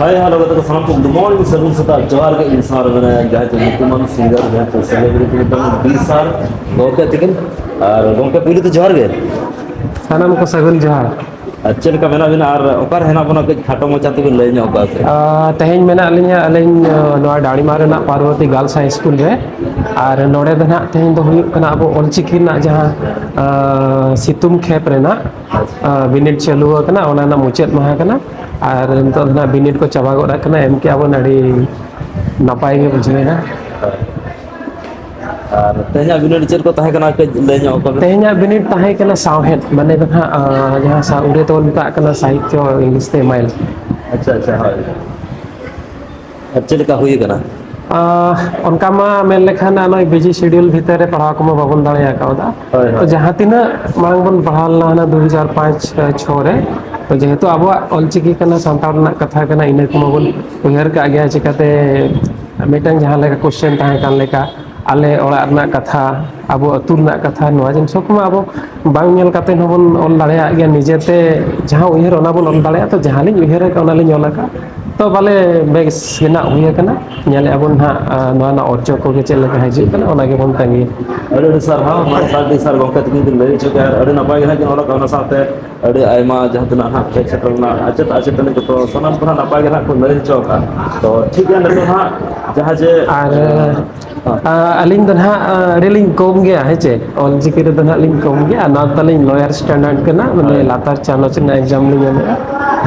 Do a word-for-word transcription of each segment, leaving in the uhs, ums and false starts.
ᱦᱳᱭ, ᱦᱮᱞᱳ ᱜᱟᱛᱮ ᱠᱚ, ᱥᱟᱱᱟᱢ ᱠᱚ ᱜᱩᱰ ᱢᱚᱨᱱᱤᱝ, ᱥᱟᱹᱜᱩᱱ ᱥᱮᱛᱟᱜ, ᱡᱚᱦᱟᱨ ᱜᱮ᱾ ᱤᱧ ᱥᱟᱶ ᱨᱮ ᱢᱮᱱᱟᱭᱟ ᱡᱟᱦᱟᱸᱭ ᱫᱚ ᱧᱩᱛᱩᱢᱟᱱ ᱥᱤᱝᱜᱟᱨ, ᱡᱟᱦᱟᱸᱭ ᱫᱚ ᱥᱮᱞᱤᱵᱨᱤᱴᱤ, ᱢᱤᱫᱴᱟᱝ ᱵᱤ ᱥᱟᱨ ᱜᱚᱢᱠᱮ ᱛᱤᱠᱤᱱ᱾ ᱟᱨ ᱜᱚᱢᱠᱮ, ᱯᱩᱭᱞᱩ ᱛᱮ ᱡᱚᱦᱟᱨ ᱜᱮ᱾ ᱥᱟᱱᱟᱢ ᱠᱚ ᱥᱟᱹᱜᱩᱱ ᱡᱚᱦᱟᱨ᱾ ᱟᱨ ᱪᱮᱫ ᱞᱮᱠᱟ ᱢᱮᱱᱟᱜ ᱵᱤᱱᱟ ᱟᱨ ᱚᱠᱟᱨᱮ ᱦᱮᱱᱟᱜ ᱵᱚᱱᱟ, ᱠᱟᱹᱡ ᱠᱷᱟᱴᱚ ᱢᱟᱪᱷᱟ ᱛᱮᱵᱤᱱ ᱞᱟᱹᱭ ᱧᱚᱜ ᱠᱟᱜᱼᱟ ᱥᱮ? ᱟᱨ ᱛᱮᱦᱮᱧ ᱢᱮᱱᱟᱜ ᱞᱤᱧᱟ ᱟᱹᱞᱤᱧ, ᱟᱸ, ᱱᱚᱣᱟ ᱰᱟᱲᱤᱢᱟ ᱨᱮᱱᱟᱜ ᱯᱟᱨᱵᱚᱛᱤ ᱜᱟᱨᱞᱥ ᱦᱟᱭ ᱥᱠᱩᱞ ᱨᱮ᱾ ᱟᱨ ᱱᱚᱰᱮ ᱫᱚ ᱱᱟᱦᱟᱜ ᱛᱮᱦᱮᱧ ᱫᱚ ᱦᱩᱭᱩᱜ ᱠᱟᱱᱟ ᱟᱵᱚ ᱚᱞᱪᱤᱠᱤ ᱨᱮᱱᱟᱜ ᱡᱟᱦᱟᱸ, ᱟᱸ, ᱥᱤᱛᱩᱝ ᱠᱷᱮᱯ ᱨᱮᱱᱟᱜ, ᱟᱸ, ᱵᱤᱱᱤᱰ ᱪᱟᱹᱞᱩ ᱟᱠᱟᱱᱟ, ᱚᱱᱟ ᱨᱮᱱᱟᱜ ᱢᱩᱪᱟᱹᱫ ᱢᱟᱦᱟ ᱠᱟᱱᱟ᱾ ᱟᱨ ᱱᱤᱛᱚᱜ ᱫᱚ ᱱᱟᱦᱟᱜ ᱵᱤᱱᱤᱰ ᱠᱚ ᱪᱟᱵᱟ ᱜᱚᱫ ᱟᱠᱟᱱᱟ, ᱮᱢ ᱠᱮᱜᱼᱟ ᱵᱚᱱ, ᱟᱹᱰᱤ ᱱᱟᱯᱟᱭ ᱜᱮ ᱵᱩᱡᱷᱟᱹᱣ ᱮᱱᱟ᱾ ᱟᱨ ᱛᱮᱦᱮᱧᱟᱜ ᱵᱤᱱᱤᱰ ᱪᱮᱫ ᱠᱚ ᱛᱟᱦᱮᱸ ᱠᱟᱱᱟ, ᱠᱟᱹᱡ ᱞᱟᱹᱭ ᱧᱚᱜ ᱟᱠᱚ ᱵᱤᱱ᱾ ᱛᱮᱦᱮᱧᱟᱜ ᱵᱤᱱᱤᱰ ᱛᱟᱦᱮᱸ ᱠᱟᱱᱟ ᱥᱟᱶᱦᱮᱫ, ᱢᱟᱱᱮ ᱫᱚ ᱱᱟᱦᱟᱜ, ᱟᱸ, ᱡᱟᱦᱟᱸ ᱥᱟ-, ᱤᱝᱞᱤᱥ ᱛᱮ ᱢᱟᱭᱤᱞ᱾ ᱟᱪᱪᱷᱟ, ᱟᱪᱪᱷᱟ, ᱦᱳᱭ᱾ ᱟᱨ ᱪᱮᱫ ᱞᱮᱠᱟ ᱦᱩᱭ ᱟᱠᱟᱱᱟ? ᱟᱸ, ᱚᱱᱠᱟ ᱢᱟ ᱢᱮᱱ ᱞᱮᱠᱷᱟᱱ ᱱᱚᱜᱼᱚᱭ ᱵᱤᱡᱤ ᱥᱤᱰᱤᱭᱩᱞ ᱵᱷᱤᱛᱤᱨ ᱨᱮ ᱯᱟᱲᱦᱟᱣ ᱠᱚᱢᱟ ᱵᱟᱵᱚᱱ ᱫᱟᱲᱮ ᱟᱠᱟᱣᱫᱟ᱾ ᱦᱳᱭ, ᱛᱚ ᱦᱳᱭ᱾ ᱡᱟᱦᱟᱸ ᱛᱤᱱᱟᱹᱜ ᱢᱟᱲᱟᱝ ᱵᱚᱱ ᱯᱟᱲᱦᱟᱣ ᱞᱮᱱᱟ, ᱦᱟᱱᱟ ᱫᱩ ᱦᱟᱡᱟᱨ ᱯᱟᱸᱪ ᱪᱷᱚ ᱨᱮ, ᱛᱚ ᱡᱮᱦᱮᱛᱩ ᱟᱵᱚᱣᱟᱜ ᱚᱞᱪᱤᱠᱤ ᱠᱟᱱᱟ, ᱥᱟᱱᱛᱟᱲ ᱨᱮᱱᱟᱜ ᱠᱟᱛᱷᱟ ᱠᱟᱱᱟ, ᱤᱱᱟᱹ ᱠᱚᱢᱟ ᱵᱚᱱ ᱩᱭᱦᱟᱹᱨ ᱠᱟᱜ ᱜᱮᱭᱟ᱾ ᱪᱤᱠᱟᱛᱮ ᱢᱤᱫᱴᱟᱝ ᱡᱟᱦᱟᱸ ᱞᱮᱠᱟ ᱠᱚᱥᱪᱮᱱ ᱛᱟᱦᱮᱸ ᱠᱟᱱ ᱞᱮᱠᱟ, ᱟᱞᱮ ᱚᱲᱟᱜ ᱨᱮᱱᱟᱜ ᱠᱟᱛᱷᱟ, ᱟᱵᱚ ᱟᱹᱛᱩ ᱨᱮᱱᱟᱜ ᱠᱟᱛᱷᱟ, ᱱᱚᱣᱟ ᱡᱤᱱᱤᱥ ᱠᱚᱢᱟ ᱟᱵᱚ ᱵᱟᱝ ᱧᱮᱞ ᱠᱟᱛᱮ ᱦᱚᱸᱵᱚᱱ ᱚᱞ ᱫᱟᱲᱮᱭᱟᱜ ᱜᱮᱭᱟ᱾ ᱱᱤᱡᱮᱛᱮ ᱡᱟᱦᱟᱸ ᱩᱭᱦᱟᱹᱨ, ᱚᱱᱟ ᱵᱚᱱ ᱚᱞ ᱫᱟᱲᱮᱭᱟᱜᱼᱟ᱾ ᱛᱚ ᱡᱟᱦᱟᱸ ᱞᱤᱧ ᱩᱭᱦᱟᱹᱨ ᱟᱠᱟᱫ, ᱚᱱᱟ ᱞᱤᱧ ᱚᱞ ᱟᱠᱟᱫ᱾ ᱛᱚ ᱵᱟᱞᱮ ᱵᱮᱥ ᱜᱮ ᱱᱟᱜ ᱦᱩᱭ ᱟᱠᱟᱱᱟ᱾ ᱧᱮᱞᱮᱫᱼᱟ ᱵᱚᱱ ᱱᱟᱦᱟᱜ, ᱟᱨ ᱱᱚᱣᱟ ᱨᱮᱱᱟᱜ ᱚᱨᱡᱚ ᱠᱚᱜᱮ ᱪᱮᱫ ᱞᱮᱠᱟ ᱦᱤᱡᱩᱜ ᱠᱟᱱᱟ, ᱚᱱᱟ ᱜᱮᱵᱚᱱ ᱛᱟᱺᱜᱤᱭᱟ᱾ ᱟᱹᱰᱤ ᱟᱹᱰᱤ ᱥᱟᱨᱦᱟᱣ, ᱢᱟᱱᱚᱛ ᱟᱹᱰᱤ ᱥᱟᱨ ᱜᱚᱢᱠᱮ ᱛᱟᱹᱠᱤᱱ ᱠᱤᱱ ᱞᱟᱹᱭ ᱦᱚᱪᱚ ᱠᱮᱫᱼᱟ᱾ ᱟᱹᱰᱤ ᱱᱟᱯᱟᱭ ᱜᱮ ᱱᱟᱜ ᱠᱤᱱ ᱚᱞ ᱟᱠᱟᱫ, ᱚᱱᱟ ᱥᱟᱶᱛᱮ ᱟᱹᱰᱤ ᱟᱭᱢᱟ ᱡᱟᱦᱟᱸ ᱛᱤᱱᱟᱹᱜ ᱦᱟᱸᱜ ᱦᱮᱡ ᱥᱮᱴᱮᱨ ᱨᱮᱱᱟᱜ ᱟᱪᱮᱫ ᱟᱪᱮᱛᱟᱹᱱᱤ ᱠᱚ, ᱥᱟᱱᱟᱢ ᱠᱚ ᱦᱟᱸᱜ ᱱᱟᱯᱟᱭ ᱜᱮ ᱦᱟᱸᱜ ᱠᱚ ᱞᱟᱹᱭ ᱦᱚᱪᱚ ᱟᱠᱟᱫ᱾ ᱛᱚ ᱴᱷᱤᱠ ᱜᱮᱭᱟ, ᱱᱤᱛᱚᱜ ᱦᱟᱸᱜ ᱡᱟᱦᱟᱸ ᱡᱮ, ᱟᱨ, ᱦᱮᱸ᱾ ᱟ, ᱟᱹᱞᱤᱧ ᱫᱚ ᱱᱟᱦᱟᱜ, ᱟ, ᱟᱹᱰᱤ ᱞᱤᱧ ᱠᱚᱢ ᱜᱮᱭᱟ, ᱦᱮᱸ ᱪᱮ? ᱚᱞᱪᱤᱠᱤ ᱨᱮᱫᱚ ᱱᱟᱦᱟᱜ ᱞᱤᱧ ᱠᱚᱢ ᱜᱮᱭᱟ, ᱟᱨ ᱱᱚᱣᱟ ᱫᱚ ᱛᱟᱹᱞᱤᱧ ᱞᱚᱭᱟᱨ ᱥᱴᱮᱱᱰᱟᱨᱰ ᱠᱟᱱᱟ, ᱢᱟᱱᱮ ᱦᱳᱭ᱾ ᱞᱟᱛᱟᱨ ᱪᱟᱱᱟᱪ ᱨᱮᱱᱟᱜ ᱮᱠᱡᱟᱢ ᱞᱤᱧ ᱮᱢᱮᱫᱼᱟ᱾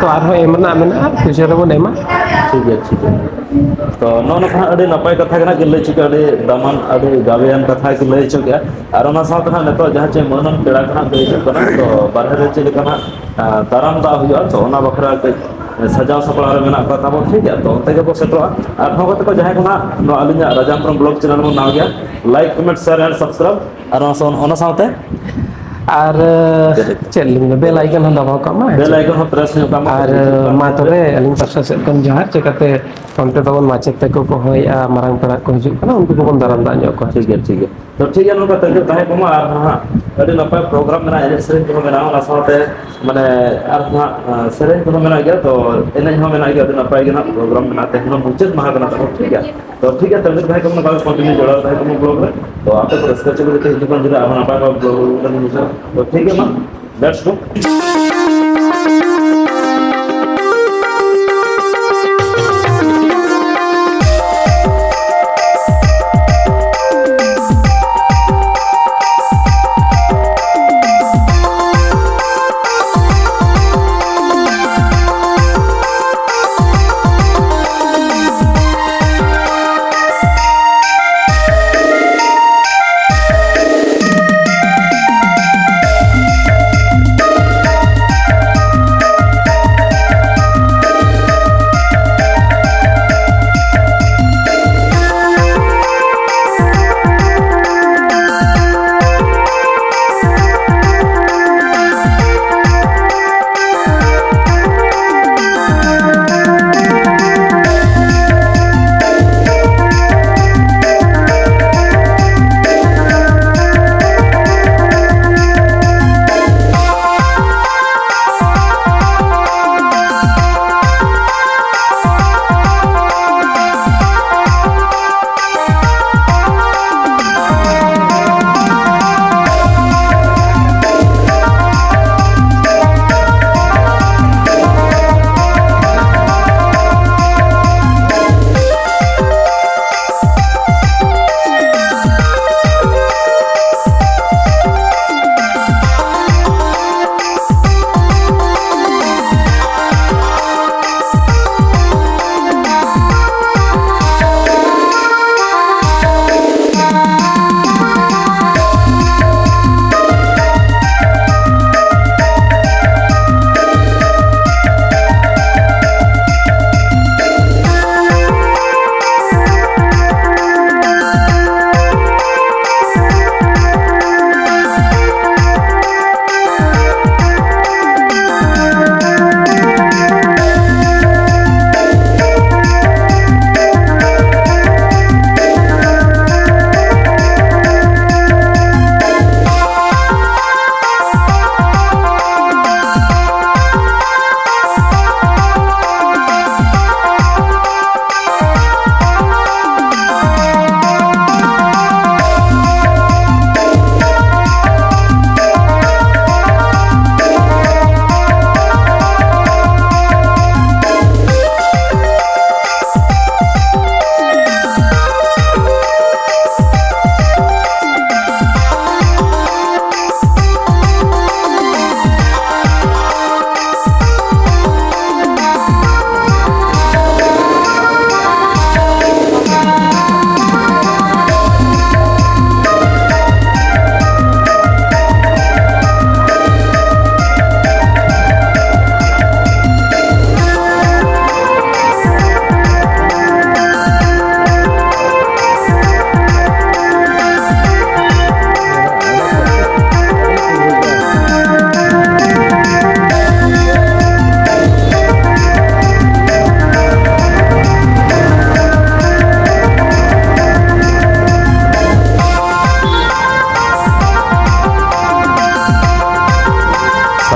ᱛᱚ ᱟᱨᱦᱚᱸ ᱮᱢ ᱨᱮᱱᱟᱜ ᱢᱮᱱᱟᱜᱼᱟ, ᱯᱷᱤᱭᱩᱪᱟᱨ ᱨᱮᱵᱚᱱ ᱮᱢᱟ᱾ ᱴᱷᱤᱠ ᱜᱮᱭᱟ, ᱴᱷᱤᱠ ᱜᱮᱭᱟ᱾ ᱛᱚ ᱱᱚᱜᱼᱚ ᱱᱚᱝᱠᱟ ᱦᱟᱸᱜ ᱟᱹᱰᱤ ᱱᱟᱯᱟᱭ ᱠᱟᱛᱷᱟ ᱜᱮ ᱱᱟᱦᱟᱜ ᱠᱤᱱ ᱞᱟᱹᱭ ᱦᱚᱪᱚ ᱠᱮᱫᱼᱟ, ᱟᱹᱰᱤ ᱫᱟᱢᱟᱱ, ᱟᱹᱰᱤ ᱜᱟᱵᱮᱭᱟᱱ ᱠᱟᱛᱷᱟ ᱠᱤᱱ ᱞᱟᱹᱭ ᱦᱚᱪᱚ ᱠᱮᱫᱼᱟ᱾ ᱟᱨ ᱚᱱᱟ ᱥᱟᱶᱛᱮ ᱦᱟᱸᱜ ᱱᱤᱛᱚᱜ ᱡᱟᱦᱟᱸ ᱪᱮ ᱢᱟᱹᱱᱟᱱ ᱯᱮᱲᱟ ᱠᱚ ᱦᱟᱸᱜ ᱠᱚ ᱦᱤᱡᱩᱜ ᱠᱟᱱᱟ, ᱛᱚ ᱵᱟᱨᱦᱮ ᱨᱮ ᱪᱮᱫ ᱞᱮᱠᱟ ᱦᱟᱸᱜ, ᱟᱸ, ᱫᱟᱨᱟᱢ ᱫᱟᱜ ᱦᱩᱭᱩᱜᱼᱟ, ᱛᱚ ᱚᱱᱟ ᱵᱟᱠᱷᱨᱟ ᱠᱟᱹᱡ ᱥᱟᱡᱟᱣ ᱥᱟᱯᱲᱟᱣ ᱨᱮ ᱢᱮᱱᱟᱜ ᱠᱚᱣᱟ ᱛᱟᱵᱚᱱ, ᱴᱷᱤᱠ ᱜᱮᱭᱟ? ᱛᱚ ᱚᱱᱛᱮ ᱜᱮᱵᱚ ᱥᱮᱴᱮᱨᱚᱜᱼᱟ᱾ ᱟᱨ ᱱᱚᱣᱟ ᱠᱟᱛᱮ ᱠᱚ ᱡᱟᱦᱟᱸᱭ ᱠᱚ ᱦᱟᱸᱜ ᱱᱚᱣᱟ ᱟᱹᱞᱤᱧᱟᱜ ᱨᱟᱡᱟᱢᱯᱩᱨ ᱵᱞᱚᱜ ᱪᱮᱱᱮᱞ ᱵᱚᱱ ᱱᱟᱣᱟ ᱜᱮᱭᱟ, like, comment, share and subscribe. ᱟᱨ ᱚᱱᱟ ᱥᱟᱶ-, ᱚᱱᱟ ᱥᱟᱶᱛᱮ ᱟᱨ ᱪᱮᱫ ᱞᱮᱠᱟ? ᱪᱮᱫ ᱞᱤᱧ ᱞᱟᱹᱭᱟ, bell icon ᱦᱚᱸ ᱫᱟᱵᱟᱣ ᱠᱟᱜ ᱢᱟ᱾ Bell icon ᱦᱚᱸ press ᱧᱚᱜ ᱠᱟᱜ ᱢᱟ᱾ ᱟᱨ ᱢᱟ ᱛᱚᱵᱮ, ᱟᱹᱞᱤᱧ ᱯᱟᱥᱴᱟ ᱥᱮᱫ ᱠᱷᱚᱱ ᱡᱚᱦᱟᱨ᱾ ᱪᱮᱠᱟᱛᱮ ᱚᱱᱛᱮ ᱛᱟᱵᱚᱱ ᱢᱟᱪᱮᱫ ᱛᱟᱠᱚ ᱠᱚ ᱦᱚᱦᱚᱭᱮᱫᱼᱟ, ᱢᱟᱨᱟᱝ ᱯᱮᱲᱟ ᱠᱚ ᱦᱤᱡᱩᱜ ᱠᱟᱱᱟ, ᱩᱱᱠᱩ ᱠᱚᱵᱚᱱ ᱫᱟᱨᱟᱢ ᱫᱟᱜ ᱧᱚᱜ ᱠᱚᱣᱟ᱾ ᱴᱷᱤᱠ ᱜᱮᱭᱟ, ᱴᱷᱤᱠ ᱜᱮᱭᱟ᱾ ᱛᱚ ᱴᱷᱤᱠ ᱜᱮᱭᱟ, ᱱᱚᱝᱠᱟ ᱛᱟᱹᱝᱜᱤ ᱛᱟᱦᱮᱸ ᱠᱚᱜ ᱢᱟ᱾ ᱟᱨ ᱦᱟᱸᱜ ᱟᱹᱰᱤ ᱱᱟᱯᱟᱭ program ᱢᱮᱱᱟᱜᱼᱟ, ᱮᱱᱮᱡ ᱥᱮᱨᱮᱧ ᱠᱚᱦᱚᱸ ᱢᱮᱱᱟᱜᱼᱟ, ᱚᱱᱟ ᱥᱟᱶᱛᱮ ᱢᱟᱱᱮ ᱟᱨ ᱦᱟᱸᱜ, ᱟᱸ, ᱥᱮᱨᱮᱧ ᱠᱚᱦᱚᱸ ᱢᱮᱱᱟᱜ ᱜᱮᱭᱟ, ᱛᱚ ᱮᱱᱮᱡ ᱦᱚᱸ ᱢᱮᱱᱟᱜ ᱜᱮᱭᱟ, ᱟᱹᱰᱤ ᱱᱟᱯᱟᱭ ᱜᱮ ᱱᱟᱜ program ᱢᱮᱱᱟᱜᱼᱟ, ᱛᱮᱦᱮᱧ ᱫᱚ ᱢᱩᱪᱟᱹᱫ ᱢᱟᱦᱟ ᱠᱟᱱᱟ ᱛᱟᱵᱚᱱ, ᱴᱷᱤᱠ ᱜᱮᱭᱟ᱾ ᱛᱚ ᱴᱷᱤᱠ ᱜᱮᱭᱟ, ᱛᱟᱹᱝᱜᱤ ᱛᱟᱦᱮᱸ ᱠᱚᱜ ᱢᱟ, ᱱᱚᱝᱠᱟ ᱜᱮ continue ᱡᱚᱲᱟᱣ ᱛᱟᱦᱮᱸ ᱠᱚᱜ ᱢᱟ vlog ᱨᱮ᱾ ᱛᱚ ᱟᱯᱮ ᱠᱚ ᱨᱟᱹᱥᱠᱟᱹ ᱦᱚᱪᱚ ᱠᱚ ᱡᱟᱛᱮ ᱦᱤᱡᱩᱜ ᱠᱟᱱ ᱫᱤᱱ ᱨᱮ ᱟᱨᱦᱚᱸ ᱱᱟᱯᱟᱭ ᱱᱟᱯᱟᱭ vlog ᱵᱚᱱ ᱦᱤᱡᱩᱜᱼᱟ᱾ ᱛᱚ ᱴᱷᱤᱠ ᱜᱮᱭᱟ, ᱢᱟ let's go᱾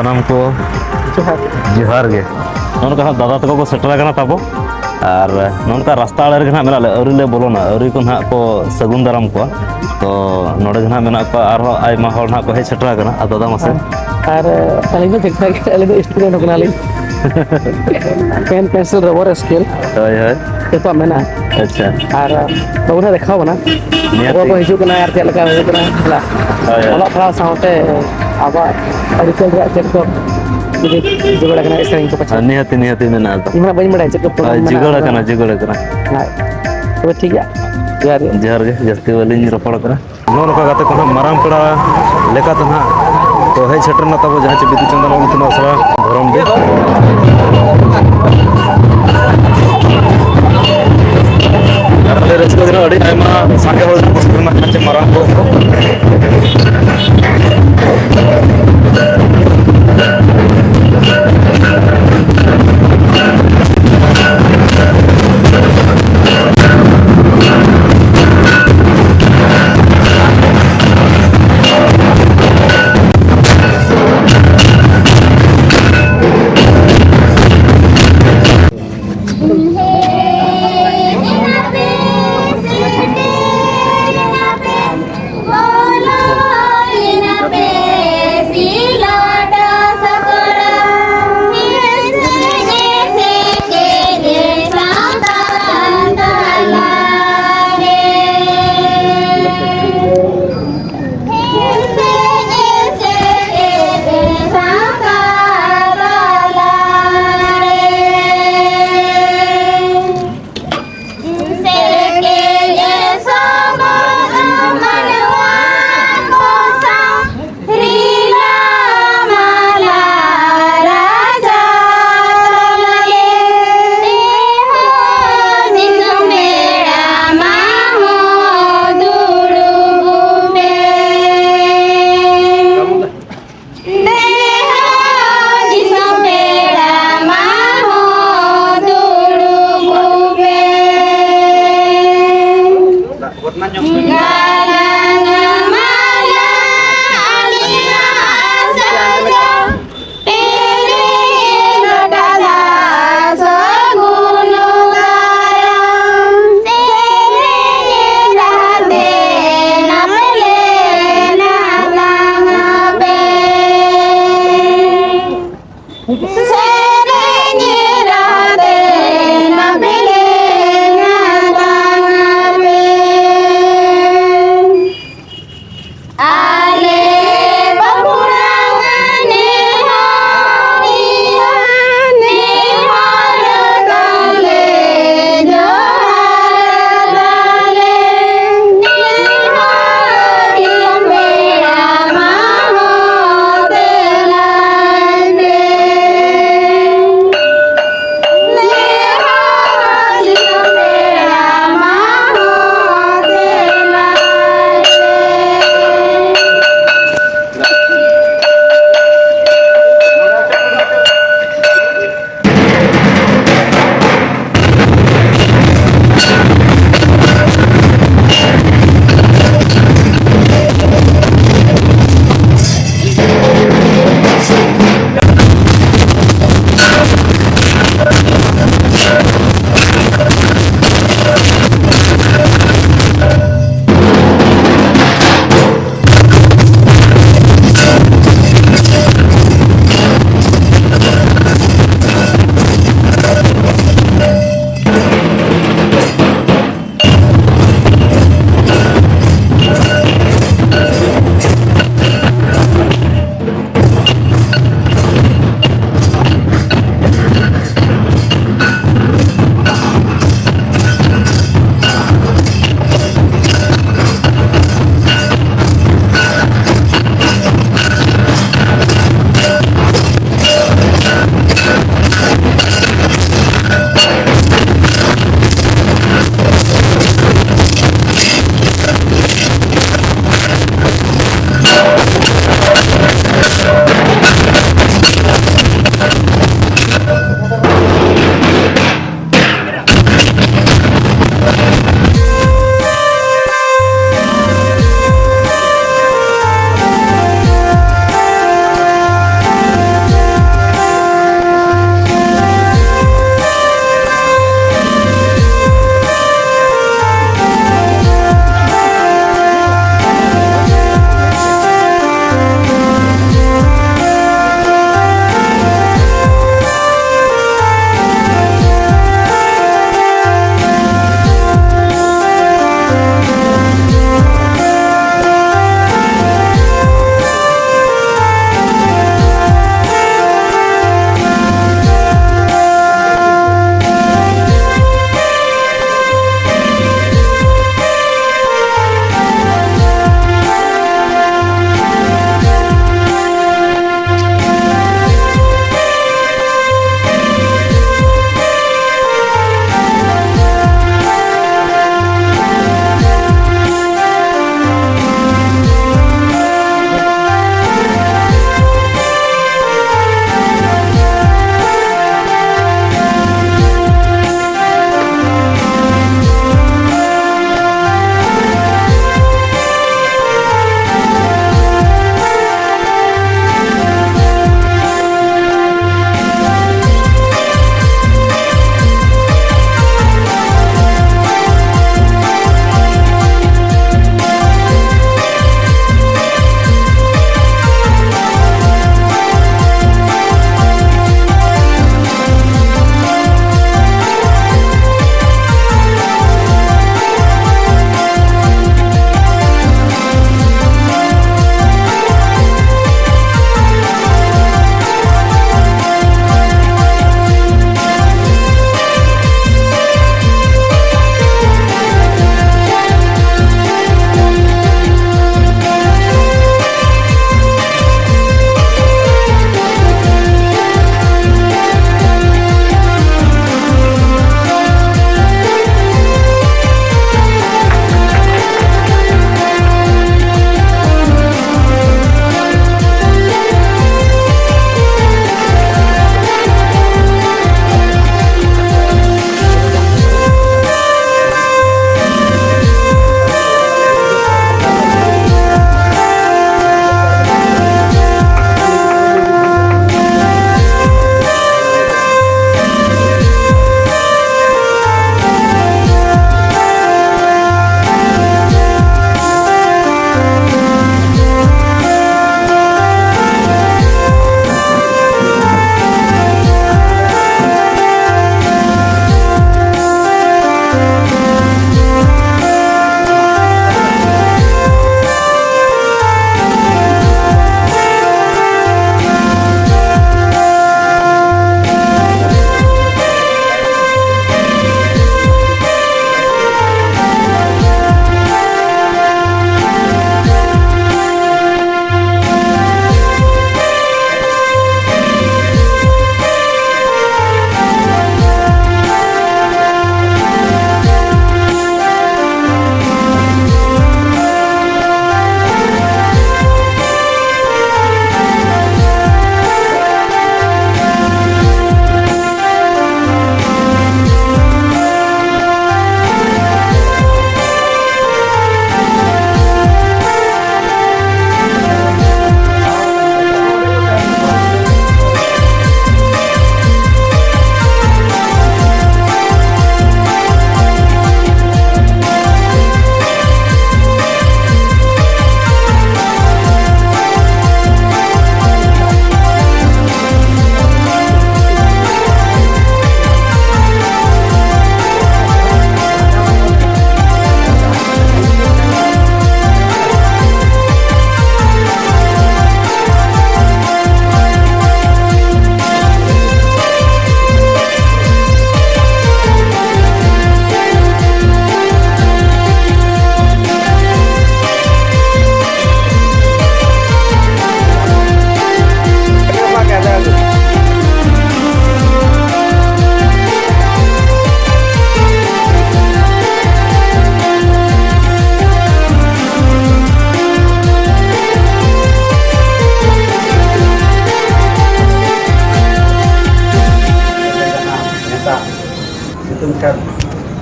ᱥᱟᱱᱟᱢ ᱠᱚ ᱡᱚᱦᱟᱨ᱾ ᱡᱚᱦᱟᱨ ᱜᱮ᱾ ᱱᱚᱜᱼᱚ ᱱᱚᱝᱠᱟ ᱦᱟᱸᱜ ᱫᱟᱫᱟ ᱛᱟᱠᱚ ᱠᱚ ᱥᱮᱴᱮᱨ ᱟᱠᱟᱱᱟ ᱛᱟᱵᱚ, ᱟᱨ ᱱᱚᱜᱼᱚ ᱱᱚᱝᱠᱟ ᱨᱟᱥᱛᱟ ᱟᱲᱮ ᱨᱮᱜᱮ ᱦᱟᱸᱜ ᱢᱮᱱᱟᱜ ᱞᱮ, ᱟᱹᱣᱨᱤ ᱞᱮ ᱵᱚᱞᱚᱱᱟ, ᱟᱹᱣᱨᱤ ᱠᱚ ᱦᱟᱸᱜ ᱠᱚ ᱥᱟᱹᱜᱩᱱ ᱫᱟᱨᱟᱢ ᱠᱚᱣᱟ᱾ ᱛᱚ ᱱᱚᱰᱮ ᱜᱮ ᱦᱟᱸᱜ ᱢᱮᱱᱟᱜ ᱠᱚᱣᱟ, ᱟᱨᱦᱚᱸ ᱟᱭᱢᱟ ᱦᱚᱲ ᱦᱟᱸᱜ ᱠᱚ ᱦᱮᱡ ᱥᱮᱴᱮᱨ ᱟᱠᱟᱱᱟ᱾ ᱟᱨ ᱫᱟᱫᱟ ᱢᱟᱥᱮ? ᱟᱨ ᱟᱹᱞᱤᱧ ᱫᱚ ᱴᱷᱤᱠ ᱴᱷᱟᱠ ᱜᱮ, ᱟᱹᱞᱤᱧ ᱫᱚ ᱥᱴᱩᱰᱮᱱᱴ ᱠᱟᱱᱟᱞᱤᱧ᱾ ᱯᱮᱱ ᱯᱮᱱᱥᱤᱞ ᱨᱚᱵᱟᱨ ᱥᱠᱮᱞ ᱦᱳᱭ, ᱦᱳᱭ᱾ ᱡᱚᱛᱚᱣᱟᱜ ᱢᱮᱱᱟᱜᱼᱟ᱾ ᱟᱪᱪᱷᱟ᱾ ᱟᱨ ᱵᱟᱹᱵᱩ ᱦᱟᱸᱜ ᱫᱮᱠᱷᱟᱣ ᱵᱚᱱᱟ, ᱱᱤᱦᱟᱹᱛ ᱚᱠᱚᱭ ᱠᱚ ᱜᱮ᱾ ᱦᱤᱡᱩᱜ ᱠᱟᱱᱟ ᱟᱨ ᱪᱮᱫ ᱞᱮᱠᱟ ᱦᱩᱭᱩᱜ ᱠᱟᱱᱟ, ᱦᱮᱸ᱾ ᱦᱳᱭ, ᱦᱳᱭ᱾ ᱚᱞᱚᱜ ᱯᱟᱲᱦᱟᱣ ᱥᱟᱶᱛᱮ ᱟᱵᱚᱣᱟᱜ ᱟᱹᱨᱤᱪᱟᱹᱞᱤ ᱨᱮᱭᱟᱜ ᱪᱮᱫ ᱠᱚ ᱡᱩᱫᱤ ᱡᱩᱜᱟᱹᱲ ᱟᱠᱟᱱᱟ ᱥᱮᱨᱮᱧ ᱠᱚ ᱯᱟᱪᱷᱮ᱾ ᱦᱮᱸ, ᱱᱤᱦᱟᱹᱛᱤ, ᱱᱤᱦᱟᱹᱛᱤ ᱢᱮᱱᱟᱜᱼᱟ ᱛᱚ᱾ ᱤᱧ ᱢᱟ ᱵᱟᱹᱧ ᱵᱟᱲᱟᱭᱟ ᱪᱮᱫ ᱠᱚ ᱯᱨᱳᱜᱨᱟᱢ ᱦᱳᱭ, ᱢᱮᱱᱟᱜᱼᱟ ᱡᱩᱜᱟᱹᱲ ᱚᱱᱟ᱾ ᱟᱠᱟᱱᱟ, ᱡᱩᱜᱟᱹᱲ ᱟᱠᱟᱱᱟ᱾ ᱦᱳᱭ᱾ ᱛᱚᱵᱮ ᱴᱷᱤᱠ ᱜᱮᱭᱟ, ᱡᱚᱦᱟᱨ ᱜᱮ᱾ ᱡᱚᱦᱟᱨ ᱜᱮ, ᱡᱟᱹᱥᱛᱤ ᱵᱟᱹᱞᱤᱧ ᱨᱚᱯᱚᱲ ᱠᱟᱱᱟ᱾ ᱱᱚᱜᱼᱚ ᱱᱚᱝᱠᱟ ᱜᱟᱛᱮ ᱠᱚ ᱱᱟᱦᱟᱜ ᱢᱟᱨᱟᱝ ᱯᱮᱲᱟ ᱞᱮᱠᱟᱛᱮ ᱱᱟᱦᱟᱜ ᱠᱚ ᱦᱮᱡ ᱥᱮᱴᱮᱨ ᱮᱱᱟ ᱛᱟᱵᱚ, ᱡᱟᱦᱟᱸ ᱪᱮ ᱵᱤᱫᱩ ᱪᱟᱸᱫᱟᱱ ᱚᱞ ᱤᱛᱩᱱ ᱟᱥᱲᱟ ᱫᱷᱚᱨᱚᱢᱰᱤ᱾ ᱟᱨ ᱟᱹᱰᱤ ᱨᱟᱹᱥᱠᱟᱹ ᱫᱤᱱ ᱟᱹᱰᱤ ᱟᱭᱢᱟ ᱥᱟᱸᱜᱮ ᱦᱚᱲ ᱠᱚ ᱥᱮᱴᱮᱨ ᱮᱱᱟ, ᱡᱟᱦᱟᱸ ᱪᱮ ᱢᱟᱨᱟᱝ ᱵᱚᱦᱚᱜ ᱠᱚ᱾ ᱫᱮᱦᱚ ᱫᱤᱥᱚᱢ ᱯᱮᱲᱟ ᱢᱟ ᱦᱚᱸ ᱫᱩᱲᱩᱵ ᱯᱮ᱾ ᱜᱟᱞᱟᱝ ᱢᱟᱞᱟ ᱟᱹᱞᱤᱧᱟᱜ ᱥᱟᱡᱟᱣ᱾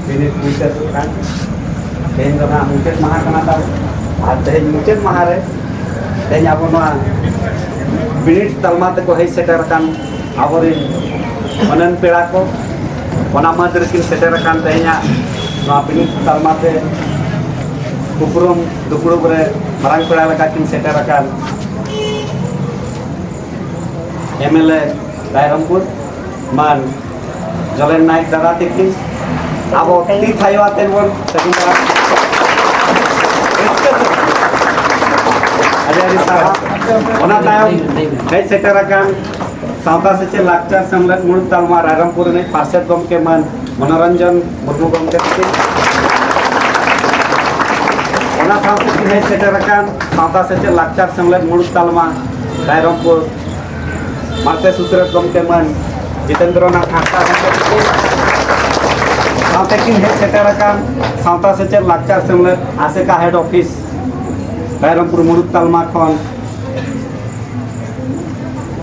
ᱵᱤᱱᱤᱰ ᱦᱩᱭ ᱥᱟᱹᱛᱚᱜ ᱠᱟᱱ᱾ ᱛᱮᱦᱮᱧ ᱫᱚ ᱱᱟᱦᱟᱜ ᱢᱩᱪᱟᱹᱫ ᱢᱟᱦᱟ ᱠᱟᱱᱟ ᱛᱟᱵᱚᱱ᱾ ᱟᱨ ᱛᱮᱦᱮᱧ ᱢᱩᱪᱟᱹᱫ ᱢᱟᱦᱟ ᱨᱮ ᱛᱮᱦᱮᱧ ᱟᱵᱚ ᱱᱚᱣᱟ ᱵᱤᱱᱤᱰ ᱛᱟᱞᱢᱟ ᱛᱮᱠᱚ ᱦᱮᱡ ᱥᱮᱴᱮᱨ ᱟᱠᱟᱱ ᱟᱵᱚᱨᱮᱱ ᱢᱟᱹᱱᱟᱱ ᱯᱮᱲᱟ ᱠᱚ, ᱚᱱᱟ ᱢᱟᱹᱫᱽ ᱨᱮᱠᱤᱱ ᱥᱮᱴᱮᱨ ᱟᱠᱟᱱ ᱛᱮᱦᱮᱧᱟᱜ ᱱᱚᱣᱟ ᱵᱤᱱᱤᱰ ᱛᱟᱞᱢᱟ ᱛᱮ ᱩᱯᱨᱩᱢ ᱫᱩᱯᱲᱩᱵ ᱨᱮ ᱢᱟᱨᱟᱝ ᱯᱮᱲᱟ ᱞᱮᱠᱟ ᱠᱤᱱ ᱥᱮᱴᱮᱨ ᱟᱠᱟᱱ ᱮᱢ ᱮᱞ ᱮ ᱨᱟᱭᱨᱚᱝᱯᱩᱨ ᱢᱟᱱ ᱡᱚᱞᱮᱱ ᱱᱟᱭᱮᱠ ᱫᱟᱫᱟ ᱛᱤᱠᱤᱱ ᱟᱵᱚ ᱛᱤ ᱛᱷᱟᱭᱚ ᱟᱛᱮ ᱵᱚᱱ ᱥᱟᱹᱜᱩᱱ ᱫᱟᱨᱟᱢ᱾ ᱨᱟᱹᱥᱠᱟᱹ ᱛᱮ᱾ ᱟᱹᱰᱤ ᱟᱹᱰᱤ ᱥᱟᱨᱦᱟᱣ᱾ ᱚᱱᱟ ᱛᱟᱭᱚᱢ ᱦᱮᱡ ᱥᱮᱴᱮᱨ ᱟᱠᱟᱱ ᱥᱟᱶᱛᱟ ᱥᱮᱪᱮᱫ ᱞᱟᱠᱪᱟᱨ ᱥᱮᱢᱞᱮᱫ ᱢᱩᱲᱩᱫ ᱛᱟᱞᱢᱟ ᱨᱟᱭᱨᱚᱝᱯᱩᱨ ᱨᱤᱱᱤᱡ ᱯᱟᱨᱥᱮᱛ ᱜᱚᱢᱠᱮ ᱢᱟᱱ ᱢᱚᱱᱳᱨᱚᱧᱡᱚᱱ ᱢᱩᱨᱢᱩ ᱜᱚᱢᱠᱮ ᱛᱤᱠᱤᱱ, ᱚᱱᱟ ᱥᱟᱶᱛᱮ ᱠᱤᱱ ᱦᱮᱡ ᱥᱮᱴᱮᱨ ᱟᱠᱟᱱ ᱥᱟᱶᱛᱟ ᱥᱮᱪᱮᱫ ᱞᱟᱠᱪᱟᱨ ᱥᱮᱢᱞᱮᱫ ᱢᱩᱲᱩᱫ ᱛᱟᱞᱢᱟ ᱨᱟᱭᱨᱚᱝᱯᱩᱨ ᱢᱟᱬᱛᱮ ᱥᱩᱛᱨᱮᱛ ᱜᱚᱢᱠᱮ ᱢᱟᱱ ᱡᱤᱛᱮᱱᱫᱨᱚᱱᱟᱛᱷ ᱦᱟᱸᱥᱫᱟ ᱜᱚᱢᱠᱮ ᱛᱤᱠᱤᱱ, ᱥᱟᱶᱛᱮ ᱠᱤᱱ ᱦᱮᱡ ᱥᱮᱴᱮᱨ ᱟᱠᱟᱱ ᱥᱟᱶᱛᱟ ᱥᱮᱪᱮᱫ ᱞᱟᱠᱪᱟᱨ ᱥᱮᱢᱞᱮᱫ ᱟᱥᱮᱠᱟ ᱦᱮᱰ ᱚᱯᱷᱤᱥ ᱨᱟᱭᱨᱚᱝᱯᱩᱨ ᱢᱩᱲᱩᱫ ᱛᱟᱞᱢᱟ ᱠᱷᱚᱱ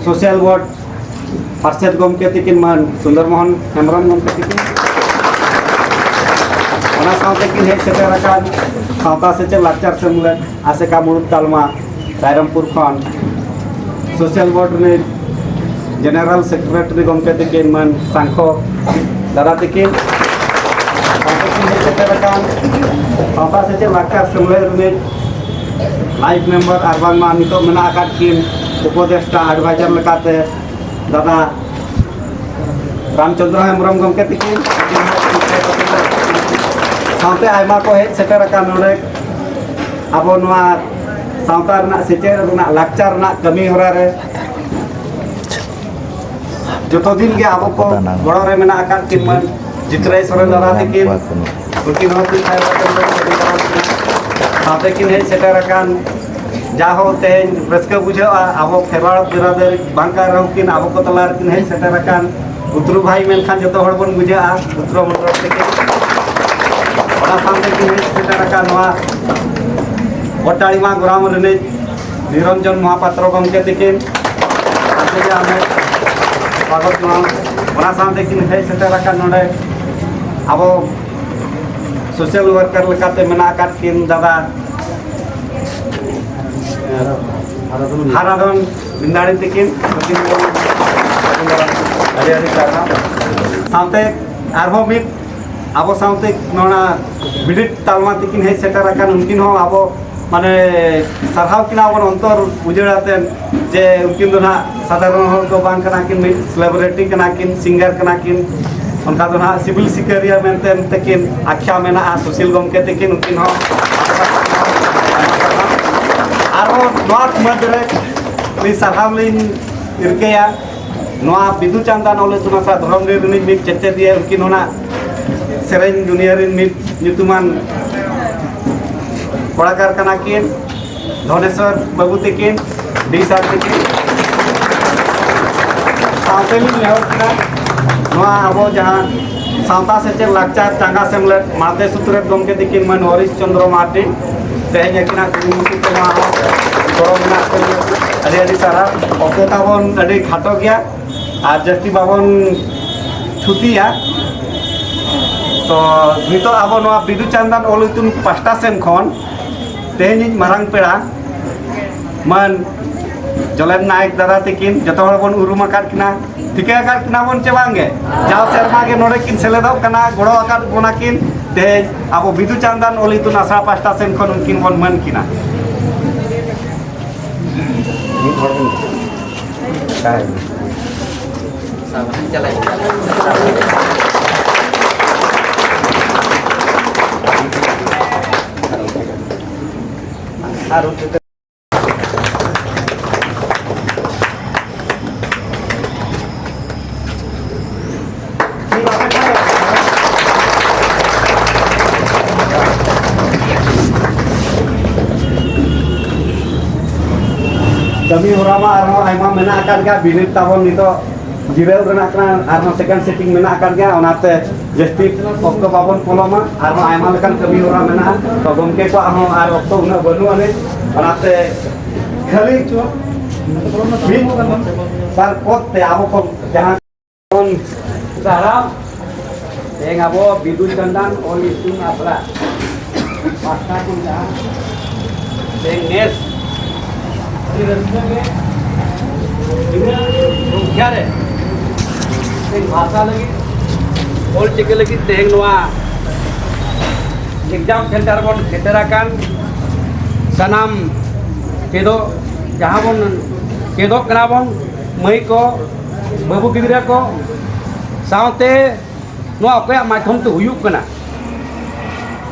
ᱥᱳᱥᱟᱞ ᱣᱟᱨᱠ ᱯᱟᱨᱥᱮᱛ ᱜᱚᱢᱠᱮ ᱛᱤᱠᱤᱱ ᱢᱟᱱ ᱥᱩᱱᱫᱚᱨ ᱢᱳᱦᱚᱱ ᱦᱮᱢᱵᱨᱚᱢ ᱜᱚᱢᱠᱮ ᱛᱤᱠᱤᱱ, ᱚᱱᱟ ᱥᱟᱶᱛᱮ ᱠᱤᱱ ᱦᱮᱡ ᱥᱮᱴᱮᱨ ᱟᱠᱟᱱ ᱥᱟᱶᱛᱟ ᱥᱮᱪᱮᱫ ᱞᱟᱠᱪᱟᱨ ᱥᱮᱢᱞᱮᱫ ᱟᱥᱮᱠᱟ ᱢᱩᱲᱩᱫ ᱛᱟᱞᱢᱟ ᱨᱟᱭᱨᱚᱝᱯᱩᱨ ᱠᱷᱚᱱ ᱥᱳᱥᱟᱞ ᱵᱳᱨᱰ ᱨᱤᱱᱤᱡ ᱡᱮᱱᱟᱨᱮᱞ ᱥᱮᱠᱨᱮᱴᱟᱨᱤ ᱜᱚᱢᱠᱮ ᱛᱤᱠᱤᱱ ᱢᱟᱱ ᱥᱟᱝᱠᱷᱚ ᱫᱟᱫᱟ ᱛᱤᱠᱤᱱ, ᱥᱟᱶᱛᱮ ᱠᱤᱱ ᱦᱮᱡ ᱥᱮᱴᱮᱨ ᱟᱠᱟᱱ ᱥᱟᱶᱛᱟ ᱥᱮᱪᱮᱫ ᱞᱟᱠᱪᱟᱨ ᱥᱮᱢᱞᱮᱫ ᱨᱤᱱᱤᱡ ᱞᱟᱭᱤᱯᱷ ᱢᱮᱢᱵᱟᱨ ᱟᱨ ᱵᱟᱝᱢᱟ ᱱᱤᱛᱚᱜ ᱢᱮᱱᱟᱜ ᱟᱠᱟᱫ ᱠᱤᱱ ᱩᱯᱚᱫᱮᱥᱴᱟ ᱮᱰᱵᱟᱭᱡᱟᱨ ᱞᱮᱠᱟᱛᱮ ᱫᱟᱫᱟ ᱨᱟᱢᱪᱚᱸᱫᱽᱨᱚ ᱦᱮᱢᱵᱨᱚᱢ ᱜᱚᱢᱠᱮ ᱛᱤᱠᱤᱱ, ᱥᱟᱶᱛᱮ ᱟᱭᱢᱟ ᱠᱚ ᱦᱮᱡ ᱥᱮᱴᱮᱨ ᱟᱠᱟᱱ ᱱᱚᱰᱮ ᱟᱵᱚ ᱱᱚᱣᱟ ᱥᱟᱶᱛᱟ ᱨᱮᱱᱟᱜ ᱥᱮᱪᱮᱫ ᱨᱮᱱᱟᱜ ᱞᱟᱠᱪᱟᱨ ᱨᱮᱱᱟᱜ ᱠᱟᱹᱢᱤ ᱦᱚᱨᱟ ᱨᱮ ᱡᱚᱛᱚ ᱫᱤᱱ ᱜᱮ ᱟᱵᱚ ᱠᱚ ᱜᱚᱲᱚ ᱨᱮ ᱢᱮᱱᱟᱜ ᱟᱠᱟᱫ ᱠᱤᱱ ᱢᱟᱹᱱ ᱡᱤᱛᱨᱟᱹᱭ ᱥᱚᱨᱮᱱ ᱫᱟᱫᱟ ᱛᱤᱠᱤᱱ, ᱩᱱᱠᱤᱱ ᱦᱚᱸ ᱛᱤ ᱛᱷᱟᱭᱚ ᱠᱟᱛᱮ ᱥᱟᱶᱛᱮ ᱠᱤᱱ ᱦᱮᱡ ᱥᱮᱴᱮᱨ ᱟᱠᱟᱱ ᱡᱟᱦᱳ ᱛᱮᱦᱮᱧ ᱨᱟᱹᱥᱠᱟᱹ ᱵᱩᱡᱷᱟᱹᱜᱼᱟ, ᱟᱵᱚ ᱠᱷᱮᱨᱣᱟᱲ ᱵᱤᱨᱟᱫᱟᱨᱤ ᱵᱟᱝ ᱠᱟᱱ ᱨᱮᱦᱚᱸ ᱠᱤᱱ ᱟᱵᱚ ᱠᱚ ᱛᱟᱞᱟ ᱨᱮᱠᱤᱱ ᱦᱮᱡ ᱥᱮᱴᱮᱨ ᱟᱠᱟᱱ ᱯᱩᱛᱨᱩ ᱵᱷᱟᱭ ᱢᱮᱱᱠᱷᱟᱱ ᱡᱚᱛᱚ ᱦᱚᱲ ᱵᱚᱱ ᱵᱩᱡᱷᱟᱹᱜᱼᱟ, ᱯᱩᱛᱨᱚ ᱢᱚᱱᱰᱚᱞ ᱛᱮᱜᱮ᱾ ᱚᱱᱟ ᱥᱟᱶᱛᱮ ᱠᱤᱱ ᱦᱮᱡ ᱥᱮᱴᱮᱨ ᱟᱠᱟᱱ ᱱᱚᱣᱟ ᱵᱚᱴᱟᱲᱤᱢᱟ ᱜᱨᱟᱢ ᱨᱤᱱᱤᱡ ᱱᱤᱨᱚᱧᱡᱚᱱ ᱢᱚᱦᱟᱯᱟᱛᱨᱚ ᱜᱚᱢᱠᱮ ᱛᱤᱠᱤᱱ, ᱟᱹᱰᱤ ᱜᱮ ᱟᱢᱮ ᱥᱣᱟᱜᱚᱛ ᱢᱟ᱾ ᱚᱱᱟ ᱥᱟᱶᱛᱮ ᱠᱤᱱ ᱦᱮᱡ ᱥᱮᱴᱮᱨ ᱟᱠᱟᱱ ᱱᱚᱰᱮ ᱟᱵᱚ ᱥᱳᱥᱟᱞ ᱣᱟᱨᱠᱟᱨ ᱞᱮᱠᱟᱛᱮ ᱢᱮᱱᱟᱜ ᱟᱠᱟᱫ ᱠᱤᱱ ᱫᱟᱫᱟ ᱦᱟᱨᱟᱫᱷᱚᱱ ᱵᱤᱱᱫᱟᱲᱤ ᱛᱟᱹᱠᱤᱱ, ᱱᱩᱠᱤᱱ ᱫᱚ ᱟᱹᱰᱤ ᱟᱹᱰᱤ ᱥᱟᱨᱦᱟᱣ᱾ ᱥᱟᱶᱛᱮ ᱟᱨᱦᱚᱸ ᱢᱤᱫ ᱟᱵᱚ ᱥᱟᱶᱛᱮ ᱱᱚᱣᱟ ᱵᱤᱱᱤᱰ ᱛᱟᱞᱢᱟ ᱛᱟᱹᱠᱤᱱ ᱦᱮᱡ ᱥᱮᱴᱮᱨ ᱟᱠᱟᱱ, ᱩᱱᱠᱤᱱ ᱦᱚᱸ ᱟᱵᱚ ᱢᱟᱱᱮ ᱥᱟᱨᱦᱟᱣ ᱠᱤᱱᱟ ᱵᱚᱱ ᱚᱱᱛᱚᱨ ᱩᱡᱟᱹᱲ ᱟᱛᱮᱱ, ᱡᱮ ᱩᱱᱠᱤᱱ ᱫᱚ ᱱᱟᱦᱟᱜ ᱥᱟᱫᱷᱟᱨᱚᱱ ᱦᱚᱲ ᱫᱚ ᱵᱟᱝ ᱠᱟᱱᱟ ᱠᱤᱱ, ᱢᱤᱫ ᱥᱮᱞᱮᱵᱨᱤᱴᱤ ᱠᱟᱱᱟ ᱠᱤᱱ, ᱥᱤᱝᱜᱟᱨ ᱠᱟᱱᱟ ᱠᱤᱱ, ᱚᱱᱠᱟ ᱫᱚ ᱱᱟᱦᱟᱜ ᱥᱤᱵᱤᱞ ᱥᱤᱠᱟᱹᱨᱤᱭᱟᱹ ᱢᱮᱱᱛᱮ ᱛᱟᱹᱠᱤᱱ ᱟᱠᱷᱭᱟ ᱢᱮᱱᱟᱜᱼᱟ, ᱥᱩᱥᱤᱞ ᱜᱚᱢᱠᱮ ᱛᱟᱹᱠᱤᱱ, ᱩᱱᱠᱤᱱ ᱦᱚᱸ᱾ ᱟᱨᱦᱚᱸ ᱱᱚᱣᱟ ᱢᱩᱫᱽᱨᱮ ᱟᱹᱞᱤᱧ ᱥᱟᱨᱦᱟᱣ ᱞᱤᱧ ᱨᱤᱠᱟᱹᱭᱟ, ᱱᱚᱣᱟ ᱵᱤᱫᱩ ᱪᱟᱸᱫᱟᱱ ᱚᱞ ᱤᱛᱩᱱ ᱟᱥᱲᱟ ᱫᱷᱚᱨᱚᱢᱰᱤ ᱨᱤᱱᱤᱡ ᱢᱤᱫ ᱪᱮᱪᱮᱫᱤᱭᱟᱹ, ᱩᱱᱠᱤᱱ ᱦᱚᱸ ᱱᱟᱜ ᱥᱮᱨᱮᱧ ᱫᱩᱱᱤᱭᱟᱹ ᱨᱤᱱ ᱢᱤᱫ ᱧᱩᱛᱩᱢᱟᱱ ᱠᱚᱲᱟᱠᱟᱨ ᱠᱟᱱᱟ ᱠᱤᱱ, ᱫᱷᱚᱱᱮᱥᱣᱚᱨ ᱵᱟᱹᱵᱩ ᱛᱟᱹᱠᱤᱱ, ᱰᱤ ᱥᱟᱨ ᱛᱟᱹᱠᱤᱱ᱾ ᱥᱟᱶᱛᱮ ᱞᱤᱧ ᱱᱮᱦᱚᱨ ᱠᱟᱱᱟ, ᱱᱚᱣᱟ ᱟᱵᱚ ᱡᱟᱦᱟᱸ ᱥᱟᱶᱛᱟ ᱥᱮᱪᱮᱫ ᱞᱟᱠᱪᱟᱨ ᱪᱟᱸᱜᱟ ᱥᱮᱢᱞᱮᱫ ᱢᱟᱦᱛᱮ ᱥᱩᱛᱨᱮᱛ ᱜᱚᱢᱠᱮ ᱛᱟᱹᱠᱤᱱ ᱢᱟᱹᱱ ᱦᱚᱨᱤᱥ ᱪᱚᱸᱫᱽᱨᱚ ᱢᱟᱨᱰᱤ, ᱛᱮᱦᱮᱧ ᱟᱹᱠᱤᱱᱟᱜ ᱠᱩᱨᱩᱢᱩᱴᱩ ᱛᱮ ᱱᱚᱣᱟ ᱦᱚᱸ ᱜᱚᱲᱚ ᱢᱮᱱᱟᱜ ᱛᱟᱹᱞᱤᱧᱟ᱾ ᱟᱹᱰᱤ ᱟᱹᱰᱤ ᱥᱟᱨᱦᱟᱣ᱾ ᱚᱠᱛᱚ ᱛᱟᱵᱚᱱ ᱟᱹᱰᱤ ᱠᱷᱟᱴᱚ ᱜᱮᱭᱟ ᱟᱨ ᱡᱟᱹᱥᱛᱤ ᱵᱟᱵᱚᱱ ᱛᱷᱩᱛᱤᱭᱟ᱾ ᱛᱚ ᱱᱤᱛᱚᱜ ᱟᱵᱚ ᱱᱚᱣᱟ ᱵᱤᱫᱩ ᱪᱟᱸᱫᱟᱱ ᱚᱞ ᱤᱛᱩᱱ ᱯᱟᱦᱴᱟ ᱥᱮᱱ ᱠᱷᱚᱱ ᱛᱮᱦᱮᱧᱤᱡ ᱢᱟᱨᱟᱝ ᱯᱮᱲᱟ ᱢᱟᱹᱱ ᱡᱚᱞᱮᱱ ᱱᱟᱭᱮᱠ ᱫᱟᱫᱟ ᱛᱟᱹᱠᱤᱱ, ᱡᱚᱛᱚ ᱦᱚᱲ ᱵᱚᱱ ᱩᱨᱩᱢ ᱟᱠᱟᱫ ᱠᱤᱱᱟ, ᱴᱷᱤᱠᱟᱹ ᱟᱠᱟᱫ ᱠᱤᱱᱟ ᱵᱚᱱ ᱪᱮ ᱵᱟᱝ ᱜᱮ? ᱡᱟᱣ ᱥᱮᱨᱢᱟ ᱜᱮ ᱱᱚᱰᱮ ᱠᱤᱱ ᱥᱮᱞᱮᱫᱚᱜ ᱠᱟᱱᱟ, ᱜᱚᱲᱚ ᱟᱠᱟᱫ ᱵᱚᱱᱟ ᱠᱤᱱ᱾ ᱛᱮᱦᱮᱧ ᱟᱵᱚ ᱵᱤᱫᱩ ᱪᱟᱸᱫᱟᱱ ᱚᱞ ᱤᱛᱩᱱ ᱟᱥᱲᱟ ᱯᱟᱦᱴᱟ ᱥᱮᱱ ᱠᱷᱚᱱ ᱩᱱᱠᱤᱱ ᱵᱚᱱ ᱢᱟᱹᱱ ᱠᱤᱱᱟ᱾ ᱢᱤᱫ ᱦᱚᱲ ᱵᱚᱱ ᱪᱟᱞᱟᱜ ᱟᱨ ᱠᱟᱹᱢᱤ ᱦᱚᱨᱟ ᱢᱟ ᱟᱨᱦᱚᱸ ᱟᱭᱢᱟ ᱢᱮᱱᱟᱜ ᱟᱠᱟᱫ ᱜᱮᱭᱟ᱾ ᱵᱤᱱᱤᱰ ᱛᱟᱵᱚᱱ ᱱᱤᱛᱚᱜ ᱡᱤᱨᱟᱹᱣ ᱨᱮᱱᱟᱜ ᱠᱟᱱᱟ, ᱟᱨᱦᱚᱸ ᱥᱮᱠᱮᱱᱰ ᱥᱤᱴᱤᱝ ᱢᱮᱱᱟᱜ ᱟᱠᱟᱫ ᱜᱮᱭᱟ, ᱚᱱᱟᱛᱮ ᱡᱟᱹᱥᱛᱤ ᱚᱠᱛᱚ ᱵᱟᱵᱚᱱ ᱯᱚᱞᱚᱢᱟ᱾ ᱟᱨᱦᱚᱸ ᱟᱭᱢᱟ ᱞᱮᱠᱟᱱ ᱠᱟᱹᱢᱤ ᱦᱚᱨᱟ ᱢᱮᱱᱟᱜᱼᱟ, ᱛᱚ ᱜᱚᱢᱠᱮ ᱠᱚᱣᱟᱜ ᱦᱚᱸ ᱟᱨ ᱚᱠᱛᱚ ᱩᱱᱟᱹᱜ ᱵᱟᱹᱱᱩᱜ ᱟᱹᱱᱤᱡ, ᱚᱱᱟᱛᱮ ᱠᱷᱟᱹᱞᱤ ᱢᱤᱫ ᱵᱟᱨ ᱯᱚᱫ ᱛᱮ ᱟᱵᱚ ᱠᱚ ᱡᱟᱦᱟᱸ ᱵᱚᱱ ᱥᱟᱨᱦᱟᱣ ᱛᱮᱦᱮᱧ ᱟᱵᱚ ᱵᱤᱫᱩ ᱪᱟᱸᱫᱟᱱ ᱚᱞ ᱤᱛᱩᱱ ᱟᱥᱲᱟ ᱯᱟᱦᱴᱟ ᱠᱷᱚᱱ ᱡᱟᱦᱟᱸ ᱛᱮᱦᱮᱧ ᱱᱮᱥ ᱟᱹᱰᱤ ᱨᱟᱹᱥᱠᱟᱹ ᱜᱮ ᱵᱤᱱᱟᱹ ᱨᱩᱠᱷᱤᱭᱟ ᱨᱮ ᱛᱮᱦᱮᱧ ᱵᱷᱟᱥᱟ ᱞᱟᱹᱜᱤᱫ, ᱚᱞ ᱪᱤᱠᱤ ᱞᱟᱹᱜᱤᱫ ᱛᱮᱦᱮᱧ ᱱᱚᱣᱟ exam center ᱵᱚᱱ ᱥᱮᱴᱮᱨ ᱟᱠᱟᱱ ᱥᱟᱱᱟᱢ ᱪᱮᱫᱚᱜ, ᱡᱟᱦᱟᱸ ᱵᱚᱱ ᱪᱮᱫᱚᱜ ᱠᱟᱱᱟ ᱵᱚᱱ, ᱢᱟᱹᱭ ᱠᱚ, ᱵᱟᱹᱵᱩ ᱜᱤᱫᱽᱨᱟᱹ ᱠᱚ, ᱥᱟᱶᱛᱮ ᱱᱚᱣᱟ ᱚᱠᱚᱭᱟᱜ ᱢᱟᱫᱽᱫᱷᱚᱢ ᱛᱮ ᱦᱩᱭᱩᱜ ᱠᱟᱱᱟ,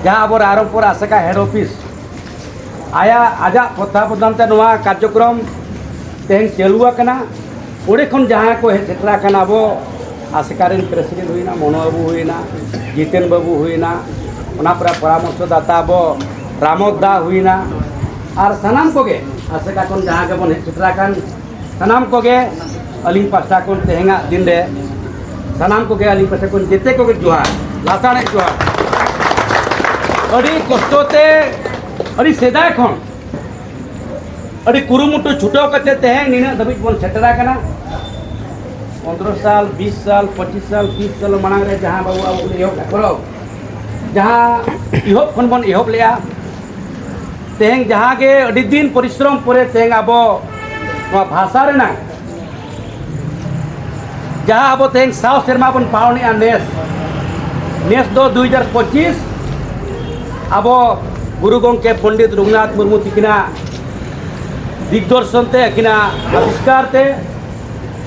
ᱡᱟᱦᱟᱸ ᱟᱵᱚ ᱨᱟᱭᱨᱚᱝᱯᱩᱨ ᱟᱥᱮᱠᱟ head office ᱟᱭᱟᱜ, ᱟᱡᱟᱜ ᱛᱚᱛᱛᱷᱟᱵᱚᱫᱟᱱ ᱛᱮ ᱱᱚᱣᱟ ᱠᱟᱨᱡᱚᱠᱨᱚᱢ ᱛᱮᱦᱮᱧ ᱪᱟᱹᱞᱩ ᱟᱠᱟᱱᱟ᱾ ᱚᱸᱰᱮ ᱠᱷᱚᱱ ᱡᱟᱦᱟᱸ ᱠᱚ ᱦᱮᱡ ᱥᱮᱴᱮᱨ ᱟᱠᱟᱱᱟ, ᱟᱵᱚ ᱟᱥᱮᱠᱟ ᱨᱮᱱ president ᱦᱩᱭᱱᱟ, ᱢᱚᱱᱳ ᱵᱟᱹᱵᱩ ᱦᱩᱭᱱᱟ, ᱡᱤᱛᱮᱱ ᱵᱟᱹᱵᱩ ᱦᱩᱭᱱᱟ, ᱚᱱᱟ ᱯᱚᱨᱮ ᱯᱚᱨᱟᱢᱚᱨᱥᱚ ᱫᱟᱛᱟ ᱟᱵᱚ ᱨᱟᱢᱚᱛ ᱫᱟ ᱦᱩᱭᱱᱟ, ᱟᱨ ᱥᱟᱱᱟᱢ ᱠᱚᱜᱮ ᱟᱥᱮᱠᱟ ᱠᱷᱚᱱ ᱡᱟᱦᱟᱸ ᱜᱮᱵᱚᱱ ᱦᱮᱡ ᱥᱮᱴᱮᱨ ᱟᱠᱟᱱ, ᱥᱟᱱᱟᱢ ᱠᱚᱜᱮ ᱟᱹᱞᱤᱧ ᱯᱟᱦᱴᱟ ᱠᱷᱚᱱ ᱛᱮᱦᱮᱧᱟᱜ ᱫᱤᱱ ᱨᱮ ᱥᱟᱱᱟᱢ ᱠᱚᱜᱮ ᱟᱹᱞᱤᱧ ᱯᱟᱦᱴᱟ ᱠᱷᱚᱱ ᱡᱮᱛᱮ ᱠᱚᱜᱮ ᱡᱚᱦᱟᱨ, ᱞᱟᱥᱟᱲᱦᱮᱫ ᱡᱚᱦᱟᱨ᱾ ᱟᱹᱰᱤ ᱠᱚᱥᱴᱚ ᱛᱮ, ᱟᱹᱰᱤ ᱥᱮᱫᱟᱭ ᱠᱷᱚᱱ ᱟᱹᱰᱤ ᱠᱩᱨᱩᱢᱩᱴᱩ ᱪᱷᱩᱴᱟᱹᱣ ᱠᱟᱛᱮ ᱛᱮᱦᱮᱧ ᱱᱤᱱᱟᱹᱜ ᱫᱷᱟᱹᱵᱤᱡ ᱵᱚᱱ ᱥᱮᱴᱮᱨ ᱟᱠᱟᱱᱟ᱾ ᱯᱚᱱᱫᱽᱨᱚ ᱥᱟᱞ, ᱵᱤᱥ ᱥᱟᱞ, ᱯᱚᱸᱪᱤᱥ ᱥᱟᱞ, ᱛᱤᱥ ᱥᱟᱞ ᱢᱟᱲᱟᱝ ᱨᱮ ᱡᱟᱦᱟᱸ ᱵᱟᱵᱩ ᱟᱵᱚ ᱵᱚᱱ ᱮᱦᱚᱵ ᱞᱮᱫ ᱯᱚᱨᱚᱵᱽ, ᱡᱟᱦᱟᱸ ᱮᱦᱚᱵ ᱠᱷᱚᱱ ᱵᱚᱱ ᱮᱦᱚᱵ ᱞᱮᱫᱼᱟ, ᱛᱮᱦᱮᱧ ᱡᱟᱦᱟᱸ ᱜᱮ ᱟᱹᱰᱤ ᱫᱤᱱ ᱯᱚᱨᱤᱥᱨᱚᱢ ᱯᱚᱨᱮ ᱛᱮᱦᱮᱧ ᱟᱵᱚ ᱱᱚᱣᱟ ᱵᱷᱟᱥᱟ ᱨᱮᱱᱟᱜ ᱡᱟᱦᱟᱸ ᱟᱵᱚ ᱛᱮᱦᱮᱧ ᱥᱟᱣ ᱥᱮᱨᱢᱟ ᱵᱚᱱ ᱯᱟᱞᱚᱱᱮᱜᱼᱟ ᱱᱮᱥ, ᱱᱮᱥ ᱫᱚ ᱫᱩ ᱦᱟᱡᱟᱨ ᱯᱚᱸᱪᱤᱥ, ᱟᱵᱚ ᱜᱩᱨᱩ ᱜᱚᱢᱠᱮ ᱯᱚᱱᱰᱤᱛ ᱨᱚᱜᱷᱩᱱᱟᱛᱷ ᱢᱩᱨᱢᱩ ᱛᱤᱠᱤᱱᱟᱜ ᱫᱤᱜᱽᱫᱚᱨᱥᱚᱱ ᱛᱮ, ᱟᱹᱠᱤᱱᱟᱜ ᱟᱵᱤᱥᱠᱟᱨ ᱛᱮ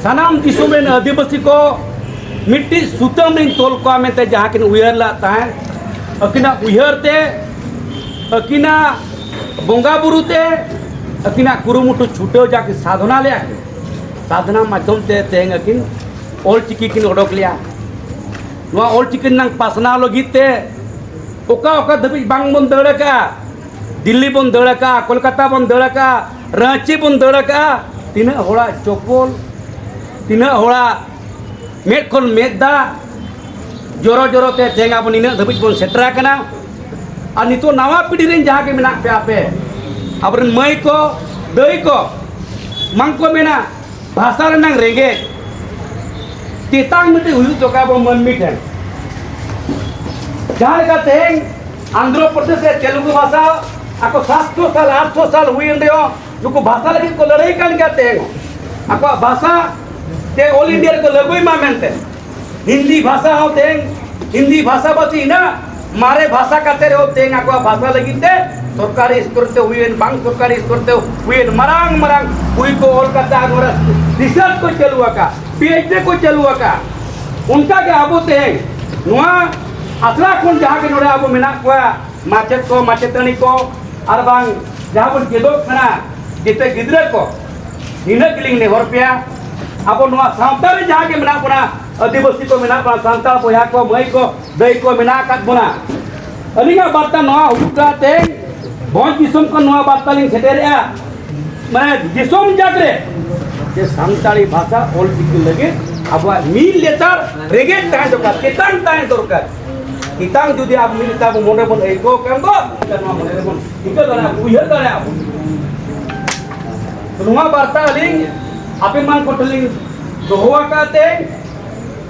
ᱥᱟᱱᱟᱢ ᱫᱤᱥᱚᱢ ᱨᱮᱱ ᱟᱹᱫᱤᱵᱟᱹᱥᱤ ᱠᱚ ᱢᱤᱫᱴᱤᱡ ᱥᱩᱛᱟᱹᱢ ᱨᱤᱧ ᱛᱚᱞ ᱠᱚᱣᱟ ᱢᱮᱱᱛᱮ ᱡᱟᱦᱟᱸ ᱠᱤᱱ ᱩᱭᱦᱟᱹᱨ ᱞᱮᱫ ᱛᱟᱦᱮᱸᱫ, ᱟᱹᱠᱤᱱᱟᱜ ᱩᱭᱦᱟᱹᱨ ᱛᱮ, ᱟᱹᱠᱤᱱᱟᱜ ᱵᱚᱸᱜᱟ ᱵᱩᱨᱩ ᱛᱮ, ᱟᱹᱠᱤᱱᱟᱜ ᱠᱩᱨᱩᱢᱩᱴᱩ ᱪᱷᱩᱴᱟᱹᱣ ᱡᱟ ᱠᱤᱱ ᱥᱟᱫᱷᱚᱱᱟ ᱞᱮᱫᱼᱟ ᱠᱤᱱ, ᱥᱟᱫᱷᱚᱱᱟ ᱢᱟᱫᱽᱫᱷᱚᱢ ᱛᱮ ᱛᱮᱦᱮᱧ ᱟᱹᱠᱤᱱ ᱚᱞ ᱪᱤᱠᱤ ᱠᱤᱱ ᱚᱰᱚᱠ ᱞᱮᱫᱼᱟ᱾ ᱱᱚᱣᱟ ᱚᱞ ᱪᱤᱠᱤ ᱨᱮᱱᱟᱜ ᱯᱟᱥᱱᱟᱣ ᱞᱟᱹᱜᱤᱫ ᱛᱮ ᱚᱠᱟ ᱚᱠᱟ ᱫᱷᱟᱹᱵᱤᱡ ᱵᱟᱝ ᱵᱚᱱ ᱫᱟᱹᱲ ᱟᱠᱟᱫᱼᱟ, ᱫᱤᱞᱞᱤ ᱵᱚᱱ ᱫᱟᱹᱲ ᱟᱠᱟᱫᱼᱟ, ᱠᱳᱞᱠᱟᱛᱟ ᱵᱚᱱ ᱫᱟᱹᱲ ᱟᱠᱟᱫᱼᱟ, ᱨᱟᱺᱪᱤ ᱵᱚᱱ ᱫᱟᱹᱲ ᱟᱠᱟᱫᱼᱟ, ᱛᱤᱱᱟᱹᱜ ᱦᱚᱲᱟᱜ ᱪᱚᱯᱚᱞ, ᱛᱤᱱᱟᱹᱜ ᱦᱚᱲᱟᱜ ᱢᱮᱫ ᱠᱷᱚᱱ ᱢᱮᱫ ᱫᱟᱜ ᱡᱚᱨᱚ ᱡᱚᱨᱚ ᱛᱮ ᱛᱮᱦᱮᱧ ᱟᱵᱚ ᱱᱤᱱᱟᱹᱜ ᱫᱷᱟᱹᱵᱤᱡ ᱵᱚᱱ ᱥᱮᱴᱮᱨ ᱟᱠᱟᱱᱟ᱾ ᱟᱨ ᱱᱤᱛᱚᱜ ᱱᱟᱣᱟ ᱯᱤᱲᱦᱤ ᱨᱮᱱ ᱡᱟᱦᱟᱸ ᱜᱮ ᱢᱮᱱᱟᱜ ᱯᱮ ᱟᱯᱮ, ᱟᱵᱚᱨᱮᱱ ᱢᱟᱹᱭ ᱠᱚ, ᱫᱟᱹᱭ ᱠᱚ, ᱵᱟᱝ ᱠᱚ ᱢᱮᱱᱟ ᱵᱷᱟᱥᱟ ᱨᱮᱱᱟᱜ ᱨᱮᱸᱜᱮᱡ ᱛᱮᱛᱟᱝ ᱢᱤᱫᱴᱤᱡ ᱦᱩᱭᱩᱜ ᱫᱚᱨᱠᱟᱨ ᱟᱵᱚ ᱢᱟᱹᱱᱢᱤ ᱴᱷᱮᱱ᱾ ᱡᱟᱦᱟᱸ ᱞᱮᱠᱟ ᱛᱮᱦᱮᱧ ᱟᱱᱫᱷᱨᱚ ᱯᱨᱚᱫᱮᱥ ᱨᱮ ᱛᱮᱞᱩᱜᱩ ᱵᱷᱟᱥᱟ ᱟᱠᱚ ᱥᱟᱛᱥᱚ ᱥᱟᱞ, ᱟᱴᱥᱚ ᱥᱟᱞ ᱦᱩᱭᱮᱱ ᱨᱮᱦᱚᱸ ᱱᱩᱠᱩ ᱵᱷᱟᱥᱟ ᱞᱟᱹᱜᱤᱫ ᱠᱚ ᱞᱟᱹᱲᱦᱟᱹᱭ ᱠᱟᱱ ᱜᱮᱭᱟ᱾ ᱛᱮᱦᱮᱧ ᱦᱚᱸ ᱟᱠᱚᱣᱟᱜ ᱵᱷᱟᱥᱟ ᱛᱮ ᱚᱞ ᱤᱱᱰᱤᱭᱟ ᱨᱮᱠᱚ ᱞᱟᱹᱜᱩᱭ ᱢᱟ ᱢᱮᱱᱛᱮ᱾ ᱦᱤᱱᱫᱤ ᱵᱷᱟᱥᱟ ᱦᱚᱸ ᱛᱮᱦᱮᱧ ᱦᱤᱱᱫᱤ ᱵᱷᱟᱥᱟ ᱵᱷᱟᱥᱤ ᱦᱮᱱᱟᱜ ᱢᱟᱨᱮ ᱵᱷᱟᱥᱟ ᱠᱟᱛᱮ ᱨᱮᱦᱚᱸ ᱛᱮᱦᱮᱧ ᱟᱠᱚᱣᱟᱜ ᱵᱷᱟᱥᱟ ᱞᱟᱹᱜᱤᱫ ᱛᱮ ᱥᱚᱨᱠᱟᱨᱤ ᱥᱛᱚᱨ ᱛᱮ ᱦᱩᱭᱮᱱ, ᱵᱟᱝ ᱥᱚᱨᱠᱟᱨᱤ ᱥᱛᱚᱨ ᱛᱮ ᱦᱩᱭᱮᱱ, ᱢᱟᱨᱟᱝ ᱢᱟᱨᱟᱝ ᱵᱳᱭ ᱠᱚ ᱚᱞ ᱠᱟᱛᱮ ᱟᱨ ᱱᱚᱰᱮ ᱨᱤᱥᱟᱨᱪ ᱠᱚ ᱪᱟᱹᱞᱩ ᱟᱠᱟᱫ, ᱯᱤ ᱮᱭᱤᱪ ᱰᱤ ᱠᱚ ᱪᱟᱹᱞᱩ ᱟᱠᱟᱫ᱾ ᱚᱱᱠᱟ ᱜᱮ ᱟᱵᱚ ᱛᱮᱦᱮᱧ ᱱᱚᱣᱟ ᱟᱥᱲᱟ ᱠᱷᱚᱱ ᱡᱟᱦᱟᱸ ᱜᱮ ᱱᱚᱰᱮ ᱟᱵᱚ ᱢᱮᱱᱟᱜ ᱠᱚᱣᱟ, ᱢᱟᱪᱮᱫ ᱠᱚ, ᱢᱟᱪᱮᱛᱟᱹᱱᱤ ᱠᱚ, ᱟᱨ ᱵᱟᱝ ᱡᱟᱦᱟᱸ ᱵᱚᱱ ᱪᱮᱫᱚᱜ ᱠᱟᱱᱟ, ᱡᱮᱛᱮ ᱜᱤᱫᱽᱨᱟᱹ ᱠᱚ, ᱱᱤᱱᱟᱹᱜ ᱜᱮᱞᱤᱧ ᱱᱮᱦᱚᱨ ᱯᱮᱭᱟ, ᱟᱵᱚ ᱱᱚᱣᱟ ᱥᱟᱶᱛᱟ ᱨᱮ ᱡᱟᱦᱟᱸ ᱜᱮ ᱢᱮᱱᱟᱜ ᱵᱚᱱᱟ, ᱟᱹᱫᱤᱵᱟᱹᱥᱤ ᱠᱚ ᱢᱮᱱᱟᱜ ᱵᱚᱱᱟ, ᱥᱟᱱᱛᱟᱲ ᱵᱚᱭᱦᱟ ᱠᱚ, ᱢᱟᱹᱭ ᱠᱚ, ᱫᱟᱹᱭ ᱠᱚ ᱢᱮᱱᱟᱜ ᱟᱠᱟᱫ ᱵᱚᱱᱟ, ᱟᱹᱞᱤᱧᱟᱜ ᱵᱟᱨᱛᱟ ᱱᱚᱣᱟ ᱦᱩᱭᱩᱜ ᱠᱟᱱᱟ ᱛᱮᱦᱮᱧ ᱵᱷᱚᱸᱡᱽ ᱫᱤᱥᱚᱢ ᱠᱷᱚᱱ ᱱᱚᱣᱟ ᱵᱟᱨᱛᱟ ᱞᱤᱧ ᱥᱮᱴᱮᱨᱮᱜᱼᱟ, ᱢᱟᱱᱮ ᱫᱤᱥᱚᱢ ᱡᱟᱠ ᱨᱮ, ᱡᱮ ᱥᱟᱱᱛᱟᱲᱤ ᱵᱷᱟᱥᱟ ᱚᱞ ᱪᱤᱠᱤ ᱞᱟᱹᱜᱤᱫ ᱟᱵᱚᱣᱟᱜ ᱢᱤᱫ ᱞᱮᱛᱟᱲ ᱨᱮᱸᱜᱮᱡ ᱛᱟᱦᱮᱸ ᱫᱚᱨᱠᱟᱨ, ᱛᱮᱛᱟᱝ ᱛᱟᱦᱮᱸ ᱫᱚᱨᱠᱟᱨ᱾ ᱛᱮᱛᱟᱝ ᱡᱩᱫᱤ ᱟᱵᱚ ᱢᱤᱫ ᱞᱮᱛᱟᱲ ᱵᱚᱱ ᱢᱚᱱᱮ ᱵᱚᱱ ᱟᱹᱭᱠᱟᱹᱣ ᱠᱷᱟᱱ ᱫᱚ ᱱᱚᱣᱟ ᱢᱚᱱᱮ ᱨᱮᱵᱚᱱ ᱴᱷᱤᱠᱟᱹ ᱫᱟᱲᱮᱭᱟᱜᱼᱟ, ᱩᱭᱦᱟᱹᱨ ᱫᱟᱲᱮᱭᱟᱜᱼᱟ ᱵᱚᱱ᱾ ᱱᱚᱣᱟ ᱵᱟᱨᱛᱟ ᱟᱹᱞᱤᱧ ᱟᱯᱮ ᱢᱟᱱ ᱠᱚ ᱴᱷᱮᱱ ᱞᱤᱧ ᱫᱚᱦᱚ ᱟᱠᱟᱫ ᱛᱮ,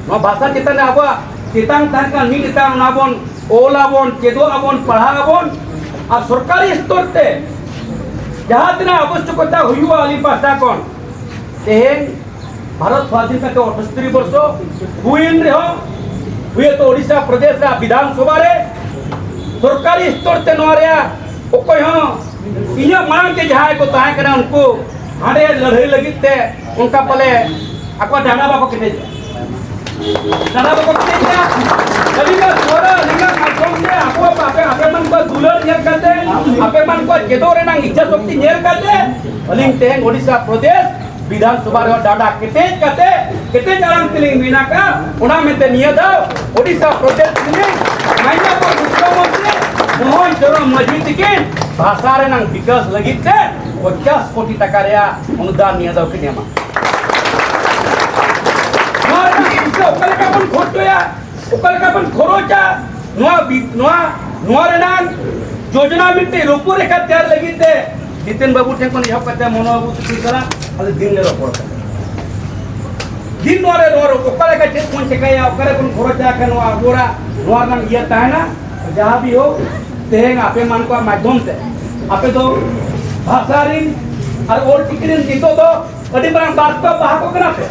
ᱱᱚᱣᱟ ᱵᱷᱟᱥᱟ ᱪᱮᱛᱟᱱ ᱨᱮ ᱟᱵᱚᱣᱟᱜ ᱛᱮᱛᱟᱝ ᱛᱟᱦᱮᱱ ᱠᱷᱟᱱ ᱢᱤᱫ ᱞᱮᱛᱟᱲ ᱚᱱᱟ ᱵᱚᱱ ᱚᱞ ᱟᱵᱚᱱ, ᱪᱮᱫᱚᱜ ᱟᱵᱚᱱ, ᱯᱟᱲᱦᱟᱜ ᱟᱵᱚᱱ᱾ ᱟᱨ ᱥᱚᱨᱠᱟᱨᱤ ᱥᱛᱚᱨ ᱛᱮ ᱡᱟᱦᱟᱸ ᱛᱤᱱᱟᱹᱜ ᱟᱵᱚᱥᱭᱚᱠᱚᱛᱟ ᱦᱩᱭᱩᱜᱼᱟ ᱟᱹᱞᱤᱧ ᱯᱟᱦᱴᱟ ᱠᱷᱚᱱ, ᱛᱮᱦᱮᱧ ᱵᱷᱟᱨᱚᱛ ᱥᱟᱫᱷᱤᱱ ᱠᱟᱛᱮ ᱟᱴᱷᱟᱥᱴᱤ ᱵᱚᱨᱥᱚ ᱦᱩᱭᱮᱱ ᱨᱮᱦᱚᱸ, ᱦᱩᱭᱮᱛᱚ ᱳᱰᱤᱥᱟ ᱯᱨᱚᱫᱮᱥ ᱨᱮᱱᱟᱜ ᱵᱤᱫᱷᱟᱱ ᱥᱚᱵᱷᱟ ᱨᱮ ᱥᱚᱨᱠᱟᱨᱤ ᱥᱛᱚᱨ ᱛᱮ ᱱᱚᱣᱟ ᱨᱮᱭᱟᱜ ᱚᱠᱚᱭ ᱦᱚᱸ, ᱤᱧᱟᱹᱜ ᱢᱟᱲᱟᱝ ᱛᱮ ᱡᱟᱦᱟᱸᱭ ᱠᱚ ᱛᱟᱦᱮᱸ ᱠᱟᱱᱟ ᱩᱱᱠᱩ ᱦᱟᱸᱰᱮ ᱞᱟᱹᱲᱦᱟᱹᱭ ᱞᱟᱹᱜᱤᱫ ᱛᱮ ᱚᱱᱠᱟ ᱯᱟᱞᱮ ᱟᱠᱚᱣᱟᱜ ᱰᱟᱸᱰᱟ ᱵᱟᱠᱚ ᱠᱮᱴᱮᱡᱟ᱾ ᱰᱟᱸᱰᱟ ᱵᱟᱠᱚ ᱠᱮᱴᱮᱡᱟ᱾ ᱟᱹᱞᱤᱧᱟᱜ ᱥᱚᱨᱟ, ᱟᱹᱞᱤᱧᱟᱜ ᱢᱟᱫᱽᱫᱷᱚᱢ ᱛᱮ ᱟᱠᱚ ᱟᱯᱮ, ᱟᱯᱮ ᱢᱟᱱ ᱠᱚᱣᱟᱜ ᱫᱩᱞᱟᱹᱲ ᱧᱮᱞ ᱠᱟᱛᱮ, ᱟᱯᱮ ᱢᱟᱱ ᱠᱚᱣᱟᱜ ᱪᱮᱫᱚᱜ ᱨᱮᱱᱟᱜ ᱤᱪᱪᱷᱟ ᱥᱚᱠᱛᱤ ᱧᱮᱞ ᱠᱟᱛᱮ ᱟᱹᱞᱤᱧ ᱛᱮᱦᱮᱧ ᱳᱰᱤᱥᱟ ᱯᱨᱚᱫᱮᱥ ᱵᱤᱫᱷᱟᱱ ᱥᱚᱵᱷᱟ ᱨᱮᱦᱚᱸ ᱰᱟᱸᱰᱟ ᱠᱮᱴᱮᱡ ᱠᱟᱛᱮ, ᱠᱮᱴᱮᱡ ᱟᱲᱟᱝ ᱛᱮᱞᱤᱧ ᱢᱮᱱ ᱟᱠᱟᱫ, ᱚᱱᱟ ᱢᱮᱱᱛᱮ ᱱᱤᱭᱟᱹ ᱫᱷᱟᱣ ᱳᱰᱤᱥᱟ ᱯᱨᱚᱫᱮᱥ ᱨᱤᱱᱤᱡ ᱢᱟᱱᱱᱤᱭᱚ ᱢᱩᱠᱷᱭᱚᱢᱚᱱᱛᱨᱤ ᱢᱳᱦᱚᱱ ᱪᱚᱨᱚᱬ ᱢᱟᱹᱡᱷᱤ ᱛᱤᱠᱤᱱ ᱵᱷᱟᱥᱟ ᱨᱮᱱᱟᱝ ᱵᱤᱠᱟᱥ ᱞᱟᱹᱜᱤᱫ ᱛᱮ ᱯᱚᱧᱪᱟᱥ ᱠᱳᱴᱤ ᱴᱟᱠᱟ ᱨᱮᱭᱟᱜ ᱚᱱᱩᱫᱟᱱ ᱱᱤᱭᱟᱹ ᱫᱷᱟᱣ ᱠᱤᱱ ᱮᱢᱟ᱾ ᱱᱚᱣᱟ ᱨᱮᱱᱟᱜ ᱯᱩᱭᱥᱟᱹ ᱚᱠᱟ ᱞᱮᱠᱟ ᱵᱚᱱ ᱠᱷᱚᱨᱪᱚᱭᱟ, ᱚᱠᱟ ᱞᱮᱠᱟ ᱵᱚᱱ ᱠᱷᱚᱨᱚᱪᱟ, ᱱᱚᱣᱟ ᱵᱤ-, ᱱᱚᱣᱟ, ᱱᱚᱣᱟ ᱨᱮᱱᱟᱝ ᱡᱳᱡᱚᱱᱟ ᱢᱤᱫᱴᱮᱡ ᱨᱩᱯᱚᱨᱮᱠᱷᱟ ᱛᱮᱭᱟᱨ ᱞᱟᱹᱜᱤᱫ ᱛᱮ ᱡᱤᱛᱮᱱ ᱵᱟᱹᱵᱩ ᱴᱷᱮᱱ ᱠᱷᱚᱱ ᱮᱦᱚᱵ ᱠᱟᱛᱮ ᱢᱚᱱᱳ ᱵᱟᱹᱵᱩ ᱛᱟᱹᱠᱤᱱ ᱥᱟᱞᱟᱜ ᱟᱞᱮ ᱫᱤᱱ ᱞᱮ ᱨᱚᱯᱚᱲ ᱠᱟᱱᱟ᱾ ᱫᱤᱱ ᱱᱚᱣᱟ ᱨᱮ, ᱱᱚᱣᱟ ᱨᱮ ᱚᱠᱟ ᱞᱮᱠᱟ ᱪᱮᱫ ᱵᱚᱱ ᱪᱮᱠᱟᱭᱟ, ᱚᱠᱟ ᱨᱮ ᱵᱚᱱ ᱠᱷᱚᱨᱚᱪᱟ, ᱠᱷᱟᱱ ᱱᱚᱣᱟ ᱟᱵᱚᱣᱟᱜ ᱱᱚᱣᱟ ᱨᱮᱱᱟᱜ ᱤᱭᱟᱹ ᱛᱟᱦᱮᱱᱟ᱾ ᱡᱟᱦᱟᱸ ᱵᱤ ᱦᱳᱠ, ᱛᱮᱦᱮᱧ ᱟᱯᱮ ᱢᱟᱱ ᱠᱚᱣᱟᱜ ᱢᱟᱫᱽᱫᱷᱚᱢ ᱛᱮ ᱟᱯᱮ ᱫᱚ ᱵᱷᱟᱥᱟ ᱨᱤᱱ ᱟᱨ ᱚᱞ ᱪᱤᱠᱤ ᱨᱤᱱ ᱱᱤᱛᱚᱜ ᱫᱚ ᱟᱹᱰᱤ ᱢᱟᱨᱟᱝ ᱵᱟᱨᱛᱟ ᱵᱟᱦᱟ ᱠᱚ ᱠᱟᱱᱟ ᱯᱮ᱾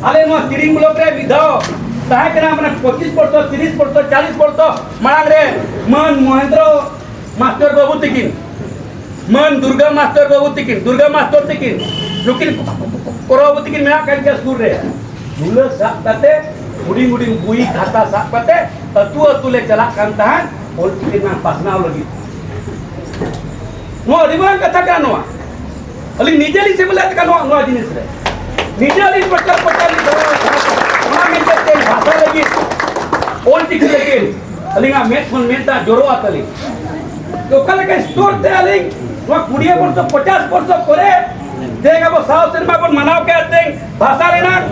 ᱟᱞᱮ ᱱᱚᱣᱟ ᱠᱤᱨᱤᱧ ᱵᱞᱚᱠ ᱨᱮ ᱢᱤᱫ ᱫᱷᱟᱣ ᱛᱟᱦᱮᱸ ᱠᱟᱱᱟ, ᱢᱟᱱᱮ ᱯᱚᱸᱪᱤᱥ ᱵᱚᱨᱥᱚ, ᱛᱤᱨᱤᱥ ᱵᱚᱨᱥᱚ, ᱪᱟᱞᱤᱥ ᱵᱚᱨᱥᱚ ᱢᱟᱲᱟᱝ ᱨᱮ ᱢᱟᱹᱱ ᱢᱚᱦᱮᱱᱫᱨᱚ ᱢᱟᱥᱴᱚᱨ ᱵᱟᱹᱵᱩ ᱛᱤᱠᱤᱱ, ᱢᱟᱹᱱ ᱫᱩᱨᱜᱟ ᱢᱟᱥᱴᱚᱨ ᱵᱟᱹᱵᱩ ᱛᱤᱠᱤᱱ, ᱫᱩᱨᱜᱟ ᱢᱟᱥᱴᱚᱨ ᱛᱤᱠᱤᱱ, ᱱᱩᱠᱤᱱ ᱠᱚᱨᱚ ᱵᱟᱹᱵᱩ ᱛᱤᱠᱤᱱ ᱢᱮᱱᱟᱜ ᱠᱟᱱ ᱜᱮᱭᱟ ᱥᱩᱨ ᱨᱮ᱾ ᱡᱷᱩᱞᱟᱹ ᱥᱟᱵ ᱠᱟᱛᱮ, ᱦᱩᱰᱤᱧ ᱦᱩᱰᱤᱧ ᱵᱩᱭ ᱠᱷᱟᱛᱟ ᱥᱟᱵ ᱠᱟᱛᱮ ᱟᱹᱛᱩ ᱟᱹᱛᱩ ᱞᱮ ᱪᱟᱞᱟᱜ ᱠᱟᱱ ᱛᱟᱦᱮᱸᱫ ᱚᱞᱪᱤᱠᱤ ᱨᱮᱱᱟᱜ ᱯᱟᱥᱱᱟᱣ ᱞᱟᱹᱜᱤᱫ᱾ ᱱᱚᱣᱟ ᱟᱹᱰᱤ ᱢᱟᱨᱟᱝ ᱠᱟᱛᱷᱟ ᱠᱟᱱᱟ ᱱᱚᱣᱟ᱾ ᱟᱹᱞᱤᱧ ᱱᱤᱡᱮ ᱞᱤᱧ ᱥᱮᱢᱞᱮᱫ ᱠᱟᱱᱟ ᱱᱚᱣᱟ, ᱱᱚᱣᱟ ᱡᱤᱱᱤᱥ ᱨᱮ᱾ ᱱᱤᱡᱮ ᱟᱹᱞᱤᱧ ᱯᱨᱚᱪᱟᱨ ᱯᱨᱚᱪᱟᱨ ᱞᱤᱧ ᱫᱷᱚᱨᱟᱣ ᱠᱟᱫᱟ᱾ ᱚᱱᱟ ᱢᱮᱱᱛᱮ ᱛᱮᱦᱮᱧ ᱵᱷᱟᱥᱟ ᱞᱟᱹᱜᱤᱫ, ᱚᱞᱪᱤᱠᱤ ᱞᱟᱹᱜᱤᱫ ᱟᱹᱞᱤᱧᱟᱜ ᱢᱮᱫ ᱠᱷᱚᱱ ᱢᱮᱫ ᱫᱟᱜ ᱡᱚᱨᱚᱜᱼᱟ ᱛᱟᱹᱞᱤᱧ᱾ ᱚᱠᱟ ᱞᱮᱠᱟ ᱥᱛᱚᱨ ᱛᱮ ᱟᱹᱞᱤᱧ ᱱᱚᱣᱟ ᱠᱩᱲᱤ ᱵᱚᱨᱥᱚ, ᱯᱚᱪᱟᱥ ᱵᱚᱨᱥᱚ ᱯᱚᱨᱮ ᱛᱮᱦᱮᱧ ᱟᱵᱚ ᱥᱟᱶ ᱥᱮᱨᱢᱟ ᱵᱚᱱ ᱢᱟᱱᱟᱣ ᱠᱮᱫ ᱛᱮᱦᱮᱧ ᱵᱷᱟᱥᱟ ᱨᱮᱱᱟᱜ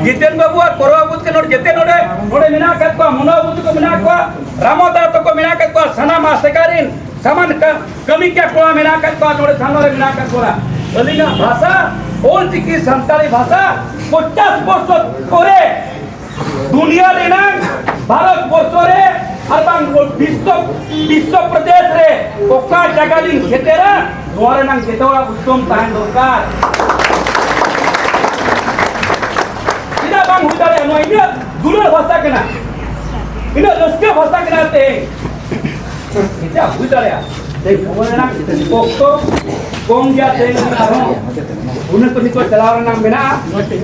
ᱡᱤᱛᱮᱱ ᱵᱟᱹᱵᱩ ᱟᱨ ᱠᱚᱨᱚ ᱵᱟᱹᱵᱩ ᱛᱟᱠᱚ ᱱᱚᱰᱮ, ᱡᱮᱛᱮ ᱱᱚᱰᱮ, ᱱᱚᱰᱮ ᱢᱮᱱᱟᱜ ᱟᱠᱟᱫ ᱠᱚᱣᱟ, ᱢᱩᱱᱟ ᱵᱟᱹᱵᱩ ᱛᱟᱠᱚ ᱢᱮᱱᱟᱜ ᱠᱚᱣᱟ, ᱨᱟᱢᱚ ᱫᱟ ᱛᱟᱠᱚ ᱢᱮᱱᱟᱜ ᱟᱠᱟᱫ ᱠᱚᱣᱟ, ᱥᱟᱱᱟᱢ ᱟᱥᱮᱠᱟ ᱨᱤᱱ ᱥᱟᱢᱟᱱ ᱠᱟ-, ᱠᱟᱹᱢᱤ ᱠᱟ ᱠᱚᱲᱟ ᱢᱮᱱᱟᱜ ᱟᱠᱟᱫ ᱠᱚᱣᱟ, ᱱᱚᱰᱮ ᱥᱟᱢᱱᱟ ᱨᱮ ᱢᱮᱱᱟᱜ ᱟᱠᱟᱫ ᱠᱚᱣᱟ᱾ ᱟᱹᱞᱤᱧᱟᱜ ᱵᱷᱟᱥᱟ, ᱚᱞᱪᱤᱠᱤ ᱥᱟᱱᱛᱟᱲᱤ ᱵᱷᱟᱥᱟ ᱯᱚᱪᱟᱥ ᱵᱚᱨᱥᱚ ᱯᱚᱨᱮ ᱫᱩᱱᱤᱭᱟᱹ ᱨᱮᱱᱟᱜ ᱵᱷᱟᱨᱚᱛ ᱵᱚᱨᱥᱚ ᱨᱮ ᱟᱨ ᱵᱟᱝ ᱵᱤᱥᱥᱚ, ᱵᱤᱥᱥᱚ ᱯᱨᱚᱫᱮᱥ ᱨᱮ ᱚᱠᱟ ᱡᱟᱭᱜᱟ ᱞᱤᱧ ᱥᱮᱴᱮᱨᱟ, ᱱᱚᱣᱟ ᱨᱮᱱᱟᱜ ᱡᱮᱛᱮ ᱦᱚᱲᱟᱜ ᱩᱫᱽᱫᱚᱢ ᱛᱟᱦᱮᱱ ᱫᱚᱨᱠᱟᱨ᱾ ᱪᱮᱫᱟᱜ ᱵᱟᱝ ᱦᱩᱭ ᱫᱟᱲᱮᱭᱟᱜᱼᱟ? ᱱᱚᱣᱟ ᱤᱱᱟᱹᱜ ᱫᱩᱞᱟᱹᱲ ᱵᱷᱟᱥᱟ ᱠᱟᱱᱟ, ᱤᱱᱟᱹᱜ ᱨᱟᱹᱥᱠᱟᱹ ᱵᱷᱟᱥᱟ ᱠᱟᱱᱟ ᱛᱮᱦᱮᱧ᱾ ᱪᱮᱫᱟᱜ ᱦᱩᱭ ᱫᱟᱲᱮᱭᱟᱜᱼᱟ? ᱛᱮᱦᱮᱧ ᱥᱚᱢᱚᱭ ᱨᱮᱱᱟᱜ ᱚᱠᱛᱚ ᱠᱚᱢ ᱜᱮᱭᱟ, ᱛᱮᱦᱮᱧ ᱟᱨᱦᱚᱸ ᱩᱱᱟᱹᱜ ᱠᱚ ᱱᱤᱛᱚᱜ ᱪᱟᱞᱟᱣ ᱨᱮᱱᱟᱜ ᱢᱮᱱᱟᱜᱼᱟ᱾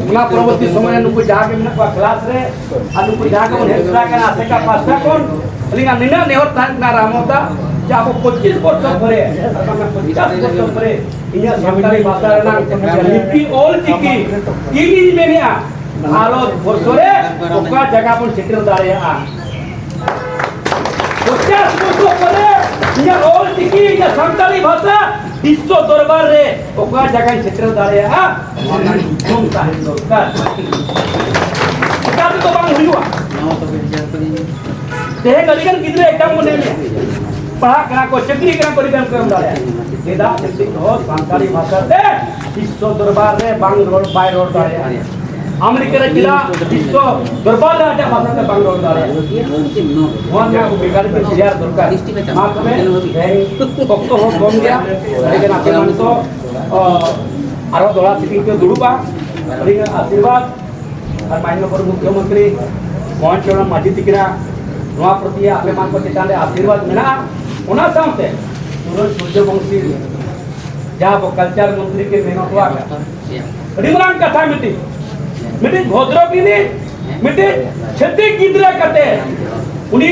ᱚᱱᱟ ᱯᱚᱨᱚᱵᱚᱨᱛᱤ ᱥᱚᱢᱚᱭ ᱨᱮ ᱱᱩᱠᱩ ᱡᱟᱦᱟᱸ ᱜᱮ ᱢᱮᱱᱟᱜ ᱠᱚᱣᱟ ᱠᱞᱟᱥ ᱨᱮ, ᱟᱨ ᱱᱩᱠᱩ ᱡᱟᱦᱟᱸ ᱜᱮᱵᱚᱱ ᱦᱮᱡ ᱥᱮᱴᱮᱨ ᱟᱠᱟᱱᱟ ᱟᱥᱮᱠᱟ ᱯᱟᱥᱴᱟ ᱠᱷᱚᱱ, ᱟᱹᱞᱤᱧᱟᱜ ᱱᱤᱱᱟᱹᱜ ᱱᱮᱦᱚᱨ ᱛᱟᱦᱮᱸ ᱠᱟᱱᱟ ᱨᱟᱢᱚᱫᱟ, ᱡᱮ ᱟᱵᱚ ᱯᱚᱸᱪᱤᱥ ᱵᱚᱪᱷᱚᱨ ᱯᱚᱨᱮ, ᱟᱨ ᱵᱟᱝ ᱯᱚᱧᱪᱟᱥ ᱵᱚᱪᱷᱚᱨ ᱯᱚᱨᱮ ᱤᱧᱟᱹᱜ ᱥᱟᱱᱛᱟᱲᱤ ᱵᱷᱟᱥᱟ ᱨᱮᱱᱟᱜ ᱞᱤᱯᱤ ᱚᱞ ᱪᱤᱠᱤ, ᱤᱧᱤᱧ ᱢᱮᱱᱮᱜᱼᱟ, ᱵᱷᱟᱨᱚᱛ ᱵᱚᱨᱥᱚ ᱨᱮ ᱚᱠᱟ ᱡᱟᱭᱜᱟ ᱵᱚᱱ ᱥᱮᱴᱮᱨ ᱫᱟᱲᱮᱭᱟᱜᱼᱟ᱾ ᱯᱚᱧᱪᱟᱥ ᱵᱚᱪᱷᱚᱨ ᱯᱚᱨᱮ ᱤᱧᱟᱹᱜ ᱚᱞ ᱪᱤᱠᱤ, ᱤᱧᱟᱹᱜ ᱥᱟᱱᱛᱟᱲᱤ ᱵᱷᱟᱥᱟ ᱵᱤᱥᱥᱚ ᱫᱚᱨᱵᱟᱨ ᱨᱮ ᱚᱠᱟ ᱡᱟᱭᱜᱟᱧ ᱥᱮᱴᱮᱨ ᱫᱟᱲᱮᱭᱟᱜᱼᱟ, ᱚᱱᱟ ᱧᱩᱛᱩᱢ ᱛᱟᱦᱮᱱ ᱫᱚᱨᱠᱟᱨ᱾ ᱮᱴᱟᱜ ᱛᱮᱫᱚ ᱵᱟᱝ ᱦᱩᱭᱩᱜᱼᱟ᱾ ᱛᱮᱦᱮᱧ ᱟᱹᱰᱤ ᱜᱟᱱ ᱜᱤᱫᱽᱨᱟᱹ ᱮᱠᱡᱟᱢ ᱵᱚᱱ ᱮᱢᱮᱫᱼᱟ, ᱯᱟᱲᱦᱟᱜ ᱠᱟᱱᱟ ᱠᱚ, ᱪᱟᱹᱠᱨᱤ ᱠᱟᱱᱟ ᱠᱚ, ᱟᱹᱰᱤ ᱜᱟᱱ ᱠᱚ ᱮᱢ ᱫᱟᱲᱮᱭᱟᱜᱼᱟ᱾ ᱪᱮᱫᱟᱜ ᱮᱱᱛᱮ ᱦᱚᱲ ᱥᱟᱱᱛᱟᱲᱤ ᱵᱷᱟᱥᱟ ᱛᱮ ᱵᱤᱥᱥᱚ ᱫᱚᱨᱵᱟᱨ ᱨᱮ ᱵᱟᱝ ᱨᱚᱲ, ᱵᱟᱭ ᱨᱚᱲ ᱫᱟᱲᱮᱭᱟᱜᱼᱟ? ᱟᱢᱮᱨᱤᱠᱟ ᱨᱮ ᱪᱮᱫᱟᱜ ᱵᱤᱥᱥᱚ ᱫᱚᱨᱵᱟᱨ ᱨᱮ ᱟᱡᱟᱜ ᱵᱷᱟᱥᱟ ᱛᱮ ᱵᱟᱝ ᱨᱚᱲ ᱫᱟᱲᱮᱭᱟᱜᱼᱟ? ᱱᱚᱣᱟ ᱨᱮᱱᱟᱜ ᱵᱮᱜᱟᱨ ᱠᱚ ᱠᱞᱤᱭᱟᱨ ᱫᱚᱨᱠᱟᱨ᱾ ᱢᱟ ᱛᱚᱵᱮ, ᱛᱮᱦᱮᱧ ᱚᱠᱛᱚ ᱦᱚᱸ ᱠᱚᱢ ᱜᱮᱭᱟ, ᱟᱹᱰᱤ ᱜᱟᱱ ᱟᱯᱮ ᱢᱟᱱ ᱠᱚ, ᱚ, ᱟᱨᱚ ᱫᱚᱦᱲᱟ ᱥᱤᱴᱤᱝ ᱯᱮ ᱫᱩᱲᱩᱵᱟ, ᱟᱹᱰᱤ ᱜᱟᱱ ᱟᱥᱤᱨᱵᱟᱫᱽ᱾ ᱟᱨ ᱢᱟᱱᱱᱤᱭᱚ ᱯᱚᱨᱚᱵ ᱢᱩᱠᱷᱭᱚᱢᱚᱱᱛᱨᱤ ᱢᱳᱦᱚᱱ ᱪᱚᱨᱚᱬ ᱢᱟᱹᱡᱷᱤ ᱛᱤᱠᱤᱱᱟᱜ ᱱᱚᱣᱟ ᱯᱨᱚᱛᱤ ᱟᱯᱮ ᱢᱟᱱ ᱠᱚ ᱪᱮᱛᱟᱱ ᱨᱮ ᱟᱥᱤᱨᱵᱟᱫᱽ ᱢᱮᱱᱟᱜᱼᱟ᱾ ᱚᱱᱟ ᱥᱟᱶᱛᱮ ᱯᱩᱨᱟᱹ ᱥᱩᱨᱡᱚᱵᱚᱝᱥᱤ ᱡᱟᱦᱟᱸ ᱟᱵᱚ ᱠᱟᱞᱪᱟᱨ ᱢᱚᱱᱛᱨᱤ ᱠᱤᱱ ᱢᱮᱱ ᱦᱚᱴᱚ ᱟᱠᱟᱫ, ᱟᱹᱰᱤ ᱢᱟᱨᱟᱝ ᱠᱟᱛᱷᱟ ᱢᱤᱫᱴᱤᱡ, ᱢᱤᱫᱴᱤᱡ ᱵᱷᱚᱫᱨᱚ ᱜᱤᱱᱤ, ᱢᱤᱫᱴᱤᱡ ᱪᱷᱟᱹᱛᱤᱠ ᱜᱤᱫᱽᱨᱟᱹ ᱠᱟᱛᱮ ᱩᱱᱤ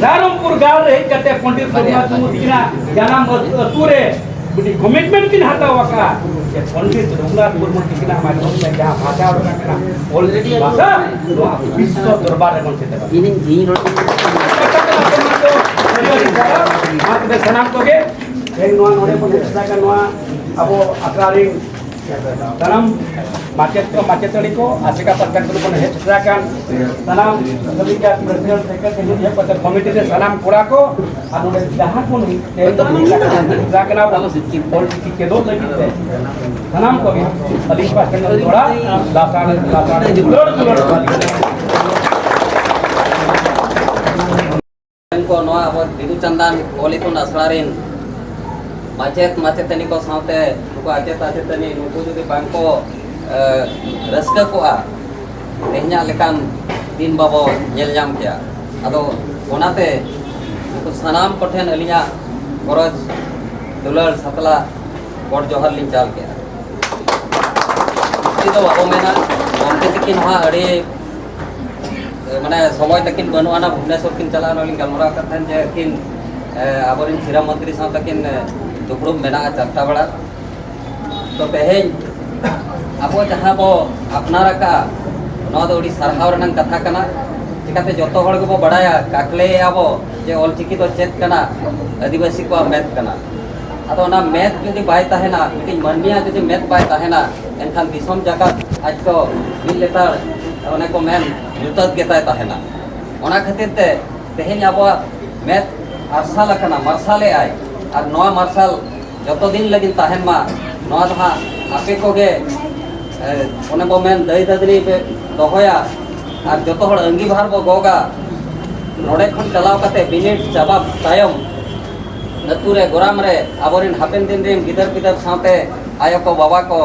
ᱨᱟᱭᱨᱚᱝᱯᱩᱨ ᱜᱟᱲ ᱨᱮ ᱦᱮᱡ ᱠᱟᱛᱮ ᱯᱚᱱᱰᱤᱛ ᱨᱚᱜᱷᱩᱱᱟᱛᱷ ᱢᱩᱨᱢᱩ ᱛᱤᱠᱤᱱᱟᱜ ᱡᱟᱱᱟᱢ ᱟᱹᱛᱩ ᱨᱮ ᱢᱤᱫᱴᱤᱡ ᱠᱚᱢᱤᱴᱢᱮᱱᱴ ᱠᱤᱱ ᱦᱟᱛᱟᱣ ᱟᱠᱟᱫᱼᱟ ᱡᱮ ᱯᱚᱱᱰᱤᱛ ᱨᱚᱜᱷᱩᱱᱟᱛᱷ ᱢᱩᱨᱢᱩ ᱛᱤᱠᱤᱱᱟᱜ ᱢᱟᱫᱽᱫᱷᱚᱢ ᱛᱮ ᱡᱟᱦᱟᱸ ᱵᱷᱟᱥᱟ ᱚᱰᱚᱠ ᱟᱠᱟᱱᱟ, ᱚᱞ ᱪᱤᱠᱤ ᱵᱷᱟᱥᱟ, ᱱᱚᱣᱟ ᱵᱤᱥᱥᱚ ᱫᱚᱨᱵᱟᱨ ᱨᱮᱵᱚᱱ ᱥᱮᱴᱮᱨᱟ᱾ ᱤᱧᱤᱧ, ᱤᱧ ᱨᱚᱲ ᱢᱟ ᱛᱚᱵᱮ ᱥᱟᱱᱟᱢ ᱠᱚᱜᱮ ᱛᱮᱦᱮᱧ ᱱᱚᱣᱟ ᱱᱚᱰᱮ ᱵᱚᱱ ᱥᱮᱴᱮᱨ ᱟᱠᱟᱱ ᱱᱚᱣᱟ ᱟᱵᱚ ᱟᱥᱲᱟ ᱨᱮᱱ ᱥᱟᱱᱟᱢ ᱢᱟᱪᱮᱛ ᱠᱚ, ᱢᱟᱪᱮᱛᱟᱹᱱᱤ ᱠᱚ, ᱟᱥᱮᱠᱟ ᱯᱟᱦᱴᱟ ᱠᱷᱚᱱ ᱵᱚᱱ ᱦᱮᱡ ᱥᱮᱴᱮᱨ ᱟᱠᱟᱱ ᱥᱟᱱᱟᱢ ᱠᱚᱢᱤᱴᱤ ᱨᱮᱱ ᱥᱟᱱᱟᱢ ᱠᱚᱲᱟ ᱠᱚ, ᱟᱨ ᱱᱚᱰᱮ ᱡᱟᱦᱟᱸ ᱠᱚ ᱱᱤᱛ ᱛᱮᱦᱮᱧ ᱥᱮᱴᱮᱨ ᱟᱠᱟᱱᱟ ᱵᱚᱱ ᱚᱞ ᱪᱤᱠᱤ ᱪᱮᱫᱚᱜ ᱞᱟᱹᱜᱤᱫ ᱛᱮ, ᱥᱟᱱᱟᱢ ᱠᱚᱜᱮ ᱟᱹᱞᱤᱧ ᱯᱟᱦᱴᱟ ᱠᱷᱚᱱ ᱛᱷᱚᱲᱟ ᱞᱟᱥᱟᱲ, ᱞᱟᱥᱟᱲ ᱫᱩᱞᱟᱹᱲ, ᱫᱩᱞᱟᱹᱲ ᱡᱚᱦᱟᱨ᱾ ᱠᱚ, ᱱᱚᱣᱟ ᱟᱵᱚ ᱵᱤᱫᱩ ᱪᱟᱸᱫᱟᱱ ᱚᱞ ᱤᱛᱩᱱ ᱟᱥᱲᱟ ᱨᱮᱱ ᱢᱟᱪᱮᱛ ᱢᱟᱪᱮᱛᱟᱹᱱᱤ ᱠᱚ ᱥᱟᱶᱛᱮ ᱱᱩᱠᱩ ᱟᱪᱮᱛ ᱟᱪᱮᱛᱟᱹᱱᱤ, ᱱᱩᱠᱩ ᱡᱩᱫᱤ ᱵᱟᱝ ᱠᱚ, ᱮ, ᱨᱟᱹᱥᱠᱟᱹ ᱠᱚᱜᱼᱟ, ᱛᱮᱦᱮᱧᱟᱜ ᱞᱮᱠᱟᱱ ᱫᱤᱱ ᱵᱟᱵᱚ ᱧᱮᱞ ᱧᱟᱢ ᱠᱮᱭᱟ᱾ ᱟᱫᱚ ᱚᱱᱟᱛᱮ ᱱᱩᱠᱩ ᱥᱟᱱᱟᱢ ᱠᱚᱴᱷᱮᱱ ᱟᱹᱞᱤᱧᱟᱜ ᱜᱚᱨᱚᱡᱽ, ᱫᱩᱞᱟᱹᱲ, ᱥᱟᱛᱞᱟ, ᱜᱚᱰ ᱡᱚᱦᱟᱨ ᱞᱤᱧ ᱪᱟᱞ ᱠᱮᱜᱼᱟ᱾ ᱡᱟᱹᱥᱛᱤ ᱫᱚ ᱵᱟᱵᱚ ᱢᱮᱱᱟ, ᱜᱚᱢᱠᱮ ᱛᱟᱹᱠᱤᱱ ᱦᱚᱸ ᱟᱹᱰᱤ, ᱢᱟᱱᱮ, ᱥᱚᱢᱚᱭ ᱛᱟᱹᱠᱤᱱ ᱵᱟᱹᱱᱩᱜ ᱟᱱᱟ, ᱵᱷᱩᱵᱽᱱᱮᱥᱚᱨ ᱠᱤᱱ ᱪᱟᱞᱟᱜᱼᱟ᱾ ᱚᱱᱟ ᱞᱤᱧ ᱜᱟᱞᱢᱟᱨᱟᱣ ᱠᱟᱱ ᱛᱟᱦᱮᱸᱫ ᱡᱮ ᱟᱹᱠᱤᱱ, ᱮ, ᱟᱵᱚᱨᱮᱱ ᱥᱤᱨᱟᱹ ᱢᱚᱱᱛᱨᱤ ᱥᱟᱶ ᱛᱟᱹᱠᱤᱱ, ᱮ, ᱫᱩᱯᱲᱩᱵ ᱢᱮᱱᱟᱜᱼᱟ ᱪᱟᱨᱴᱟ ᱵᱮᱲᱟ᱾ ᱛᱚ ᱛᱮᱦᱮᱧ ᱟᱵᱚ ᱡᱟᱦᱟᱸ ᱵᱚ ᱟᱯᱱᱟᱨ ᱟᱠᱟᱫᱼᱟ, ᱱᱚᱣᱟ ᱫᱚ ᱟᱹᱰᱤ ᱥᱟᱨᱦᱟᱣ ᱨᱮᱱᱟᱜ ᱠᱟᱛᱷᱟ ᱠᱟᱱᱟ᱾ ᱪᱤᱠᱟᱹᱛᱮ ᱡᱚᱛᱚ ᱦᱚᱲ ᱜᱮᱵᱚ ᱵᱟᱲᱟᱭᱟ, ᱠᱟᱠᱞᱮᱭᱮᱫᱼᱟ ᱵᱚ ᱡᱮ ᱚᱞᱪᱤᱠᱤ ᱫᱚ ᱪᱮᱫ ᱠᱟᱱᱟ, ᱟᱹᱫᱤᱵᱟᱹᱥᱤ ᱠᱚᱣᱟᱜ ᱢᱮᱫ ᱠᱟᱱᱟ᱾ ᱟᱫᱚ ᱚᱱᱟ ᱢᱮᱫ ᱡᱩᱫᱤ ᱵᱟᱭ ᱛᱟᱦᱮᱱᱟ, ᱢᱤᱫᱴᱤᱡ ᱢᱟᱹᱱᱢᱤᱭᱟᱜ ᱡᱩᱫᱤ ᱢᱮᱫ ᱵᱟᱭ ᱛᱟᱦᱮᱱᱟ, ᱮᱱᱠᱷᱟᱱ ᱫᱤᱥᱚᱢ ᱡᱟᱠᱟᱛ ᱟᱡ ᱫᱚ ᱢᱤᱫ ᱞᱮᱛᱟᱲ, ᱚᱱᱮ ᱠᱚ ᱢᱮᱱ, ᱧᱩᱛᱟᱹᱛ ᱜᱮᱛᱟᱭ ᱛᱟᱦᱮᱱᱟ᱾ ᱚᱱᱟ ᱠᱷᱟᱹᱛᱤᱨ ᱛᱮ ᱛᱮᱦᱮᱧ ᱟᱵᱚᱣᱟᱜ ᱢᱮᱫ ᱟᱨᱥᱟᱞ ᱟᱠᱟᱱᱟ, ᱢᱟᱨᱥᱟᱞᱮᱜᱼᱟᱭ, ᱟᱨ ᱱᱚᱣᱟ ᱢᱟᱨᱥᱟᱞ ᱡᱚᱛᱚ ᱫᱤᱱ ᱞᱟᱹᱜᱤᱫ ᱛᱟᱦᱮᱱ ᱢᱟ, ᱱᱚᱣᱟ ᱫᱚ ᱦᱟᱸᱜ ᱟᱯᱮ ᱠᱚᱜᱮ ᱚᱱᱮ ᱵᱚ ᱢᱮᱱ, ᱫᱟᱹᱭ ᱫᱟᱹᱫᱽᱱᱤ ᱯᱮ ᱫᱚᱦᱚᱭᱟ ᱟᱨ ᱡᱚᱛᱚ ᱦᱚᱲ ᱟᱺᱜᱤᱵᱷᱟᱨ ᱵᱚ ᱜᱚᱜᱟ᱾ ᱱᱚᱰᱮ ᱠᱷᱚᱱ ᱪᱟᱞᱟᱣ ᱠᱟᱛᱮ ᱵᱤᱱᱤᱰ ᱪᱟᱵᱟ ᱛᱟᱭᱚᱢ ᱟᱹᱛᱩ ᱨᱮ, ᱜᱚᱨᱟᱢ ᱨᱮ ᱟᱵᱚᱨᱮᱱ ᱦᱟᱯᱮᱱ ᱫᱤᱱ ᱨᱮᱱ ᱜᱤᱫᱟᱹᱨ ᱯᱤᱫᱟᱹᱨ ᱥᱟᱶᱛᱮ ᱟᱭᱳ ᱠᱚ, ᱵᱟᱵᱟ ᱠᱚ,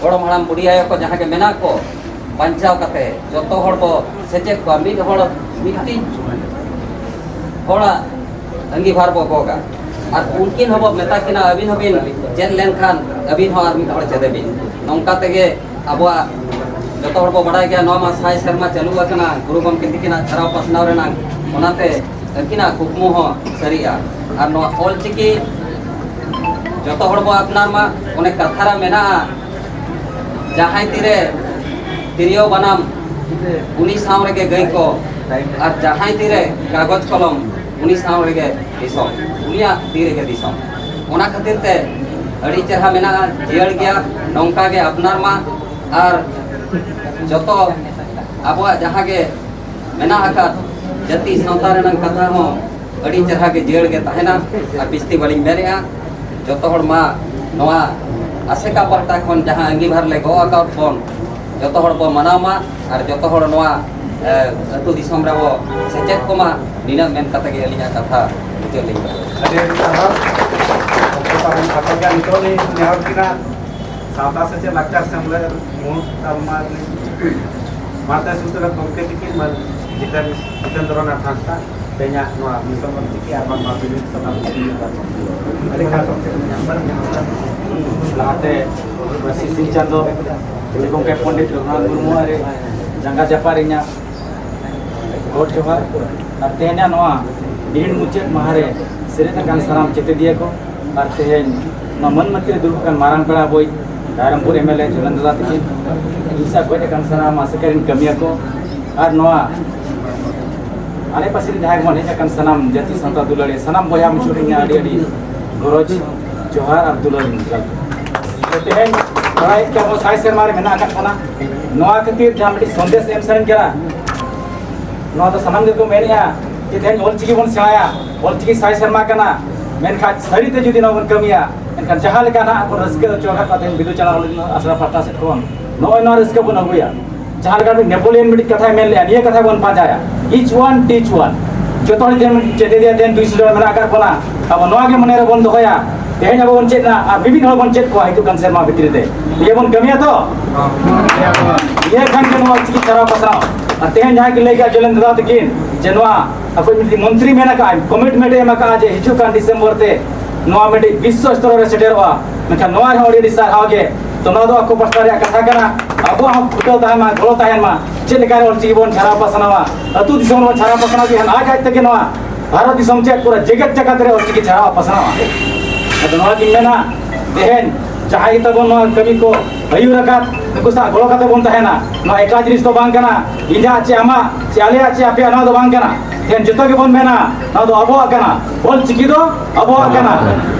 ᱜᱚᱲᱚᱢ ᱦᱟᱲᱟᱢ ᱵᱩᱰᱷᱤ ᱟᱭᱳ ᱠᱚ ᱡᱟᱦᱟᱸ ᱜᱮ ᱢᱮᱱᱟᱜ ᱠᱚ, ᱵᱟᱧᱪᱟᱣ ᱠᱟᱛᱮ ᱡᱚᱛᱚ ᱦᱚᱲ ᱵᱚ ᱥᱮᱪᱮᱫ ᱠᱚᱣᱟ᱾ ᱢᱤᱫ ᱦᱚᱲ ᱢᱤᱫᱴᱤᱡ ᱦᱚᱲᱟᱜ ᱟᱺᱜᱤᱵᱷᱟᱨ ᱵᱚ ᱜᱚᱜᱟ᱾ ᱟᱨ ᱩᱱᱠᱤᱱ ᱦᱚᱸᱵᱚ ᱢᱮᱛᱟ ᱠᱤᱱᱟ, ᱟᱹᱵᱤᱱ ᱦᱚᱸᱵᱤᱱ ᱪᱮᱫ ᱞᱮᱱᱠᱷᱟᱱ ᱟᱹᱵᱤᱱ ᱦᱚᱸ ᱟᱨ ᱢᱤᱫ ᱦᱚᱲ ᱪᱮᱫ ᱟᱹᱵᱤᱱ᱾ ᱱᱚᱝᱠᱟ ᱛᱮᱜᱮ ᱟᱵᱚᱣᱟᱜ ᱡᱚᱛᱚ ᱦᱚᱲ ᱵᱚ ᱵᱟᱲᱟᱭ ᱜᱮᱭᱟ, ᱱᱚᱣᱟ ᱢᱟ ᱥᱟᱭ ᱥᱮᱨᱢᱟ ᱪᱟᱹᱞᱩ ᱟᱠᱟᱱᱟ ᱜᱩᱨᱩ ᱜᱚᱢᱠᱮ ᱛᱤᱠᱤᱱᱟᱜ ᱪᱷᱟᱨᱟᱣ ᱯᱟᱥᱱᱟᱣ ᱨᱮᱱᱟᱜ᱾ ᱚᱱᱟᱛᱮ ᱟᱹᱠᱤᱱᱟᱜ ᱠᱩᱠᱢᱩ ᱦᱚᱸ ᱥᱟᱹᱨᱤᱜᱼᱟ᱾ ᱟᱨ ᱱᱚᱣᱟ ᱚᱞ ᱪᱤᱠᱤ ᱡᱚᱛᱚ ᱦᱚᱲ ᱵᱚ ᱟᱯᱱᱟᱨ ᱢᱟ᱾ ᱚᱱᱮ ᱠᱟᱛᱷᱟ ᱨᱮ ᱢᱮᱱᱟᱜᱼᱟ, ᱡᱟᱦᱟᱸᱭ ᱛᱤᱨᱮ ᱛᱤᱨᱭᱳ ᱵᱟᱱᱟᱢ, ᱩᱱᱤ ᱥᱟᱶ ᱨᱮᱜᱮ ᱜᱟᱹᱭ ᱠᱚ, ᱟᱨ ᱡᱟᱦᱟᱸᱭ ᱛᱤᱨᱮ ᱠᱟᱜᱚᱡᱽ ᱠᱚᱞᱚᱢ, ᱩᱱᱤ ᱥᱟᱶ ᱨᱮᱜᱮ ᱫᱤᱥᱚᱢ, ᱩᱱᱤᱭᱟᱜ ᱛᱤ ᱨᱮᱜᱮ ᱫᱤᱥᱚᱢ᱾ ᱚᱱᱟ ᱠᱷᱟᱹᱛᱤᱨ ᱛᱮ ᱟᱹᱰᱤ ᱪᱮᱦᱨᱟ ᱢᱮᱱᱟᱜᱼᱟ, ᱡᱤᱭᱟᱹᱲ ᱜᱮᱭᱟ, ᱱᱚᱝᱠᱟ ᱜᱮ ᱟᱯᱱᱟᱨ ᱢᱟ᱾ ᱟᱨ ᱡᱚᱛᱚ ᱟᱵᱚᱣᱟᱜ ᱡᱟᱦᱟᱸ ᱜᱮ ᱢᱮᱱᱟᱜ ᱟᱠᱟᱫ ᱡᱟᱹᱛᱤ ᱥᱟᱶᱛᱟ ᱨᱮᱱᱟᱜ ᱠᱟᱛᱷᱟ ᱦᱚᱸ ᱟᱹᱰᱤ ᱪᱮᱦᱨᱟ ᱜᱮ ᱡᱤᱭᱟᱹᱲ ᱜᱮ ᱛᱟᱦᱮᱱᱟ᱾ ᱟᱨ ᱵᱤᱥᱛᱤ ᱵᱟᱹᱞᱤᱧ ᱢᱮᱱᱮᱫᱼᱟ, ᱡᱚᱛᱚ ᱦᱚᱲ ᱢᱟ ᱱᱚᱣᱟ ᱟᱥᱮᱠᱟ ᱯᱟᱦᱴᱟ ᱠᱷᱚᱱ ᱡᱟᱦᱟᱸ ᱟᱺᱜᱤᱵᱷᱟᱨ ᱞᱮ ᱜᱚᱜ ᱟᱠᱟᱫ ᱵᱚᱱ, ᱡᱚᱛᱚ ᱦᱚᱲ ᱵᱚ ᱢᱟᱱᱟᱣ ᱢᱟ ᱟᱨ ᱡᱚᱛᱚ ᱦᱚᱲ ᱱᱚᱣᱟ, ᱮ, ᱟᱹᱛᱩ ᱫᱤᱥᱚᱢ ᱨᱮᱵᱚ ᱥᱮᱪᱮᱫ ᱠᱚᱢᱟ᱾ ᱱᱤᱱᱟᱹᱜ ᱢᱮᱱ ᱠᱟᱛᱮ ᱜᱮ ᱟᱹᱞᱤᱧᱟᱜ ᱠᱟᱛᱷᱟ ᱢᱩᱪᱟᱹᱫ ᱞᱤᱧ ᱢᱮᱱᱟ᱾ ᱟᱹᱰᱤ ᱟᱹᱰᱤ ᱥᱟᱨᱦᱟᱣ᱾ ᱚᱠᱛᱚ ᱛᱟᱵᱚᱱ ᱠᱷᱟᱴᱚ ᱜᱮᱭᱟ᱾ ᱱᱤᱛᱚᱜ ᱞᱤᱧ ᱱᱮᱦᱚᱨ ᱠᱤᱱᱟ ᱥᱟᱶᱛᱟ ᱥᱮᱪᱮᱫ ᱞᱟᱠᱪᱟᱨ ᱥᱮᱢᱞᱮᱫ ᱢᱩᱬ ᱛᱟᱞᱢᱟ ᱨᱤᱱᱤᱡ ᱢᱟᱲᱛᱮ ᱥᱩᱛᱨᱮᱛ ᱜᱚᱢᱠᱮ ᱛᱤᱠᱤᱱ ᱢᱟᱹᱱ ᱡᱤᱛᱮᱱ, ᱡᱤᱛᱮᱱᱫᱨᱚᱱᱟᱛᱷ ᱦᱟᱸᱥᱫᱟ ᱛᱮᱦᱮᱧᱟᱜ ᱱᱚᱣᱟ ᱢᱤᱥᱚᱱ ᱚᱞ ᱪᱤᱠᱤ ᱟᱨ ᱵᱟᱝ ᱢᱟᱫᱽᱫᱷᱚᱢᱤᱠ ᱥᱟᱱᱟᱢ ᱪᱤᱠᱤ ᱨᱮᱱᱟᱜ ᱟᱹᱰᱤ ᱠᱷᱟᱥ ᱚᱠᱛᱮ ᱞᱟᱦᱟᱛᱮ ᱥᱤᱥᱤᱨ ᱪᱟᱸᱫᱚ ᱜᱩᱨᱩ ᱜᱚᱢᱠᱮ ᱯᱚᱱᱰᱤᱛ ᱨᱚᱜᱷᱩᱱᱟᱛᱷ ᱢᱩᱨᱢᱩ ᱟᱨ ᱡᱟᱸᱜᱟ ᱡᱟᱯᱟᱜ ᱨᱮ ᱤᱧᱟᱹᱜ ᱜᱚᱰ ᱡᱚᱦᱟᱨ᱾ ᱟᱨ ᱛᱮᱦᱮᱧᱟᱜ ᱱᱚᱣᱟ ᱵᱤᱱᱤᱰ ᱢᱩᱪᱟᱹᱫ ᱢᱟᱦᱟ ᱨᱮ ᱥᱮᱞᱮᱫ ᱟᱠᱟᱱ ᱥᱟᱱᱟᱢ ᱪᱮᱛᱮᱫᱤᱭᱟᱹ ᱠᱚ, ᱟᱨ ᱛᱮᱦᱮᱧ ᱱᱚᱣᱟ ᱢᱟᱹᱱ ᱢᱟᱹᱛᱤ ᱨᱮ ᱫᱩᱲᱩᱵ ᱟᱠᱟᱱ ᱢᱟᱨᱟᱝ ᱯᱮᱲᱟ ᱟᱵᱚᱭᱤᱡ Rairangpur M L A Jogendra Das ᱛᱤᱠᱤᱱ, ᱤᱧ ᱥᱟᱶ ᱜᱚᱡ ᱟᱠᱟᱱ ᱥᱟᱱᱟᱢ ᱟᱥᱮᱠᱟ ᱨᱮᱱ ᱠᱟᱹᱢᱤᱭᱟᱹ ᱠᱚ, ᱟᱨ ᱱᱚᱣᱟ ᱟᱲᱮ ᱯᱟᱥᱮ ᱨᱮ ᱡᱟᱦᱟᱸᱭ ᱵᱚᱱ ᱦᱮᱡ ᱟᱠᱟᱱ ᱥᱟᱱᱟᱢ ᱡᱟᱹᱛᱤ ᱥᱟᱶᱛᱟ ᱫᱩᱞᱟᱹᱲᱤᱭᱟᱹ, ᱥᱟᱱᱟᱢ ᱵᱚᱭᱦᱟ ᱢᱤᱥᱤᱨ ᱤᱧᱟᱹᱜ ᱟᱹᱰᱤ ᱟᱹᱰᱤ ᱜᱚᱨᱚᱡᱽ ᱡᱚᱦᱟᱨ ᱟᱨ ᱫᱩᱞᱟᱹᱲ ᱤᱧ ᱪᱟᱞ᱾ ᱛᱮᱦᱮᱧ ᱵᱟᱲᱟᱭ ᱠᱮᱫ ᱟᱵᱚ ᱥᱟᱭ ᱥᱮᱨᱢᱟ ᱨᱮ ᱢᱮᱱᱟᱜ ᱟᱠᱟᱫ ᱵᱚᱱᱟ᱾ ᱱᱚᱣᱟ ᱠᱷᱟᱹᱛᱤᱨ ᱡᱟᱦᱟᱸ ᱢᱤᱫᱴᱤᱡ ᱥᱚᱱᱫᱮᱥ ᱮᱢ ᱥᱟᱱᱟᱧ ᱠᱟᱱᱟ, ᱱᱚᱣᱟ ᱫᱚ ᱥᱟᱱᱟᱢ ᱜᱮᱠᱚ ᱢᱮᱱᱮᱫᱼᱟ ᱡᱮ ᱛᱮᱦᱮᱧ ᱚᱞᱪᱤᱠᱤ ᱵᱚᱱ ᱥᱮᱬᱟᱭᱟ, ᱚᱞᱪᱤᱠᱤ ᱥᱟᱭ ᱥᱮᱨᱢᱟ ᱠᱟᱱᱟ, ᱢᱮᱱᱠᱷᱟᱱ ᱥᱟᱹᱨᱤᱛᱮ ᱡᱩᱫᱤ ᱱᱚᱣᱟ ᱵᱚᱱ ᱠᱟᱹᱢᱤᱭᱟ, ᱮᱱᱠᱷᱟᱱ ᱡᱟᱦᱟᱸ ᱞᱮᱠᱟ ᱱᱟᱦᱟᱜ ᱵᱚᱱ ᱨᱟᱹᱥᱠᱟᱹ ᱦᱚᱪᱚ ᱟᱠᱟᱫ ᱠᱚᱣᱟ ᱛᱮᱦᱮᱧ ᱵᱤᱫᱩ ᱪᱟᱸᱫᱟᱱ ᱟᱥᱲᱟ ᱯᱟᱦᱴᱟ ᱥᱮᱫ ᱠᱷᱚᱱ, ᱱᱚᱜᱼᱚᱭ ᱱᱚᱣᱟ ᱨᱟᱹᱥᱠᱟᱹ ᱵᱚᱱ ᱟᱹᱜᱩᱭᱟ᱾ ᱡᱟᱦᱟᱸ ᱞᱮᱠᱟ ᱱᱮᱯᱳᱞᱤᱭᱚᱱ ᱢᱤᱫᱴᱤᱡ ᱠᱟᱛᱷᱟᱭ ᱢᱮᱱ ᱞᱮᱜᱼᱟ, ᱱᱤᱭᱟᱹ ᱠᱟᱛᱷᱟ ᱵᱚᱱ ᱯᱟᱸᱡᱟᱭᱟ, each one teach one᱾ ᱡᱚᱛᱚ ᱦᱚᱲ ᱡᱮᱢᱚᱱ ᱪᱮᱫ ᱤᱫᱤᱭᱟ, ᱛᱮᱦᱮᱧ ᱫᱩᱭᱥᱚ ᱡᱚᱱ ᱢᱮᱱᱟᱜ ᱟᱠᱟᱫ ᱵᱚᱱᱟ, ᱟᱵᱚ ᱱᱚᱣᱟ ᱜᱮ ᱢᱚᱱᱮ ᱨᱮᱵᱚᱱ ᱫᱚᱦᱚᱭᱟ, ᱛᱮᱦᱮᱧ ᱟᱵᱚ ᱵᱚᱱ ᱪᱮᱫ ᱮᱫᱟ ᱟᱨ ᱢᱤᱢᱤᱫ ᱦᱚᱲ ᱵᱚᱱ ᱪᱮᱫ ᱠᱚᱣᱟ ᱦᱤᱡᱩᱜ ᱠᱟᱱ ᱥᱮᱨᱢᱟ ᱵᱷᱤᱛᱨᱤ ᱨᱮ᱾ ᱱᱤᱭᱟᱹ ᱵᱚᱱ ᱠᱟᱹᱢᱤᱭᱟ ᱛᱚ? ᱱᱤᱭᱟᱹ ᱠᱷᱟᱱ ᱜᱮ ᱱᱚᱣᱟ ᱪᱤᱠᱤ ᱪᱷᱟᱨᱟᱣ ᱯᱟᱥᱱᱟᱣ᱾ ᱟᱨ ᱛᱮᱦᱮᱧ ᱡᱟᱦᱟᱸ ᱠᱤᱱ ᱞᱟᱹᱭ ᱠᱮᱫ ᱡᱚᱞᱮᱱ ᱫᱟᱫᱟ ᱛᱟᱹᱠᱤᱱ, ᱡᱮ ᱱᱚᱣᱟ ᱟᱠᱚ ᱢᱤᱫᱴᱤᱡ ᱢᱚᱱᱛᱨᱤ ᱢᱮᱱ ᱟᱠᱟᱫᱼᱟᱭ, ᱠᱚᱢᱤᱴᱢᱮᱱᱴ ᱮ ᱮᱢ ᱟᱠᱟᱫᱼᱟ ᱡᱮ ᱦᱤᱡᱩᱜ ᱠᱟᱱ ᱰᱤᱥᱮᱢᱵᱚᱨ ᱛᱮ ᱱᱚᱣᱟ ᱢᱤᱫᱴᱤᱡ ᱵᱤᱥᱥᱚ ᱥᱛᱚᱨ ᱨᱮ ᱥᱮᱴᱮᱨᱚᱜᱼᱟ᱾ ᱢᱮᱱᱠᱷᱟᱱ ᱱᱚᱣᱟ ᱨᱮᱦᱚᱸ ᱟᱹᱰᱤ ᱟᱹᱰᱤ ᱥᱟᱨᱦᱟᱣ ᱜᱮ᱾ ᱛᱚ, ᱱᱚᱣᱟ ᱫᱚ ᱟᱠᱚ ᱯᱟᱥᱴᱟ ᱨᱮᱭᱟᱜ ᱠᱟᱛᱷᱟ ᱠᱟᱱᱟ᱾ ᱟᱵᱚᱣᱟᱜ ᱦᱚᱸ ᱪᱷᱩᱴᱟᱹᱣ ᱛᱟᱦᱮᱱ ᱢᱟ, ᱜᱚᱲᱚ ᱛᱟᱦᱮᱱ ᱢᱟ᱾ ᱪᱮᱫ ᱞᱮᱠᱟ ᱨᱮ ᱚᱞᱪᱤᱠᱤ ᱵᱚᱱ ᱪᱷᱟᱨᱟᱣ ᱯᱟᱥᱱᱟᱣᱟ, ᱟᱹᱛᱩ ᱫᱤᱥᱚᱢ ᱨᱮᱵᱚᱱ ᱪᱷᱟᱨᱟᱣ ᱯᱟᱥᱱᱟᱣ ᱤᱫᱤᱭᱟ, ᱟᱡ ᱟᱡ ᱛᱮᱜᱮ ᱱᱚᱣᱟ ᱵᱷᱟᱨᱚᱛ ᱫᱤᱥᱚᱢ ᱪᱮᱫ ᱯᱩᱨᱟᱹ ᱡᱮᱜᱮᱛ ᱡᱟᱠᱟᱛ ᱨᱮ ᱚᱞᱪᱤᱠᱤ ᱪᱷᱟᱨᱟᱣ ᱯᱟᱥᱱᱟᱣᱟ᱾ ᱟᱫᱚ ᱱᱚᱣᱟ ᱜᱤᱧ ᱢᱮᱱᱟ, ᱛᱮᱦᱮᱧ ᱡᱟᱦᱟᱸᱭ ᱜᱮ ᱛᱟᱵᱚᱱ ᱱᱚᱣᱟ ᱠᱟᱹᱢᱤ ᱠᱚ ᱟᱹᱭᱩᱨ ᱟᱠᱟᱫ, ᱱᱩᱠᱩ ᱥᱟᱶ ᱜᱚᱲᱚ ᱠᱟᱛᱮ ᱵᱚᱱ ᱛᱟᱦᱮᱱᱟ᱾ ᱱᱚᱣᱟ ᱮᱴᱟᱜ ᱡᱤᱱᱤᱥ ᱫᱚ ᱵᱟᱝ ᱠᱟᱱᱟ, ᱤᱧᱟᱹᱜ ᱪᱮ ᱟᱢᱟᱜ ᱪᱮ ᱟᱞᱮᱭᱟᱜ ᱪᱮ ᱟᱯᱮᱭᱟᱜ, ᱱᱚᱣᱟ ᱫᱚ ᱵᱟᱝ ᱠᱟᱱᱟ᱾ ᱛᱮᱦᱮᱧ ᱡᱚᱛᱚ ᱜᱮᱵᱚᱱ ᱢᱮᱱᱟ, ᱱᱚᱣᱟ ᱫᱚ ᱟᱵᱚᱣᱟᱜ ᱠᱟᱱᱟ, ᱚᱞ ᱪᱤᱠᱤ ᱫᱚ ᱟᱵᱚᱣᱟᱜ ᱠᱟᱱᱟ᱾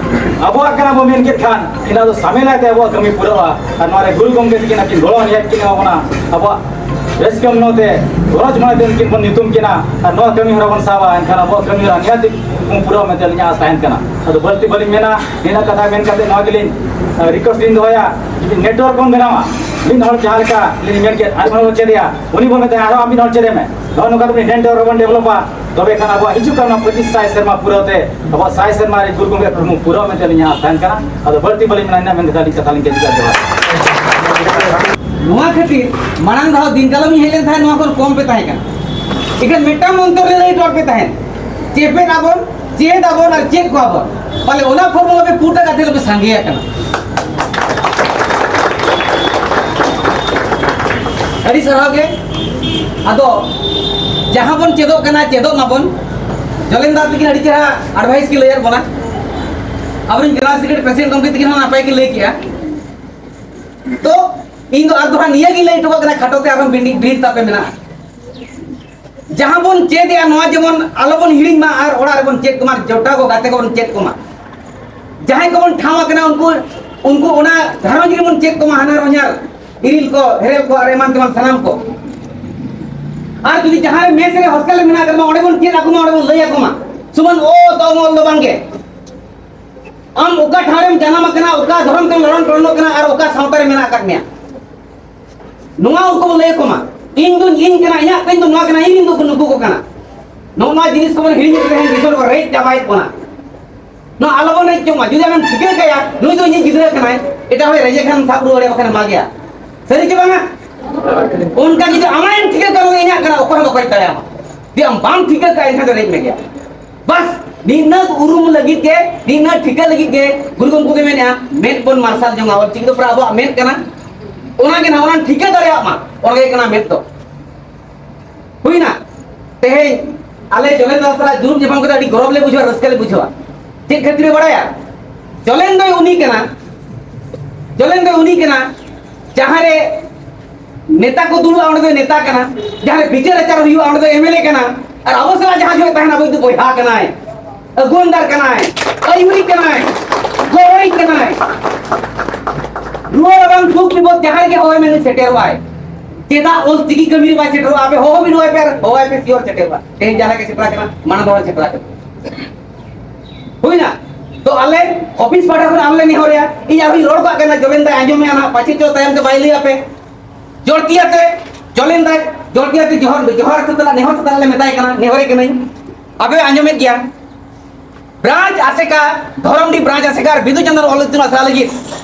ᱟᱵᱚᱣᱟᱜ ᱠᱟᱱᱟ ᱵᱚᱱ ᱢᱮᱱ ᱠᱮᱫ ᱠᱷᱟᱱ, ᱤᱱᱟᱹ ᱫᱚ ᱥᱟᱢᱮᱞᱟᱭ ᱛᱮ ᱟᱵᱚᱣᱟᱜ ᱠᱟᱹᱢᱤ ᱯᱩᱨᱟᱹᱜᱼᱟ᱾ ᱟᱨ ᱱᱚᱣᱟ ᱨᱮ ᱜᱩᱨᱩ ᱜᱚᱢᱠᱮ ᱛᱟᱹᱠᱤᱱ ᱟᱹᱠᱤᱱ ᱜᱚᱲᱚ ᱨᱮᱭᱟᱜ ᱠᱤᱱ ᱮᱢᱟ ᱵᱚᱱᱟ᱾ ᱟᱵᱚᱣᱟᱜ ᱨᱟᱹᱥᱠᱟᱹ ᱢᱚᱱᱮ ᱛᱮ, ᱜᱚᱨᱚᱡᱽ ᱢᱚᱱᱮ ᱛᱮ ᱩᱱᱠᱤᱱ ᱵᱚᱱ ᱧᱩᱛᱩᱢ ᱠᱤᱱᱟ ᱟᱨ ᱱᱚᱣᱟ ᱠᱟᱹᱢᱤ ᱦᱚᱨᱟ ᱵᱚᱱ ᱥᱟᱵᱟ, ᱮᱱᱠᱷᱟᱱ ᱟᱵᱚᱣᱟᱜ ᱠᱟᱹᱢᱤ ᱦᱚᱨᱟ ᱱᱤᱦᱟᱹᱛ ᱜᱮ ᱯᱩᱨᱟᱹᱣ ᱢᱮᱱᱛᱮ ᱟᱹᱞᱤᱧᱟᱜ ᱟᱥ ᱛᱟᱦᱮᱱ ᱠᱟᱱᱟ᱾ ᱟᱫᱚ ᱵᱟᱹᱲᱛᱤ ᱵᱟᱹᱞᱤᱧ ᱢᱮᱱᱟ, ᱱᱤᱱᱟᱹᱜ ᱠᱟᱛᱷᱟ ᱢᱮᱱ ᱠᱟᱛᱮ ᱱᱚᱣᱟ ᱜᱮᱞᱤᱧ, ᱟᱸ, ᱨᱤᱠᱣᱮᱥᱴ ᱞᱤᱧ ᱫᱚᱦᱚᱭᱟ, ᱡᱩᱫᱤ ᱱᱮᱴᱣᱟᱨᱠ ᱵᱚᱱ ᱵᱮᱱᱟᱣᱟ, ᱢᱤᱫ ᱦᱚᱲ ᱡᱟᱦᱟᱸ ᱞᱮᱠᱟ ᱞᱤᱧ ᱢᱮᱱ ᱠᱮᱫ, ᱟᱨ ᱢᱤᱫ ᱦᱚᱲ ᱵᱚᱱ ᱪᱮᱫᱮᱭᱟ, ᱩᱱᱤ ᱵᱚᱱ ᱢᱮᱛᱟᱭᱟ, ᱟᱨᱦᱚᱸ ᱟᱢ ᱢᱤᱫ ᱦᱚᱲ ᱪᱮᱫ ᱮ ᱢᱮ᱾ ᱱᱚᱜᱼᱚ ᱱᱚᱝᱠᱟ ᱛᱮ ᱱᱮᱴᱣᱟᱨᱠ ᱵᱚᱱ ᱰᱮᱵᱷᱞᱚᱯᱟ, ᱛᱚᱵᱮ ᱠᱷᱟᱱ ᱟᱵᱚᱣᱟᱜ ᱦᱤᱡᱩᱜ ᱠᱟᱱ ᱱᱚᱣᱟ ᱯᱚᱸᱪᱤᱥ ᱥᱟᱭ ᱥᱮᱨᱢᱟ ᱯᱩᱨᱟᱹᱣ ᱛᱮ ᱟᱵᱚᱣᱟᱜ ᱥᱟᱭ ᱥᱮᱨᱢᱟ ᱨᱮ ᱜᱩᱨᱩ ᱜᱚᱢᱠᱮ ᱠᱩᱠᱢᱩ ᱯᱩᱨᱟᱹᱣ ᱢᱮᱱᱛᱮ ᱟᱹᱞᱤᱧᱟᱜ ᱟᱥ ᱛᱟᱦᱮᱱ ᱠᱟᱱᱟ᱾ ᱟᱫᱚ ᱵᱟᱹᱲᱛᱤ ᱵᱟᱹᱞᱤᱧ ᱢᱮᱱᱟ, ᱤᱱᱟᱹᱜ ᱢᱮᱱ ᱠᱟᱛᱮ ᱟᱹᱞᱤᱧ ᱠᱟᱛᱷᱟ ᱞᱤᱧ ᱠᱮᱪᱮᱫᱟ᱾ ᱡᱚᱦᱟᱨ᱾ ᱱᱚᱣᱟ ᱠᱷᱟᱹᱛᱤᱨ ᱢᱟᱲᱟᱝ ᱫᱷᱟᱣ ᱫᱤᱱ ᱠᱟᱞᱚᱢ ᱤᱧ ᱦᱮᱡ ᱞᱮᱱ ᱛᱟᱦᱮᱸᱫ, ᱱᱚᱣᱟ ᱠᱷᱚᱱ ᱠᱚᱢ ᱯᱮ ᱛᱟᱦᱮᱸ ᱠᱟᱱᱟ᱾ ᱮᱠᱷᱟᱱ ᱢᱤᱫᱴᱟᱝ ᱢᱚᱱᱛᱚᱨ ᱨᱮ ᱞᱟᱹᱭ ᱦᱚᱴᱚ ᱟᱫ ᱯᱮ ᱛᱟᱦᱮᱸᱫ, ᱪᱮᱯᱮᱫ ᱟᱵᱚᱱ, ᱪᱮᱫ ᱟᱵᱚᱱ ᱟᱨ ᱪᱮᱫ ᱠᱚᱣᱟ ᱵᱚᱱ᱾ ᱯᱟᱞᱮ ᱚᱱᱟ ᱯᱷᱚᱨᱢᱩᱞᱟ ᱯᱮ ᱯᱩᱨᱴᱟ ᱠᱟᱛᱮ ᱫᱚᱯᱮ ᱥᱟᱸᱜᱮ ᱟᱠᱟᱱᱟ᱾ ᱟᱹᱰᱤ ᱥᱟᱨᱦᱟᱣ ᱜᱮ᱾ ᱟᱫᱚ ᱡᱟᱦᱟᱸ ᱵᱚᱱ ᱪᱮᱫᱚᱜ ᱠᱟᱱᱟ, ᱪᱮᱫᱚᱜ ᱢᱟᱵᱚᱱ᱾ ᱡᱚᱞᱮᱱ ᱫᱟ ᱛᱟᱹᱠᱤᱱ ᱟᱹᱰᱤ ᱪᱮᱦᱨᱟ ᱮᱰᱵᱷᱟᱭᱤᱥ ᱠᱤᱱ ᱞᱟᱹᱭᱟᱫ ᱵᱚᱱᱟ᱾ ᱟᱵᱚᱨᱮᱱ ᱡᱮᱱᱟᱨᱮᱞ ᱥᱮᱠᱨᱮᱴᱟᱨᱤ ᱯᱨᱮᱥᱤᱰᱮᱱᱴ ᱜᱚᱢᱠᱮ ᱛᱟᱹᱠᱤᱱ ᱦᱚᱸ ᱱᱟᱯᱟᱭ ᱠᱤᱱ ᱞᱟᱹᱭ ᱠᱮᱜᱼᱟ᱾ ᱛᱚ ᱤᱧ ᱫᱚ ᱟᱨ ᱫᱚ ᱦᱟᱸᱜ ᱱᱤᱭᱟᱹ ᱜᱤᱧ ᱞᱟᱹᱭ ᱦᱚᱴᱚ ᱠᱟᱜ ᱠᱟᱱᱟ, ᱠᱷᱟᱴᱚ ᱛᱮ ᱟᱨᱦᱚᱸ ᱵᱤᱱᱤᱰ, ᱵᱤᱱᱤᱰ ᱛᱟᱯᱮ ᱢᱮᱱᱟᱜᱼᱟ᱾ ᱡᱟᱦᱟᱸ ᱵᱚᱱ ᱪᱮᱫ ᱮᱜᱼᱟ, ᱱᱚᱣᱟ ᱡᱮᱢᱚᱱ ᱟᱞᱚ ᱵᱚᱱ ᱦᱤᱲᱤᱧ ᱢᱟ ᱟᱨ ᱚᱲᱟᱜ ᱨᱮᱵᱚᱱ ᱪᱮᱫ ᱠᱚᱢᱟ, ᱡᱚᱴᱟᱣ ᱠᱚ, ᱜᱟᱛᱮ ᱠᱚᱵᱚᱱ ᱪᱮᱫ ᱠᱚᱢᱟ᱾ ᱡᱟᱦᱟᱸᱭ ᱠᱚᱵᱚᱱ ᱴᱷᱟᱶ ᱟᱠᱟᱱᱟ, ᱩᱱᱠᱩ, ᱩᱱᱠᱩ ᱚᱱᱟ ᱜᱷᱟᱨᱚᱸᱡᱽ ᱨᱮᱵᱚᱱ ᱪᱮᱫ ᱠᱚᱢᱟ, ᱦᱟᱱᱦᱟᱨ ᱦᱚᱧᱦᱟᱨ, ᱤᱨᱤᱞ ᱠᱚ, ᱦᱮᱨᱮᱞ ᱠᱚ ᱟᱨ ᱮᱢᱟᱱ ᱛᱮᱢᱟᱱ ᱥᱟᱱᱟᱢ ᱠᱚ᱾ ᱟᱨ ᱡᱩᱫᱤ ᱡᱟᱦᱟᱸᱭ ᱢᱮᱥ ᱨᱮ, ᱦᱳᱥᱴᱮᱞ ᱨᱮ ᱢᱮᱱᱟᱜ ᱠᱟᱫ ᱢᱟ, ᱚᱸᱰᱮ ᱵᱚᱱ ᱪᱮᱫ ᱟᱠᱚ ᱢᱟ, ᱚᱸᱰᱮ ᱵᱚᱱ ᱞᱟᱹᱭ ᱟᱠᱚ ᱢᱟ᱾ ᱥᱩᱢᱟᱱ ᱚ ᱛᱚ ᱚᱢᱚᱞ ᱫᱚ ᱵᱟᱝᱜᱮ᱾ ᱟᱢ ᱚᱠᱟ ᱴᱷᱟᱶ ᱨᱮᱢ ᱡᱟᱱᱟᱢ ᱟᱠᱟᱱᱟ, ᱚᱠᱟ ᱫᱷᱚᱨᱚᱢ ᱛᱮᱢ ᱞᱟᱞᱚᱱ ᱯᱟᱞᱚᱱᱚᱜ ᱠᱟᱱᱟ ᱟᱨ ᱚᱠᱟ ᱥᱟᱶᱛᱟ ᱨᱮ ᱢᱮᱱᱟᱜ ᱟᱠᱟᱫ ᱢᱮᱭᱟ, ᱱᱚᱣᱟ ᱩᱱᱠᱩ ᱵᱚ ᱞᱟᱹᱭ ᱟᱠᱚ ᱢᱟ᱾ ᱤᱧ ᱫᱚ ᱤᱧ ᱠᱟᱱᱟ, ᱤᱧᱟᱹᱜ ᱠᱟᱹᱧ ᱫᱚ ᱱᱚᱣᱟ ᱠᱟᱱᱟ, ᱤᱧ ᱫᱚ ᱱᱩᱠᱩ ᱠᱚ ᱠᱟᱱᱟ᱾ ᱱᱚᱜᱼᱚ ᱱᱚᱣᱟ ᱡᱤᱱᱤᱥ ᱠᱚᱵᱚᱱ ᱦᱤᱲᱤᱧ ᱮᱫ ᱛᱮ ᱛᱮᱦᱮᱧ ᱫᱤᱥᱚᱢ ᱨᱮᱵᱚᱱ ᱨᱮᱡ ᱪᱟᱵᱟᱭᱮᱫ ᱵᱚᱱᱟ᱾ ᱱᱚᱣᱟ ᱟᱞᱚᱵᱚᱱ ᱨᱮᱡ ᱦᱚᱪᱚᱜ ᱢᱟ᱾ ᱡᱩᱫᱤ ᱟᱢᱮᱢ ᱴᱷᱤᱠᱟᱹ ᱠᱟᱭᱟ, ᱱᱩᱭ ᱫᱚ ᱤᱧᱤᱡ ᱜᱤᱫᱽᱨᱟᱹ ᱠᱟᱱᱟᱭ, ᱮᱴᱟᱜ ᱦᱚᱲᱮ ᱨᱮᱡᱮ ᱠᱷᱟᱱ ᱥᱟᱵ ᱨᱩᱣᱟᱹᱲᱮᱭᱟ, ᱵᱟᱠᱷᱟᱱ ᱮᱢᱟ ᱜᱮᱭᱟ᱾ ᱥᱟᱹᱨᱤ ᱪᱮ ᱵᱟᱝᱟ? ᱚᱱᱠᱟ ᱡᱩᱫᱤ ᱟᱢᱮᱢ ᱴᱷᱤᱠᱟᱹ ᱠᱟᱜ, ᱱᱩᱭ ᱤᱧᱟᱹᱜ ᱠᱟᱱᱟ, ᱚᱠᱚᱭ ᱦᱚᱸ ᱵᱟᱠᱚ ᱨᱮᱡ ᱫᱟᱲᱮᱭᱟᱢᱟ᱾ ᱡᱩᱫᱤ ᱟᱢ ᱵᱟᱢ ᱴᱷᱤᱠᱟᱹ ᱠᱟᱜᱼᱟ, ᱮᱱᱠᱷᱟᱱ ᱫᱚ ᱨᱮᱡ ᱢᱮ ᱜᱮᱭᱟ᱾ ᱵᱟᱥ, ᱱᱤᱱᱟᱹᱜ ᱩᱨᱩᱢ ᱞᱟᱹᱜᱤᱫ ᱜᱮ, ᱱᱤᱱᱟᱹᱜ ᱴᱷᱤᱠᱟᱹ ᱞᱟᱹᱜᱤᱫ ᱜᱮ ᱜᱩᱨᱩ ᱜᱚᱢᱠᱮ ᱫᱚᱭ ᱢᱮᱱᱮᱜᱼᱟ, ᱢᱮᱫ ᱵᱚᱱ ᱢᱟᱨᱥᱟᱞ ᱡᱚᱝᱟ᱾ ᱚᱞ ᱪᱤᱠᱤ ᱫᱚ ᱯᱩᱨᱟᱹ ᱟᱵᱚᱣᱟᱜ ᱢᱮᱫ ᱠᱟᱱᱟ᱾ ᱚᱱᱟ ᱜᱮ ᱱᱟᱦᱟᱜ ᱚᱱᱟ ᱴᱷᱤᱠᱟᱹ ᱫᱟᱲᱮᱭᱟᱜ ᱢᱟ, ᱚᱱᱟ ᱜᱮ ᱠᱟᱱᱟ ᱢᱮᱫ ᱫᱚ᱾ ᱦᱩᱭᱱᱟ᱾ ᱛᱮᱦᱮᱧ ᱟᱞᱮ ᱡᱚᱞᱮᱱ ᱫᱟᱫᱟ ᱥᱟᱞᱟᱜ ᱫᱩᱲᱩᱵ ᱧᱟᱯᱟᱢ ᱠᱟᱛᱮ ᱟᱹᱰᱤ ᱜᱚᱨᱚᱵᱽ ᱞᱮ ᱵᱩᱡᱷᱟᱹᱣᱟ, ᱨᱟᱹᱥᱠᱟᱹ ᱞᱮ ᱵᱩᱡᱷᱟᱹᱣᱟ᱾ ᱪᱮᱫ ᱠᱷᱟᱹᱛᱤᱨ ᱮ ᱵᱟᱲᱟᱭᱟ? ᱡᱚᱞᱮᱱ ᱫᱚᱭ ᱩᱱᱤ ᱠᱟᱱᱟ, ᱡᱚᱞᱮᱱ ᱫᱚᱭ ᱩᱱᱤ ᱠᱟᱱᱟ, ᱡᱟᱦᱟᱸ ᱨᱮ ᱱᱮᱛᱟ ᱠᱚ ᱫᱩᱲᱩᱵᱼᱟ, ᱚᱸᱰᱮ ᱫᱚᱭ ᱱᱮᱛᱟ ᱠᱟᱱᱟ᱾ ᱡᱟᱦᱟᱸ ᱨᱮ ᱵᱤᱪᱟᱹᱨ ᱟᱪᱟᱨ ᱦᱩᱭᱩᱜᱼᱟ, ᱚᱸᱰᱮ ᱫᱚ ᱮᱢ ᱮᱞ ᱮ ᱠᱟᱱᱟ᱾ ᱟᱨ ᱟᱵᱚ ᱥᱟᱞᱟᱜ ᱡᱟᱦᱟᱸ ᱡᱚᱦᱚᱜ ᱛᱟᱦᱮᱱᱟ, ᱟᱵᱚ ᱫᱚ ᱵᱚᱭᱦᱟ ᱠᱟᱱᱟᱭ, ᱟᱹᱜᱩᱣᱟᱹᱱᱫᱟᱨ ᱠᱟᱱᱟᱭ, ᱟᱹᱭᱩᱨᱤᱡ ᱠᱟᱱᱟᱭ, ᱜᱚᱲᱚᱭᱤᱡ ᱠᱟᱱᱟᱭ᱾ ᱨᱩᱣᱟᱹ ᱨᱟᱵᱟᱝ ᱫᱩᱠ ᱵᱤᱯᱚᱫ ᱡᱟᱦᱟᱸ ᱨᱮᱜᱮ ᱦᱚᱦᱚᱭ ᱢᱮ, ᱥᱮᱴᱮᱨᱚᱜᱼᱟᱭ᱾ ᱪᱮᱫᱟᱜ ᱚᱞ ᱪᱤᱠᱤ ᱠᱟᱹᱢᱤ ᱨᱮ ᱵᱟᱭ ᱥᱮᱴᱮᱨᱚᱜᱼᱟ? ᱟᱯᱮ ᱦᱚᱦᱚ ᱵᱤᱱ, ᱦᱚᱦᱚᱭ ᱯᱮ, ᱟᱨ ᱦᱚᱦᱚᱭ ᱯᱮ, ᱥᱤᱭᱳᱨ ᱥᱮᱴᱮᱨᱚᱜᱼᱟ᱾ ᱛᱮᱦᱮᱧ ᱡᱟᱦᱟᱸ ᱞᱮᱠᱟ ᱥᱮᱴᱮᱨ ᱟᱠᱟᱱᱟ, ᱢᱟᱲᱟᱝ ᱫᱚ ᱵᱟᱝ ᱥᱮᱴᱮᱨ ᱟᱠᱟᱱᱟ᱾ ᱦᱩᱭᱱᱟ? ᱛᱚ ᱟᱞᱮ ᱚᱯᱷᱤᱥ ᱯᱟᱦᱴᱟ ᱠᱷᱚᱱ ᱟᱞᱮ ᱞᱮ ᱱᱮᱦᱚᱨᱮᱭᱟ, ᱤᱧ ᱟᱨᱦᱚᱸᱧ ᱨᱚᱲ ᱠᱟᱜ ᱠᱟᱱᱟ, ᱡᱚᱵᱮᱱ ᱫᱟᱭ ᱟᱸᱡᱚᱢᱮᱭᱟ ᱱᱟᱦᱟᱜ, ᱯᱟᱪᱮᱫ ᱪᱚ ᱛᱟᱭᱚᱢ ᱛᱮ ᱵᱟᱭ ᱞᱟᱹᱭ ᱟᱯᱮ᱾ ᱡᱚᱲᱛᱤᱭᱟᱛᱮ, ᱡᱚᱞᱮᱱ ᱫᱟᱭ, ᱡᱚᱲᱛᱤᱭᱟᱛᱮ ᱡᱚᱦᱟᱨ, ᱡᱚᱦᱟᱨ ᱥᱟᱛᱟᱞᱟ, ᱱᱮᱦᱚᱨ ᱥᱟᱛᱟᱞᱟ ᱞᱮ ᱢᱮᱛᱟᱭ ᱠᱟᱱᱟ, ᱱᱮᱦᱚᱨᱮ ᱠᱟᱹᱱᱟᱹᱧ᱾ ᱟᱯᱮ ᱟᱸᱡᱚᱢᱮᱫ ᱜᱮᱭᱟ᱾ ᱵᱨᱟᱧᱪ ᱟᱥᱮᱠᱟ, ᱫᱷᱚᱨᱚᱢᱰᱤ ᱵᱨᱟᱧᱪ ᱟᱥᱮᱠᱟ ᱟᱨ ᱵᱤᱫᱩ ᱪᱟᱸᱫᱟᱱ ᱚᱞ ᱤᱛᱩᱱ ᱟᱥᱲᱟ ᱞᱟᱹᱜᱤᱫ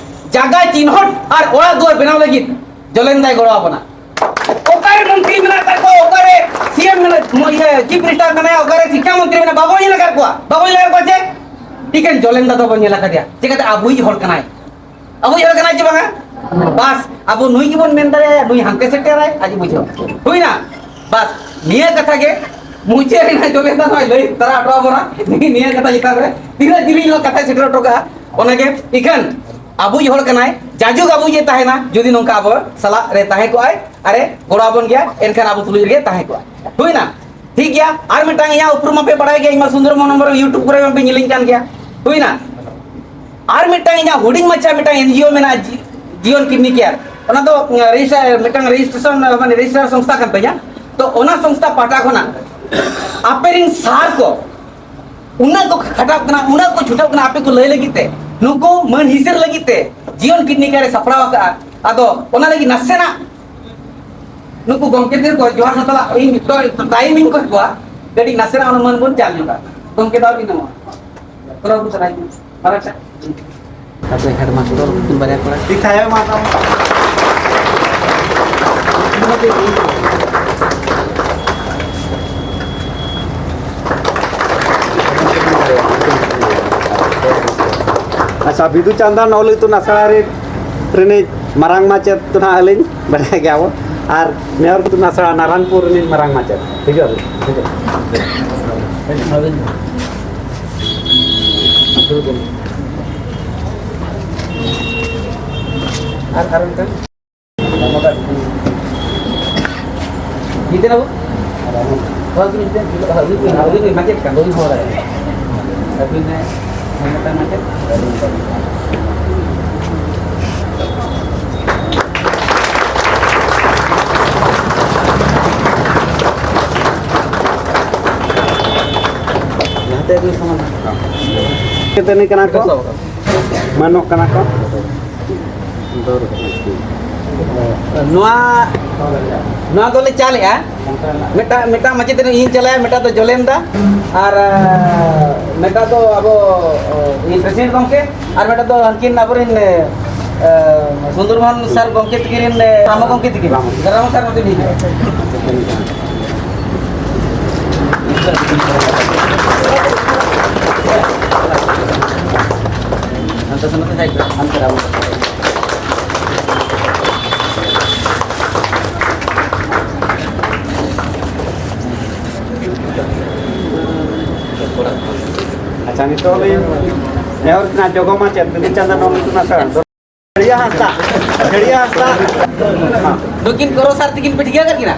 ᱡᱟᱭᱜᱟ ᱪᱤᱱᱦᱟᱹᱴ ᱟᱨ ᱚᱲᱟᱜ ᱫᱩᱣᱟᱹᱨ ᱵᱮᱱᱟᱣ ᱞᱟᱹᱜᱤᱫ ᱡᱚᱞᱮᱱ ᱫᱟᱭ ᱜᱚᱲᱚ ᱟᱵᱚᱱᱟ᱾ ᱚᱠᱟᱨᱮ ᱢᱚᱱᱛᱨᱤ ᱢᱮᱱᱟᱜ ᱠᱟᱜ ᱠᱚᱣᱟ, ᱚᱠᱟᱨᱮ ᱥᱤ ᱮᱢ ᱢᱮᱱᱟᱜ, ᱢᱚ-, ᱤᱭᱟᱹ, ᱪᱤᱯ ᱢᱤᱱᱤᱥᱴᱟᱨ ᱢᱮᱱᱟᱭᱟ, ᱚᱠᱟᱨᱮ ᱥᱤᱠᱠᱷᱟ ᱢᱚᱱᱛᱨᱤ ᱢᱮᱱᱟᱭᱟ, ᱵᱟᱵᱚᱱ ᱧᱮᱞ ᱟᱠᱟᱫ ᱠᱚᱣᱟ, ᱵᱟᱵᱚᱱ ᱧᱮᱞ ᱟᱠᱟᱫ ᱠᱚᱣᱟ ᱪᱮ? ᱮᱠᱮᱱ ᱡᱚᱞᱮᱱ ᱫᱟ ᱫᱚᱵᱚᱱ ᱧᱮᱞ ᱟᱠᱟᱫᱮᱭᱟ᱾ ᱪᱤᱠᱟᱹᱛᱮ? ᱟᱵᱚᱭᱤᱡ ᱦᱚᱲ ᱠᱟᱱᱟᱭ᱾ ᱟᱵᱚᱭᱤᱡ ᱦᱚᱲ ᱠᱟᱱᱟᱭ ᱪᱮ ᱵᱟᱝᱟ? ᱵᱟᱥ, ᱟᱵᱚ ᱱᱩᱭ ᱜᱮᱵᱚᱱ ᱢᱮᱱ ᱫᱟᱲᱮᱭᱟᱭᱟ, ᱱᱩᱭ ᱦᱟᱱᱛᱮ ᱥᱮᱴᱮᱨᱟᱭ, ᱟᱡ ᱵᱩᱡᱷᱟᱹᱣ᱾ ᱦᱩᱭᱱᱟ? ᱵᱟᱥ, ᱱᱤᱭᱟᱹ ᱠᱟᱛᱷᱟ ᱜᱮ ᱢᱩᱪᱟᱹᱫ ᱨᱮᱱᱟᱜ ᱡᱚᱞᱮᱱ ᱫᱟ ᱱᱚᱜᱼᱚᱭ ᱞᱟᱹᱭ ᱛᱟᱨᱟ ᱦᱚᱴᱚ ᱟᱵᱚᱱᱟ᱾ ᱱᱤᱭᱟᱹ ᱠᱟᱛᱷᱟ ᱪᱮᱛᱟᱱ ᱨᱮ ᱛᱤᱱᱟᱹᱜ ᱡᱤᱞᱤᱧ ᱱᱚᱣᱟ ᱠᱟᱛᱷᱟᱭ ᱥᱮᱴᱮᱨ ᱦᱚᱴᱚ ᱠᱟᱜᱼᱟ, ᱚᱱᱟᱜᱮ ᱤᱠᱷᱟᱹᱱ ᱟᱵᱚᱭᱤᱡ ᱦᱚᱲ ᱠᱟᱱᱟᱭ, ᱡᱟᱡᱩᱜᱽ ᱟᱵᱚᱭᱤᱡ ᱮ ᱛᱟᱦᱮᱱᱟ, ᱡᱩᱫᱤ ᱱᱚᱝᱠᱟ ᱟᱵᱚ ᱥᱟᱞᱟᱜ ᱨᱮ ᱛᱟᱦᱮᱸ ᱠᱚᱜᱼᱟᱭ, ᱟᱨᱮ ᱜᱚᱲᱚ ᱟᱵᱚᱱ ᱜᱮᱭᱟ, ᱮᱱᱠᱷᱟᱱ ᱟᱵᱚ ᱛᱩᱞᱩᱡ ᱨᱮᱜᱮ ᱛᱟᱦᱮᱸ ᱠᱚᱜᱼᱟᱭ᱾ ᱦᱩᱭᱱᱟ? ᱴᱷᱤᱠ ᱜᱮᱭᱟ, ᱟᱨ ᱢᱤᱫᱴᱟᱝ ᱤᱧᱟᱹᱜ ᱩᱯᱨᱩᱢ ᱢᱟᱯᱮ ᱵᱟᱲᱟᱭ ᱜᱮᱭᱟ, ᱤᱧ ᱢᱟ ᱥᱩᱱᱫᱚᱨ ᱢᱳᱦᱚᱱ ᱦᱮᱢᱵᱨᱚᱢ YouTube ᱠᱚᱨᱮ ᱢᱟᱯᱮ ᱧᱮᱞᱤᱧ ᱠᱟᱱ ᱜᱮᱭᱟ᱾ ᱦᱩᱭᱱᱟ? ᱟᱨ ᱢᱤᱫᱴᱟᱝ ᱤᱧᱟᱹᱜ ᱦᱩᱰᱤᱧ ᱢᱟᱪᱷᱟ ᱢᱤᱫᱴᱟᱝ ᱮᱱ ᱡᱤ ᱳ ᱢᱮᱱᱟᱜᱼᱟ, ᱡᱤ-, ᱡᱤᱭᱚᱱ ᱠᱤᱰᱱᱤ ᱠᱮᱭᱟᱨ᱾ ᱚᱱᱟ ᱫᱚ, ᱩᱸ, ᱨᱮᱡᱤᱥᱴᱟᱨ, ᱢᱤᱫᱴᱟᱝ ᱨᱮᱡᱤᱥᱴᱨᱮᱥᱚᱱ, ᱢᱟᱱᱮ ᱨᱮᱡᱤᱥᱴᱟᱨ ᱥᱚᱝᱥᱛᱷᱟ ᱠᱟᱱ ᱛᱤᱧᱟ᱾ ᱛᱚ ᱚᱱᱟ ᱥᱚᱝᱥᱛᱷᱟ ᱯᱟᱦᱴᱟ ᱠᱷᱚᱱᱟᱜ ᱟᱯᱮ ᱨᱮᱱ ᱥᱟᱨ ᱠᱚ ᱩᱱᱟᱹᱜ ᱠᱚ ᱠᱷᱟᱴᱟᱜ ᱠᱟᱱᱟ, ᱩᱱᱟᱹᱜ ᱠᱚ ᱪᱷᱩᱴᱟᱹᱜ ᱠᱟᱱᱟ ᱟᱯᱮ ᱠᱚ ᱞᱟᱹᱭ ᱞᱟᱹᱜᱤᱫ ᱛᱮ᱾ ᱱᱩᱠᱩ ᱢᱟᱹᱱ ᱦᱤᱥᱟᱹᱨ ᱞᱟᱹᱜᱤᱫ ᱛᱮ ᱡᱤᱭᱚᱱ ᱠᱤᱱ ᱱᱤᱝᱠᱟᱹ ᱨᱮ ᱥᱟᱯᱲᱟᱣ ᱟᱠᱟᱫᱼᱟ᱾ ᱟᱫᱚ ᱚᱱᱟ ᱞᱟᱹᱜᱤᱫ ᱱᱟᱥᱮᱱᱟᱜ ᱱᱩᱠᱩ ᱜᱚᱢᱠᱮ ᱴᱷᱮᱱ ᱠᱚ ᱡᱚᱦᱟᱨ ᱥᱟᱛᱞᱟᱜ ᱤᱧ ᱴᱟᱭᱤᱢ ᱤᱧ ᱠᱷᱚᱡ ᱠᱚᱣᱟ, ᱠᱟᱹᱴᱤᱡ ᱱᱟᱥᱮᱱᱟᱜ ᱚᱱᱟ ᱢᱟᱹᱱ ᱵᱚᱱ ᱪᱟᱞ ᱧᱚᱜᱟ᱾ ᱜᱚᱢᱠᱮ ᱫᱟᱣ ᱵᱤᱱ ᱮᱢᱚᱜᱼᱟ᱾ ᱛᱚᱨᱚᱯ ᱠᱚ ᱪᱟᱞᱟᱜ ᱠᱟᱱᱟ᱾ ᱢᱟᱨᱟᱝ ᱥᱮᱫ᱾ ᱟᱯᱮ ᱦᱮᱰᱢᱟᱥᱴᱚᱨ ᱩᱱᱠᱤᱱ ᱵᱟᱨᱭᱟ ᱠᱚᱲᱟ᱾ ᱴᱷᱤᱠ ᱛᱟᱦᱮᱸ ᱢᱟ ᱛᱟᱢ᱾ ᱟᱪᱪᱷᱟ, ᱵᱤᱫᱩ ᱪᱟᱸᱫᱟᱱ ᱚᱞ ᱤᱛᱩᱱ ᱟᱥᱲᱟ ᱨᱮ ᱨᱤᱱᱤᱡ ᱢᱟᱨᱟᱝ ᱢᱟᱪᱮᱫ ᱫᱚ ᱱᱟᱦᱟᱜ ᱟᱹᱞᱤᱧ, ᱵᱟᱰᱟᱭ ᱜᱮᱭᱟ ᱵᱚ᱾ ᱟᱨ ᱱᱮᱦᱚᱨ ᱤᱛᱩᱱ ᱟᱥᱲᱟ ᱱᱟᱨᱟᱱᱯᱩᱨ ᱨᱤᱱᱤᱡ ᱢᱟᱨᱟᱝ ᱢᱟᱪᱮᱫ᱾ ᱦᱤᱡᱩᱜ ᱟᱵᱤᱱ, ᱦᱤᱡᱩᱜ ᱟᱵᱤᱱ᱾ ᱟᱨ, ᱟᱨ ᱚᱱᱠᱟ? ᱡᱤᱛᱮᱱ ᱵᱟᱹᱵᱩ? ᱦᱳᱭ, ᱩᱱᱤ ᱢᱤᱫᱴᱮᱱ, ᱩᱱᱤ, ᱩᱱᱤ, ᱩᱱᱤ ᱢᱟᱪᱮᱫ ᱠᱟᱱ, ᱩᱱᱤ ᱦᱚᱲ᱾ ᱟᱹᱵᱤᱱ ᱦᱮᱸ, ᱢᱤᱫᱴᱟᱝ ᱢᱟᱪᱮᱫ? ᱞᱟᱦᱟᱛᱮ ᱟᱹᱵᱤᱱ ᱥᱚᱢᱟᱱ᱾ ᱪᱮᱛᱟᱱᱤ ᱠᱟᱱᱟ ᱠᱚ, ᱢᱟᱱᱚᱜ ᱠᱟᱱᱟ ᱠᱚ᱾ ᱱᱚᱣᱟ, ᱱᱚᱣᱟ ᱫᱚᱞᱮ ᱪᱟᱞᱮᱜᱼᱟ᱾ ᱢᱤᱫᱴᱟᱝ, ᱢᱤᱫᱴᱟᱝ ᱢᱟᱪᱮᱛᱟᱹᱱᱤ ᱤᱧ ᱪᱟᱞᱟᱭᱟ, ᱢᱤᱫᱴᱟᱝ ᱫᱚ ᱡᱚᱞᱮᱱ ᱫᱟ, ᱟᱨ, ᱮ, ᱢᱤᱫᱴᱟᱝ ᱫᱚ ᱟᱵᱚ, ᱮ, ᱯᱨᱮᱥᱤᱰᱮᱱᱴ ᱜᱚᱢᱠᱮ, ᱟᱨ ᱢᱤᱫᱴᱟᱝ ᱫᱚ ᱦᱟᱱᱠᱤᱱ ᱟᱵᱚᱨᱮᱱ, ᱮ, ᱮ, ᱥᱩᱱᱫᱚᱨ ᱢᱳᱦᱚᱱ ᱥᱟᱨ ᱜᱚᱢᱠᱮ ᱛᱟᱹᱠᱤᱱ ᱨᱮᱱ, ᱮ, ᱨᱟᱢᱚ ᱜᱚᱢᱠᱮ ᱛᱟᱹᱠᱤᱱ, ᱨᱟᱢᱚ ᱥᱟᱨ ᱜᱚᱢᱠᱮ ᱛᱟᱹᱠᱤᱱ᱾ ᱦᱟᱱᱛᱮ ᱥᱮᱱᱚᱜ ᱛᱮ ᱥᱟᱭᱤᱰ ᱨᱮ, ᱦᱟᱱᱛᱮ ᱨᱮ ᱟᱵᱚ᱾ ᱟᱪᱪᱷᱟ, ᱱᱤᱛᱚᱜ ᱞᱤᱧ ᱱᱮᱦᱚᱨ ᱠᱟᱱᱟ ᱡᱚᱜᱚ ᱢᱟᱪᱮᱫ ᱵᱤᱫᱩ ᱪᱟᱸᱫᱟᱱ ᱚᱞ ᱤᱛᱩᱱ ᱟᱥᱲᱟ᱾ ᱵᱷᱮᱲᱤᱭᱟ ᱦᱟᱸᱥᱫᱟ, ᱵᱷᱮᱲᱤᱭᱟ ᱦᱟᱸᱥᱫᱟ᱾ ᱱᱩᱠᱤᱱ ᱠᱚᱨᱚ ᱥᱟᱨ ᱛᱤᱠᱤᱱ ᱯᱮ ᱴᱷᱤᱠᱟᱹ ᱠᱟᱫ ᱠᱤᱱᱟ?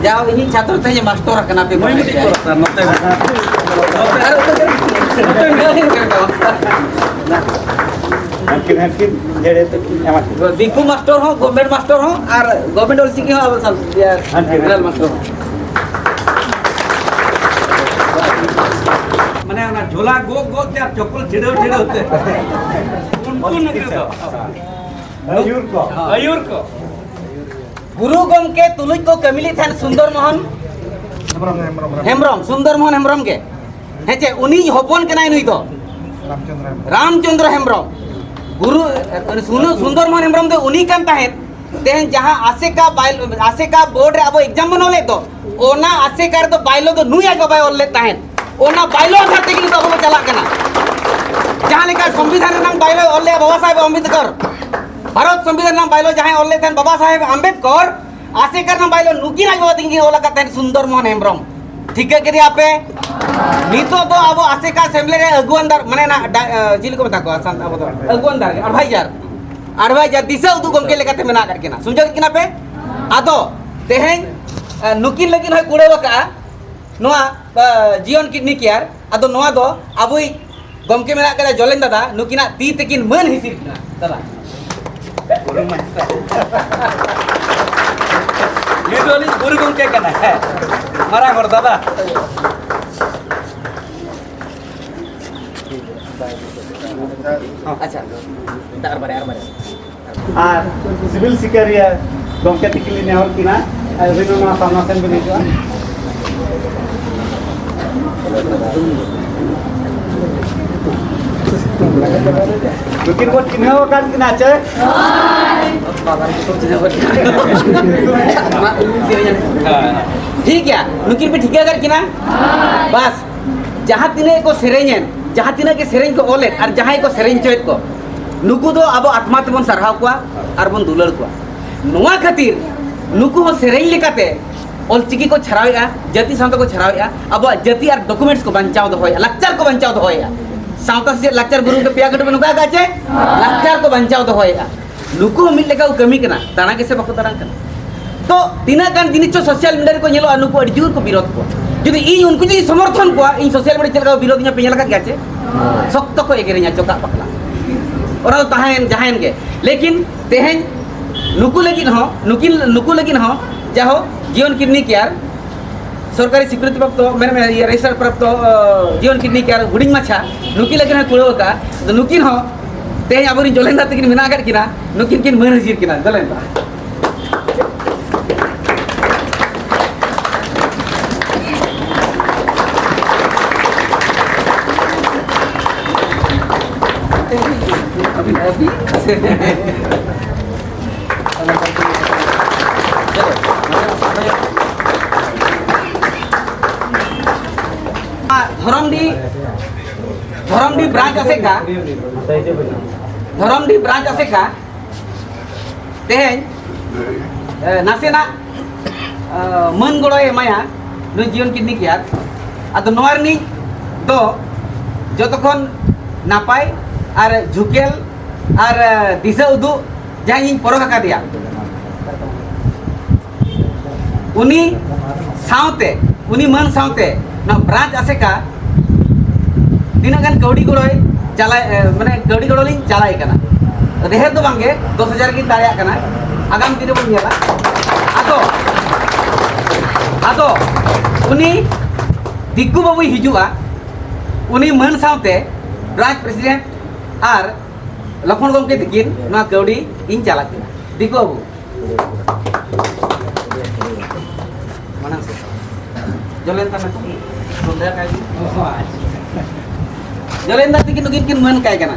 ᱡᱟᱣ ᱤᱧᱤᱡ ᱪᱷᱟᱛᱨᱚ ᱛᱮᱦᱮᱧ ᱢᱟᱥᱴᱚᱨ ᱟᱠᱟᱱᱟ ᱯᱮ ᱵᱟᱲᱟᱭ ᱜᱮᱭᱟ᱾ ᱱᱚᱛᱮ ᱟᱨ ᱱᱚᱛᱮ ᱢᱮᱱᱟᱜ ᱞᱤᱧ ᱠᱟᱱᱟ᱾ ᱦᱟᱱᱠᱤᱱ, ᱦᱟᱱᱠᱤᱱ ᱡᱮᱲᱮ ᱛᱟᱹᱠᱤᱱ ᱧᱟᱢᱟ ᱠᱤᱱ᱾ ᱫᱤᱠᱩ ᱢᱟᱥᱴᱚᱨ ᱦᱚᱸ, ᱜᱚᱵᱷᱢᱮᱱᱴ ᱢᱟᱥᱴᱚᱨ ᱦᱚᱸ ᱟᱨ ᱜᱚᱵᱷᱢᱮᱱᱴ ᱚᱞᱪᱤᱠᱤ ᱦᱚᱸ ᱟᱵᱚ ᱥᱟᱱ-, ᱤᱭᱟᱹ, ᱦᱟᱱᱠᱤᱱ᱾ ᱡᱮᱱᱟᱨᱮᱞ ᱢᱟᱥᱴᱚᱨ ᱦᱚᱸ᱾ ᱚᱱᱟ ᱡᱷᱚᱞᱟ ᱜᱚᱜ ᱜᱚᱜ ᱛᱮ ᱟᱨ ᱪᱚᱯᱚᱞ ᱪᱷᱤᱰᱟᱹᱣ ᱪᱷᱤᱰᱟᱹᱣ ᱛᱮ᱾ ᱩᱱᱠᱩ ᱱᱩᱠᱩ ᱫᱚ᱾ ᱟᱹᱭᱩᱨ ᱠᱚ᱾ ᱟᱹᱭᱩᱨ ᱠᱚ᱾ ᱜᱩᱨᱩ ᱜᱚᱢᱠᱮ ᱛᱩᱞᱩᱡ ᱠᱚ ᱠᱟᱹᱢᱤ ᱞᱮᱫ ᱛᱟᱦᱮᱸᱫ ᱥᱩᱱᱫᱚᱨ ᱢᱳᱦᱚᱱ ᱦᱮᱢᱵᱨᱚᱢ, ᱥᱩᱱᱫᱚᱨ ᱢᱳᱦᱚᱱ ᱦᱮᱢᱵᱨᱚᱢ ᱜᱮ᱾ ᱦᱮᱸ ᱪᱮ, ᱩᱱᱤ ᱦᱚᱯᱚᱱ ᱠᱟᱱᱟᱭ ᱱᱩᱭ ᱫᱚ᱾ ᱨᱟᱢᱪᱚᱸᱫᱽᱨᱚ ᱦᱮᱢᱵᱨᱚᱢ᱾ ᱜᱩᱨᱩ, ᱥᱩᱱ-, ᱥᱩᱱᱫᱚᱨ ᱢᱳᱦᱚᱱ ᱦᱮᱢᱵᱨᱚᱢ ᱫᱚ ᱩᱱᱤ ᱠᱟᱱ ᱛᱟᱦᱮᱸᱫ᱾ ᱛᱮᱦᱮᱧ ᱡᱟᱦᱟᱸ ᱟᱥᱮᱠᱟ ᱵᱟᱭ-, ᱟᱥᱮᱠᱟ ᱵᱳᱨᱰ ᱨᱮ ᱟᱵᱚ ᱮᱠᱡᱟᱢ ᱵᱚᱱ ᱚᱞᱮᱫ ᱫᱚ, ᱚᱱᱟ ᱟᱥᱮᱠᱟ ᱨᱮᱫᱚ ᱵᱟᱭᱞᱳ ᱫᱚ ᱱᱩᱭ ᱟᱡ ᱵᱟᱵᱟᱭ ᱚᱞ ᱞᱮᱫ ᱛᱟᱦᱮᱸᱫ᱾ ᱚᱱᱟ ᱵᱟᱭᱞᱳ ᱟᱫᱷᱟᱨ ᱛᱮᱜᱮ ᱱᱤᱛᱚᱜ ᱟᱵᱚ ᱵᱚᱱ ᱪᱟᱞᱟᱜ ᱠᱟᱱᱟ᱾ ᱡᱟᱦᱟᱸ ᱞᱮᱠᱟ ᱥᱚᱝᱵᱤᱫᱷᱟᱱ ᱨᱮᱱᱟᱜ ᱵᱟᱭᱞᱳ ᱚᱞ ᱞᱮᱫᱼᱟ ᱵᱟᱵᱟ ᱥᱟᱦᱮᱵᱽ ᱟᱢᱵᱮᱫᱠᱚᱨ, ᱵᱷᱟᱨᱚᱛ ᱥᱚᱝᱵᱤᱫᱷᱟᱱ ᱨᱮᱱᱟᱜ ᱵᱟᱭᱞᱳ ᱡᱟᱦᱟᱸᱭ ᱚᱞ ᱞᱮᱫ ᱛᱟᱦᱮᱸᱫ ᱵᱟᱵᱟ ᱥᱟᱦᱮᱵᱽ ᱟᱢᱵᱮᱫᱠᱚᱨ, ᱟᱥᱮᱠᱟ ᱨᱮᱱᱟᱜ ᱵᱟᱭᱞᱳ ᱱᱩᱠᱤᱱ ᱟᱡ ᱵᱟᱵᱟ ᱛᱟᱹᱠᱤᱱ ᱠᱤᱱ ᱚᱞ ᱟᱠᱟᱫ ᱛᱟᱦᱮᱸᱫ ᱥᱩᱱᱫᱚᱨ ᱢᱳᱦᱚᱱ ᱦᱮᱢᱵᱨᱚᱢ᱾ ᱴᱷᱤᱠᱟᱹ ᱠᱮᱫᱮᱭᱟ ᱯᱮ? ᱱᱤᱛᱚᱜ ᱫᱚ ᱟᱵᱚ ᱟᱥᱮᱠᱟ ᱥᱮᱢᱞᱮ ᱨᱮ ᱟᱹᱜᱩᱣᱟᱱ ᱫᱟᱨ, ᱢᱟᱱᱮ ᱱᱟ, ᱰᱟ-, ᱪᱮᱫ ᱠᱚ ᱢᱮᱛᱟ ᱠᱚᱣᱟ ᱥᱟᱱᱛᱟᱲ ᱟᱵᱚ ᱫᱚ? ᱟᱹᱜᱩᱣᱟᱱ ᱫᱟᱨ, ᱟᱰᱵᱷᱟᱭᱡᱟᱨ᱾ ᱟᱰᱵᱷᱟᱭᱡᱟᱨ, ᱫᱤᱥᱟᱹ ᱩᱫᱩᱜ ᱜᱚᱢᱠᱮ ᱞᱮᱠᱟᱛᱮ ᱢᱮᱱᱟᱜ ᱟᱠᱟᱫ ᱠᱤᱱᱟ᱾ ᱥᱩᱡᱳᱜᱽ ᱠᱤᱱᱟ ᱯᱮ? ᱟᱫᱚ ᱛᱮᱦᱮᱧ, ᱮ, ᱱᱩᱠᱤᱱ ᱞᱟᱹᱜᱤᱫ ᱦᱚᱸᱭ ᱠᱩᱲᱟᱹᱣ ᱟᱠᱟᱫᱼᱟ ᱱᱚᱣᱟ, ᱮ, ᱡᱤᱭᱚᱱ ᱠᱤᱰᱱᱤ ᱠᱮᱭᱟᱨ᱾ ᱟᱫᱚ ᱱᱚᱣᱟ ᱫᱚ ᱟᱵᱚᱭᱤᱡ ᱜᱚᱢᱠᱮ ᱢᱮᱱᱟᱜ ᱠᱟᱫᱟ ᱡᱚᱞᱮᱱ ᱫᱟᱫᱟ, ᱱᱩᱠᱤᱱᱟᱜ ᱛᱤ ᱛᱮᱠᱤᱱ ᱢᱟᱹᱱ ᱦᱤᱥᱤᱫ ᱠᱤᱱᱟ ᱫᱟᱫᱟ᱾ ᱱᱩᱭ ᱫᱚ ᱟᱹᱞᱤᱧ ᱜᱩᱨᱩ ᱜᱚᱢᱠᱮ ᱠᱟᱱᱟᱭ᱾ ᱦᱮᱸ, ᱢᱟᱨᱟᱝ ᱦᱚᱲ ᱫᱟᱫᱟ᱾ ᱟᱪᱪᱷᱟ, ᱟᱨ ᱵᱟᱨᱭᱟ, ᱟᱨ ᱵᱟᱨᱭᱟ᱾ ᱟᱨ ᱥᱤᱵᱤᱞ ᱥᱤᱠᱟᱹᱨᱤᱭᱟᱹ ᱜᱚᱢᱠᱮ ᱛᱤᱠᱤᱱ ᱞᱤᱧ ᱱᱮᱦᱚᱨ ᱠᱤᱱᱟ, ᱟᱹᱵᱤᱱ ᱦᱚᱸ ᱱᱚᱣᱟ ᱥᱟᱢᱱᱟ ᱥᱮᱱ ᱵᱤᱱ ᱦᱤᱡᱩᱜᱼᱟ᱾ ᱱᱩᱠᱤᱱ ᱵᱚᱱ ᱪᱤᱱᱦᱟᱹᱣ ᱟᱠᱟᱫ ᱠᱤᱱᱟ ᱪᱮ? ᱴᱷᱤᱠ ᱜᱮᱭᱟ, ᱱᱩᱠᱤᱱ ᱯᱮ ᱴᱷᱤᱠᱟᱹ ᱟᱠᱟᱫ ᱠᱤᱱᱟ? ᱵᱟᱥ, ᱡᱟᱦᱟᱸ ᱛᱤᱱᱟᱹᱜ ᱠᱚ ᱥᱮᱨᱮᱧᱮᱫ, ᱡᱟᱦᱟᱸ ᱛᱤᱱᱟᱹᱜ ᱜᱮ ᱥᱮᱨᱮᱧ ᱠᱚ ᱚᱞᱮᱫ ᱟᱨ ᱡᱟᱦᱟᱸᱭ ᱠᱚ ᱥᱮᱨᱮᱧ ᱦᱚᱪᱚᱭᱮᱫ ᱠᱚ, ᱱᱩᱠᱩ ᱫᱚ ᱟᱵᱚ ᱟᱛᱢᱟ ᱛᱮᱵᱚᱱ ᱥᱟᱨᱦᱟᱣ ᱠᱚᱣᱟ ᱟᱨ ᱵᱚᱱ ᱫᱩᱞᱟᱹᱲ ᱠᱚᱣᱟ᱾ ᱱᱚᱣᱟ ᱠᱷᱟᱹᱛᱤᱨ ᱱᱩᱠᱩ ᱦᱚᱸ ᱥᱮᱨᱮᱧ ᱞᱮᱠᱟᱛᱮ ᱚᱞᱪᱤᱠᱤ ᱠᱚ ᱪᱷᱟᱨᱟᱣᱮᱫᱼᱟ, ᱡᱟᱹᱛᱤ ᱥᱟᱶᱛᱟ ᱠᱚ ᱪᱷᱟᱨᱟᱣᱮᱫᱼᱟ, ᱟᱵᱚᱣᱟᱜ ᱡᱟᱹᱛᱤ ᱟᱨ ᱰᱚᱠᱩᱢᱮᱱᱴᱥ ᱠᱚ ᱵᱟᱧᱪᱟᱣ ᱫᱚᱦᱚᱭᱮᱫᱼᱟ, ᱞᱟᱠᱪᱟᱨ ᱠᱚ ᱵᱟᱧᱪᱟᱣ ᱫᱚᱦᱚᱭᱮᱫᱼᱟ᱾ ᱥᱟᱶᱛᱟ ᱥᱮᱪᱮᱫ ᱞᱟᱠᱪᱟᱨ ᱜᱩᱨᱩ ᱜᱚᱢᱠᱮ ᱯᱮᱭᱟ ᱠᱟᱹᱴᱩᱵ ᱱᱚᱝᱠᱟ ᱟᱠᱟᱫ ᱪᱮ? ᱞᱟᱠᱪᱟᱨ ᱠᱚ ᱵᱟᱧᱪᱟᱣ ᱫᱚᱦᱚᱭᱮᱫᱼᱟ᱾ ᱱᱩᱠᱩ ᱦᱚᱸ ᱢᱤᱫ ᱞᱮᱠᱟ ᱠᱚ ᱠᱟᱹᱢᱤ ᱠᱟᱱᱟ, ᱫᱟᱬᱟ ᱜᱮᱥᱮ ᱵᱟᱠᱚ ᱫᱟᱬᱟᱱ ᱠᱟᱱᱟ᱾ ᱛᱚ ᱛᱤᱱᱟᱹᱜ ᱜᱟᱱ ᱡᱤᱱᱤᱥ ᱪᱚ ᱥᱳᱥᱟᱞ ᱢᱤᱰᱤᱭᱟ ᱨᱮᱠᱚ ᱧᱮᱞᱚᱜᱼᱟ, ᱱᱩᱠᱩ ᱟᱹᱰᱤ ᱡᱳᱨ ᱠᱚ ᱵᱤᱨᱳᱫ ᱠᱚᱣᱟ᱾ ᱡᱩᱫᱤ ᱤᱧ ᱩᱱᱠᱩ ᱡᱩᱫᱤ ᱥᱚᱢᱚᱨᱛᱷᱚᱱ ᱠᱚᱣᱟ, ᱤᱧ ᱥᱳᱥᱟᱞ ᱢᱤᱰᱤᱭᱟ ᱪᱮᱫ ᱞᱮᱠᱟ ᱠᱚ ᱵᱤᱨᱳᱫᱤᱧᱟ ᱯᱮ ᱧᱮᱞ ᱟᱠᱟᱫ ᱜᱮᱭᱟ ᱪᱮ? ᱥᱚᱠᱛᱚ ᱠᱚ ᱮᱜᱮᱨᱤᱧᱟ, ᱪᱚᱠᱟᱜ ᱯᱟᱠᱞᱟ᱾ ᱚᱱᱟ ᱫᱚ ᱛᱟᱦᱮᱸᱭᱮᱱ ᱡᱟᱦᱟᱸᱭᱮᱱ ᱜᱮ, ᱞᱮᱠᱤᱱ ᱛᱮᱦᱮᱧ ᱱᱩᱠᱩ ᱞᱟᱹᱜᱤᱫ ᱦᱚᱸ, ᱱᱩᱠᱤᱱ, ᱱᱩᱠᱩ ᱞᱟᱹᱜᱤᱫ ᱦᱚᱸ ᱡᱟᱦᱳ ᱡᱤᱭᱚᱱ ᱠᱤᱰᱱᱤ ᱠᱮᱭᱟᱨ ᱥᱚᱨᱠᱟᱨᱤ ᱥᱤᱠᱨᱤᱛᱤ ᱯᱨᱟᱯᱛᱚ, ᱢᱮᱱ ᱢᱮ, ᱤᱭᱟᱹ, ᱨᱮᱡᱤᱥᱴᱟᱨ ᱯᱨᱟᱯᱛᱚ, ᱚ, ᱡᱤᱭᱚᱱ ᱠᱤᱰᱱᱤ ᱠᱮᱭᱟᱨ ᱦᱩᱰᱤᱧ ᱢᱟᱪᱷᱟ, ᱱᱩᱠᱤᱱ ᱞᱟᱹᱜᱤᱫ ᱦᱚᱸ ᱠᱩᱲᱟᱹᱣ ᱟᱠᱟᱫᱼᱟ᱾ ᱟᱫᱚ ᱱᱩᱠᱤᱱ ᱦᱚᱸ ᱛᱮᱦᱮᱧ ᱟᱵᱚᱨᱮᱱ ᱡᱚᱞᱮᱱᱫᱟ ᱛᱟᱹᱠᱤᱱ ᱢᱮᱱᱟᱜ ᱟᱠᱟᱫ ᱠᱤᱱᱟ, ᱱᱩᱠᱤᱱ ᱠᱤᱱ ᱢᱟᱹᱱ ᱦᱟᱹᱡᱤᱨ ᱠᱤᱱᱟ᱾ ᱡᱚᱞᱮᱱᱫᱟ᱾ ᱫᱷᱚᱨᱚᱢᱰᱤ, ᱫᱷᱚᱨᱚᱢᱰᱤ ᱵᱨᱟᱧᱪ ᱟᱥᱮᱠᱟ, ᱫᱷᱚᱨᱚᱢᱰᱤ ᱵᱨᱟᱧᱪ ᱟᱥᱮᱠᱟ ᱛᱮᱦᱮᱧ, ᱮ, ᱱᱟᱥᱮᱱᱟᱜ, ᱮ, ᱢᱟᱹᱱ ᱜᱚᱲᱚᱭ ᱮᱢᱟᱭᱟ ᱱᱩᱭ ᱡᱤᱭᱚᱱ ᱠᱤᱰᱱᱤ ᱠᱮᱭᱟᱨ᱾ ᱟᱫᱚ ᱱᱚᱣᱟ ᱨᱤᱱᱤᱡ ᱫᱚ ᱡᱚᱛᱚ ᱠᱷᱚᱱ ᱱᱟᱯᱟᱭ ᱟᱨ ᱡᱷᱩᱠᱮᱞ ᱟᱨ, ᱮ, ᱫᱤᱥᱟᱹ ᱩᱫᱩᱜ ᱡᱟᱦᱟᱸᱭ ᱤᱧ ᱯᱚᱨᱚᱠ ᱟᱠᱟᱫᱮᱭᱟ, ᱩᱱᱤ ᱥᱟᱶᱛᱮ, ᱩᱱᱤ ᱢᱟᱹᱱ ᱥᱟᱶᱛᱮ ᱱᱚᱣᱟ ᱵᱨᱟᱧᱪ ᱟᱥᱮᱠᱟ ᱛᱤᱱᱟᱹᱜ ᱜᱟᱱ ᱠᱟᱹᱣᱰᱤ ᱜᱚᱲᱚᱭ ᱪᱟᱞᱟᱭ, ᱮ, ᱢᱟᱱᱮ ᱠᱟᱹᱣᱰᱤ ᱜᱚᱲᱚ ᱞᱤᱧ ᱪᱟᱞᱟᱭ ᱠᱟᱱᱟ᱾ ᱰᱷᱮᱨ ᱫᱚ ᱵᱟᱝᱜᱮ, ᱫᱚᱥ ᱦᱟᱡᱟᱨ ᱜᱤᱧ ᱫᱟᱲᱮᱭᱟᱜ ᱠᱟᱱᱟ᱾ ᱟᱜᱟᱢ ᱫᱤᱱ ᱨᱮᱵᱚᱱ ᱧᱮᱞᱟ᱾ ᱟᱫᱚ, ᱟᱫᱚ ᱩᱱᱤ ᱫᱤᱠᱩ ᱵᱟᱹᱵᱩᱭ ᱦᱤᱡᱩᱜᱼᱟ, ᱩᱱᱤ ᱢᱟᱹᱱ ᱥᱟᱶᱛᱮ ᱵᱨᱟᱧᱪ ᱯᱨᱮᱥᱤᱰᱮᱱᱴ ᱟᱨ ᱞᱚᱠᱷᱚᱱ ᱜᱚᱢᱠᱮ ᱛᱤᱠᱤᱱ ᱱᱚᱣᱟ ᱠᱟᱹᱣᱰᱤ ᱤᱧ ᱪᱟᱞᱟᱜ ᱠᱟᱱᱟ᱾ ᱫᱤᱠᱩ ᱵᱟᱹᱵᱩ᱾ ᱢᱟᱲᱟᱝ ᱥᱮᱫ᱾ ᱡᱚᱞᱮᱱ ᱛᱟᱢᱟ ᱠᱚ᱾ ᱱᱚᱰᱮ ᱠᱟᱭ ᱜᱮ᱾ ᱡᱚᱞᱮᱱ ᱫᱟ ᱛᱤᱠᱤᱱ ᱱᱩᱠᱤᱱ ᱠᱤᱱ ᱢᱟᱹᱱ ᱠᱟᱭ ᱠᱟᱱᱟ᱾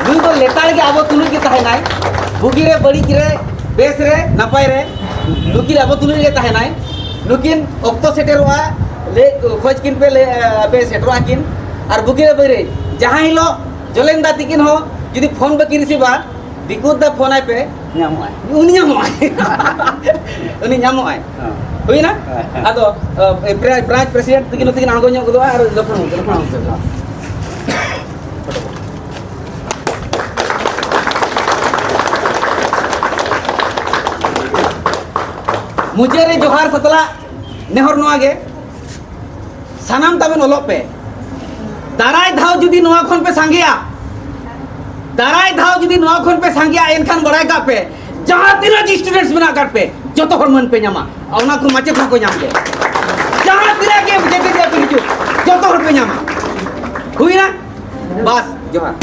ᱱᱩᱭ ᱫᱚ ᱞᱮᱛᱟᱲ ᱜᱮ ᱟᱵᱚ ᱛᱩᱞᱩᱡ ᱜᱮ ᱛᱟᱦᱮᱱᱟᱭ᱾ ᱵᱩᱜᱤ ᱨᱮ, ᱵᱟᱹᱲᱤᱡ ᱨᱮ, ᱵᱮᱥ ᱨᱮ, ᱱᱟᱯᱟᱭ ᱨᱮ, ᱱᱩᱠᱤᱱ ᱟᱵᱚ ᱛᱩᱞᱩᱡ ᱜᱮ ᱛᱟᱦᱮᱱᱟᱭ᱾ ᱱᱩᱠᱤᱱ ᱚᱠᱛᱚ ᱥᱮᱴᱮᱨᱚᱜᱼᱟ, ᱞᱟᱹᱭ, ᱠᱷᱚᱡᱽ ᱠᱤᱱ ᱯᱮ, ᱞᱟᱹᱭ, ᱯᱮ ᱥᱮᱴᱮᱨᱚᱜᱼᱟ ᱠᱤᱱ᱾ ᱟᱨ ᱵᱩᱜᱤ ᱨᱮ, ᱵᱟᱹᱲᱤᱡ ᱨᱮ, ᱡᱟᱦᱟᱸ ᱦᱤᱞᱳᱜ ᱡᱚᱞᱮᱱ ᱫᱟ ᱛᱤᱠᱤᱱ ᱦᱚᱸ ᱡᱩᱫᱤ ᱯᱷᱳᱱ ᱵᱟᱹᱠᱤᱱ ᱨᱤᱥᱤᱵᱟ, ᱫᱤᱠᱩ ᱫᱟ ᱯᱷᱳᱱ ᱟᱭ ᱯᱮ, ᱧᱟᱢᱚᱜᱼᱟᱭ᱾ ᱩᱱᱤ ᱧᱟᱢᱚᱜᱼᱟᱭ᱾ ᱩᱱᱤ ᱧᱟᱢᱚᱜᱼᱟᱭ᱾ ᱦᱮᱸ᱾ ᱦᱩᱭᱱᱟ? ᱦᱮᱸ, ᱦᱮᱸ᱾ ᱟᱫᱚ, ᱟ, ᱵᱨᱟ-, ᱵᱨᱟᱧᱪ ᱯᱨᱮᱥᱤᱰᱮᱱᱴ ᱛᱤᱠᱤᱱ ᱱᱚᱛᱮ ᱠᱤᱱ ᱟᱬᱜᱚ ᱧᱚᱜ ᱜᱚᱫᱚᱜᱼᱟ ᱟᱨ ᱡᱚᱠᱷᱚᱱ, ᱡᱚᱠᱷᱚᱱ ᱢᱩᱪᱟᱹᱫ ᱨᱮ ᱡᱚᱦᱟᱨ ᱥᱟᱛᱞᱟᱜ ᱱᱮᱦᱚᱨ ᱱᱚᱣᱟ ᱜᱮ, ᱥᱟᱱᱟᱢ ᱛᱟᱵᱮᱱ ᱚᱞᱚᱜ ᱯᱮ᱾ ᱫᱟᱨᱟᱭ ᱫᱷᱟᱣ ᱡᱩᱫᱤ ᱱᱚᱣᱟ ᱠᱷᱚᱱ ᱯᱮ ᱥᱟᱸᱜᱮᱭᱟ, ᱫᱟᱨᱟᱭ ᱫᱷᱟᱣ ᱡᱩᱫᱤ ᱱᱚᱣᱟ ᱠᱷᱚᱱ ᱯᱮ ᱥᱟᱸᱜᱮᱭᱟ, ᱮᱱᱠᱷᱟᱱ ᱵᱟᱲᱟᱭ ᱠᱟᱜ ᱯᱮ, ᱡᱟᱦᱟᱸ ᱛᱤᱱᱟᱹᱜ ᱜᱮ ᱥᱴᱩᱰᱮᱱᱴᱥ ᱢᱮᱱᱟᱜ ᱟᱠᱟᱫ ᱯᱮ, ᱡᱚᱛᱚ ᱦᱚᱲ ᱢᱟᱹᱱ ᱯᱮ ᱧᱟᱢᱟ, ᱚᱱᱟ ᱠᱚ ᱢᱟᱪᱮᱫ ᱦᱚᱸᱠᱚ ᱧᱟᱢ ᱜᱮᱭᱟ᱾ ᱡᱟᱦᱟᱸ ᱛᱤᱱᱟᱹᱜ ᱜᱮ ᱡᱮᱛᱮ ᱡᱟᱹᱛᱤ ᱦᱤᱡᱩᱜ, ᱡᱚᱛᱚ ᱦᱚᱲ ᱯᱮ ᱧᱟᱢᱟ᱾ ᱦᱩᱭᱱᱟ? ᱵᱟᱥ, ᱡᱚᱦᱟᱨ᱾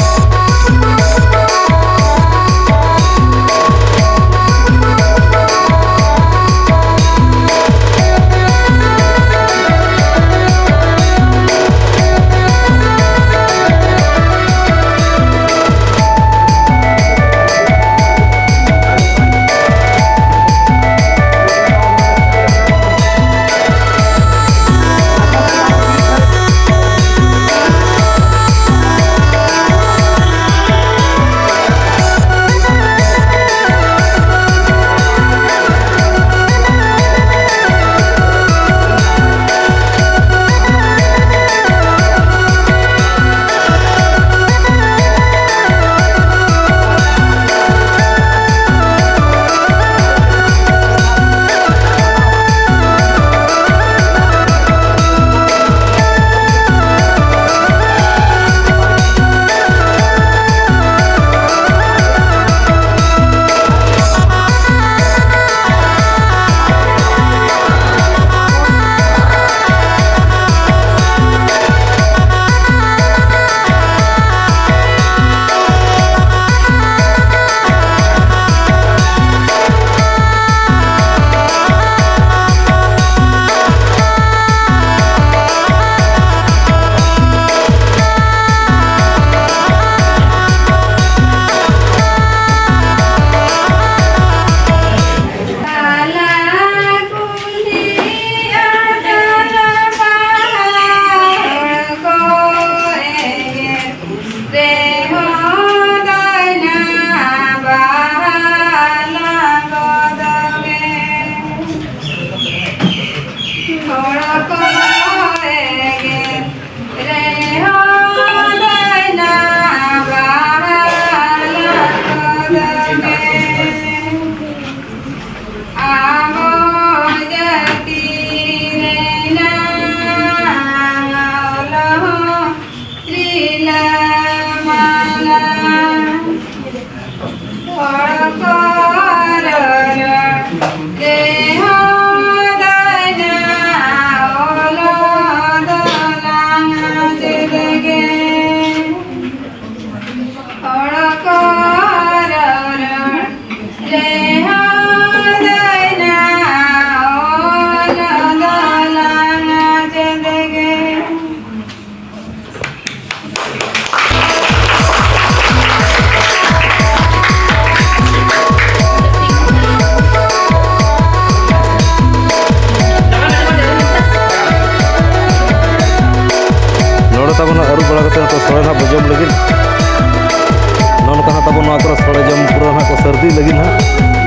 ᱱᱚᱣᱟ ᱠᱚᱨᱮ ᱥᱚᱲᱮ ᱡᱚᱢ ᱯᱩᱨᱟᱹ ᱱᱟᱦᱟᱜ ᱠᱚ ᱥᱟᱹᱨᱫᱤ ᱞᱟᱹᱜᱤᱫ ᱱᱟᱦᱟᱜ᱾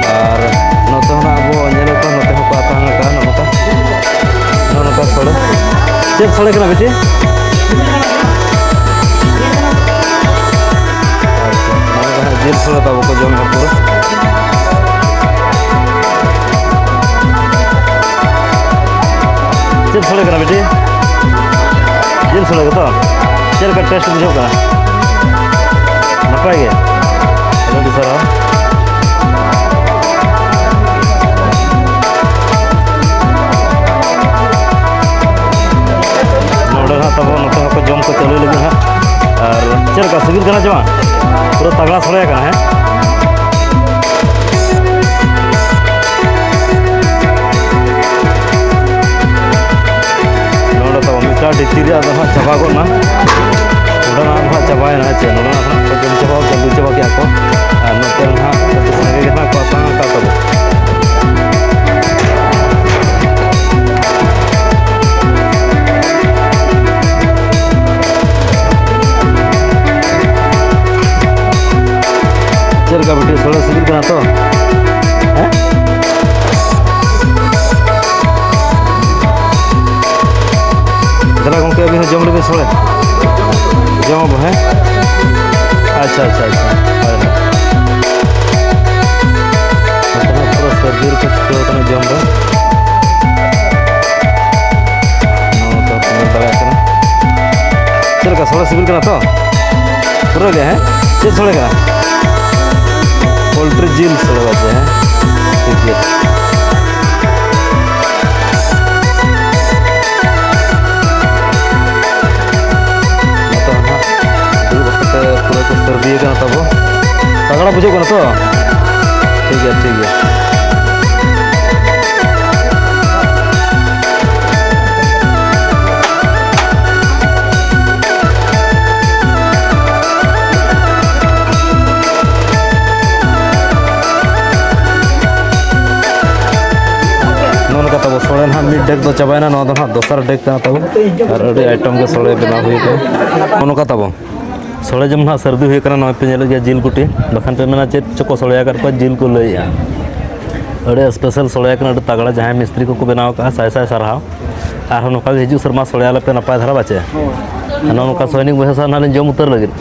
ᱟᱨ ᱱᱚᱛᱮ ᱦᱚᱸ ᱱᱟᱦᱟᱜ ᱟᱵᱚ ᱧᱮᱞᱮᱫ ᱠᱚᱣᱟ, ᱱᱚᱛᱮ ᱦᱚᱸᱠᱚ ᱟᱛᱟᱝ ᱟᱠᱟᱫᱼᱟ ᱱᱚᱜᱼᱚ ᱱᱚᱝᱠᱟ, ᱱᱚᱜᱼᱚ ᱱᱚᱝᱠᱟ ᱥᱚᱲᱮ᱾ ᱪᱮᱫ ᱥᱚᱲᱮ ᱠᱟᱱᱟ ᱵᱤᱴᱤ? ᱟᱪᱪᱷᱟ, ᱱᱚᱣᱟ ᱫᱚ ᱦᱟᱸᱜ ᱡᱤᱞ ᱥᱚᱲᱮ ᱛᱟᱵᱚ ᱠᱚ ᱡᱚᱢᱮᱫᱼᱟ ᱯᱩᱨᱟᱹ᱾ ᱪᱮᱫ ᱥᱚᱲᱮ ᱠᱟᱱᱟ ᱵᱤᱴᱤ? ᱡᱤᱞ ᱥᱚᱲᱮ ᱜᱮᱛᱚ? ᱪᱮᱫ ᱞᱮᱠᱟ ᱴᱮᱥᱴ ᱵᱩᱡᱷᱟᱹᱜ ᱠᱟᱱᱟ? ᱱᱟᱯᱟᱭ ᱜᱮ? ᱟᱹᱰᱤ ᱥᱟᱨᱦᱟᱣ᱾ ᱱᱚᱰᱮ ᱦᱟᱸᱜ ᱛᱟᱵᱚ ᱱᱚᱛᱮ ᱦᱚᱸᱠᱚ ᱡᱚᱢ ᱠᱚ ᱪᱟᱹᱞᱩᱭ ᱞᱟᱹᱜᱤᱫ ᱦᱟᱸᱜ᱾ ᱟᱨ ᱪᱮᱫ ᱞᱮᱠᱟ ᱥᱤᱵᱤᱞ ᱠᱟᱱᱟ ᱪᱮ ᱵᱟᱝ? ᱯᱩᱨᱟᱹ ᱛᱟᱜᱲᱟ ᱥᱚᱲᱮ ᱠᱟᱱᱟ, ᱦᱮᱸ? ᱱᱚᱰᱮ ᱛᱟᱵᱚ ᱢᱤᱫᱴᱟᱝ ᱰᱮᱠᱪᱤ ᱨᱮᱭᱟᱜ ᱫᱚ ᱦᱟᱸᱜ ᱪᱟᱵᱟ ᱜᱚᱫ ᱱᱟ᱾ ᱱᱚᱰᱮᱱᱟᱜ ᱫᱚ ᱦᱟᱸᱜ ᱪᱟᱵᱟᱭᱮᱱᱟ, ᱦᱮᱸ ᱪᱮ? ᱱᱚᱰᱮᱱᱟᱜ ᱫᱚ ᱦᱟᱸᱜ ᱠᱚ ᱡᱚᱢ ᱪᱟᱵᱟ, ᱪᱟᱹᱞᱩ ᱪᱟᱵᱟ ᱠᱮᱜᱼᱟ ᱠᱚ᱾ ᱟᱨ ᱱᱚᱛᱮ ᱨᱮ ᱦᱟᱸᱜ ᱟᱹᱰᱤ ᱥᱟᱸᱜᱮ ᱜᱮ ᱦᱟᱸᱜ ᱠᱚ ᱟᱛᱟᱝ ᱟᱠᱟᱫ ᱛᱟᱵᱚ᱾ ᱪᱮᱫ ᱞᱮᱠᱟ ᱵᱤᱴᱤ, ᱥᱚᱲᱮ ᱥᱤᱵᱤᱞ ᱠᱟᱱᱟ ᱛᱚ? ᱦᱮᱸ? ᱫᱮᱞᱟ ᱜᱚᱢᱠᱮ, ᱟᱹᱵᱤᱱ ᱦᱚᱸ ᱡᱚᱢ ᱞᱮᱵᱤᱱ ᱥᱚᱲᱮ᱾ ᱡᱚᱢ ᱟᱵᱚ, ᱦᱮᱸ? ᱟᱪᱪᱷᱟ, ᱟᱪᱪᱷᱟ, ᱟᱪᱪᱷᱟ᱾ ᱦᱳᱭ, ᱦᱳᱭ᱾ ᱱᱚᱛᱮ ᱦᱚᱸ ᱯᱩᱨᱟᱹ ᱥᱟᱹᱨᱫᱤ ᱨᱮᱠᱚ ᱪᱷᱩᱴᱟᱹᱣ ᱟᱠᱟᱱᱟ ᱡᱚᱢ ᱨᱮ᱾ ᱱᱚᱣᱟ ᱫᱚ ᱧᱮᱞ ᱫᱟᱲᱮᱭᱟᱜ ᱠᱟᱱᱟ᱾ ᱪᱮᱫ ᱞᱮᱠᱟ, ᱥᱚᱲᱮ ᱥᱤᱵᱤᱞ ᱠᱟᱱᱟ ᱛᱚ? ᱯᱩᱨᱟᱹ ᱜᱮ, ᱦᱮᱸ? ᱪᱮᱫ ᱥᱚᱲᱮ ᱠᱟᱱᱟ? ᱯᱳᱞᱴᱨᱤ ᱡᱤᱞ ᱥᱚᱲᱮ ᱵᱟᱪᱮ, ᱦᱮᱸ? ᱴᱷᱤᱠ ᱜᱮᱭᱟ᱾ ᱱᱤᱛᱚᱜ ᱱᱟᱦᱟᱜ ᱫᱩᱲᱩᱵ ᱠᱟᱛᱮ ᱯᱩᱨᱟᱹ ᱠᱚ ᱥᱟᱹᱨᱫᱤ ᱟᱠᱟᱱᱟ ᱛᱟᱵᱚ᱾ ᱛᱟᱜᱲᱟ ᱵᱩᱡᱷᱟᱹᱜ ᱠᱟᱱᱟ ᱛᱚ? ᱴᱷᱤᱠ ᱜᱮᱭᱟ, ᱴᱷᱤᱠ ᱜᱮᱭᱟ᱾ ᱱᱚᱜᱼᱚ ᱱᱚᱝᱠᱟ ᱛᱟᱵᱚ ᱥᱚᱲᱮ ᱱᱟᱦᱟᱜ ᱢᱤᱫ ᱰᱮᱠ ᱫᱚ ᱪᱟᱵᱟᱭᱮᱱᱟ᱾ ᱱᱚᱣᱟ ᱫᱚ ᱱᱟᱦᱟᱜ ᱫᱚᱥᱟᱨ ᱰᱮᱠ ᱠᱟᱱᱟ ᱛᱟᱵᱚ᱾ ᱟᱨ ᱟᱹᱰᱤ ᱟᱭᱴᱮᱢ ᱜᱮ ᱥᱚᱲᱮ ᱵᱮᱱᱟᱣ ᱦᱩᱭ ᱟᱠᱟᱱᱟ᱾ ᱱᱚᱜᱼᱚ ᱱᱚᱝᱠᱟ ᱛᱟᱵᱚ᱾ ᱥᱚᱲᱮ ᱡᱚᱢ ᱱᱟᱦᱟᱜ ᱥᱟᱹᱨᱫᱤ ᱦᱩᱭ ᱟᱠᱟᱱᱟ᱾ ᱱᱚᱜᱼᱚᱭ ᱯᱮ ᱧᱮᱞᱮᱫ ᱜᱮᱭᱟ ᱡᱤᱞ ᱠᱩᱴᱤ, ᱵᱟᱠᱷᱟᱱ ᱯᱮ ᱢᱮᱱᱟ ᱪᱮᱫ ᱪᱚᱠᱚ ᱥᱚᱲᱮ ᱟᱠᱟᱫ ᱠᱚᱣᱟ, ᱡᱤᱞ ᱠᱚ ᱞᱟᱹᱭᱮᱜᱼᱟ᱾ ᱟᱹᱰᱤ ᱥᱯᱮᱥᱟᱞ ᱥᱚᱲᱮ ᱟᱠᱟᱱᱟ, ᱟᱹᱰᱤ ᱛᱟᱜᱲᱟ᱾ ᱡᱟᱦᱟᱸᱭ ᱢᱤᱥᱛᱨᱤ ᱠᱚᱠᱚ ᱵᱮᱱᱟᱣ ᱟᱠᱟᱫᱼᱟ, ᱥᱟᱭ ᱥᱟᱭ ᱥᱟᱨᱦᱟᱣ᱾ ᱟᱨᱦᱚᱸ ᱱᱚᱝᱠᱟ ᱜᱮ ᱦᱤᱡᱩᱜ ᱥᱮᱨᱢᱟ ᱥᱚᱲᱮ ᱟᱞᱮ ᱯᱮ ᱱᱟᱯᱟᱭ ᱫᱷᱟᱨᱟ ᱵᱟᱪᱮ? ᱦᱳᱭ᱾ ᱟᱨ ᱱᱚᱜᱼᱚ ᱱᱚᱝᱠᱟ ᱥᱚᱭᱱᱤᱠ ᱵᱚᱭᱦᱟ ᱥᱟᱶ ᱱᱟᱦᱟᱜ ᱞᱤᱧ ᱡᱚᱢ ᱩᱛᱟᱹᱨ ᱞᱟᱹᱜᱤᱫ᱾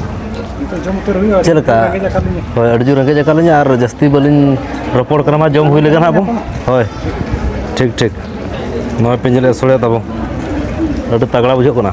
ᱱᱤᱛᱚᱜ ᱡᱚᱢ ᱩᱛᱟᱹᱨ ᱦᱩᱭᱩᱜᱼᱟ᱾ ᱪᱮᱫ ᱞᱮᱠᱟ? ᱨᱮᱸᱜᱮᱡ ᱟᱠᱟᱫ ᱞᱤᱧᱟ᱾ ᱦᱳᱭ, ᱟᱹᱰᱤ ᱡᱳᱨ ᱨᱮᱸᱜᱮᱡ ᱟᱠᱟᱫ ᱞᱤᱧᱟ ᱟᱨ ᱡᱟᱹᱥᱛᱤ ᱵᱟᱹᱞᱤᱧ ᱨᱚᱯᱚᱲ ᱠᱟᱱᱟ, ᱢᱟ ᱡᱚᱢ ᱦᱩᱭ ᱞᱮᱜᱮ ᱱᱟᱦᱟᱜ ᱵᱚ᱾ ᱦᱳᱭ, ᱴᱷᱤᱠ, ᱴᱷᱤᱠ᱾ ᱱᱚᱜᱼᱚᱭ ᱯᱮ ᱧᱮᱞᱮᱫᱼᱟ ᱥᱚᱲᱮ ᱛᱟᱵᱚ, ᱟᱹᱰᱤ ᱛᱟᱜᱲᱟ ᱵᱩᱡᱷᱟᱹᱜ ᱠᱟᱱᱟ᱾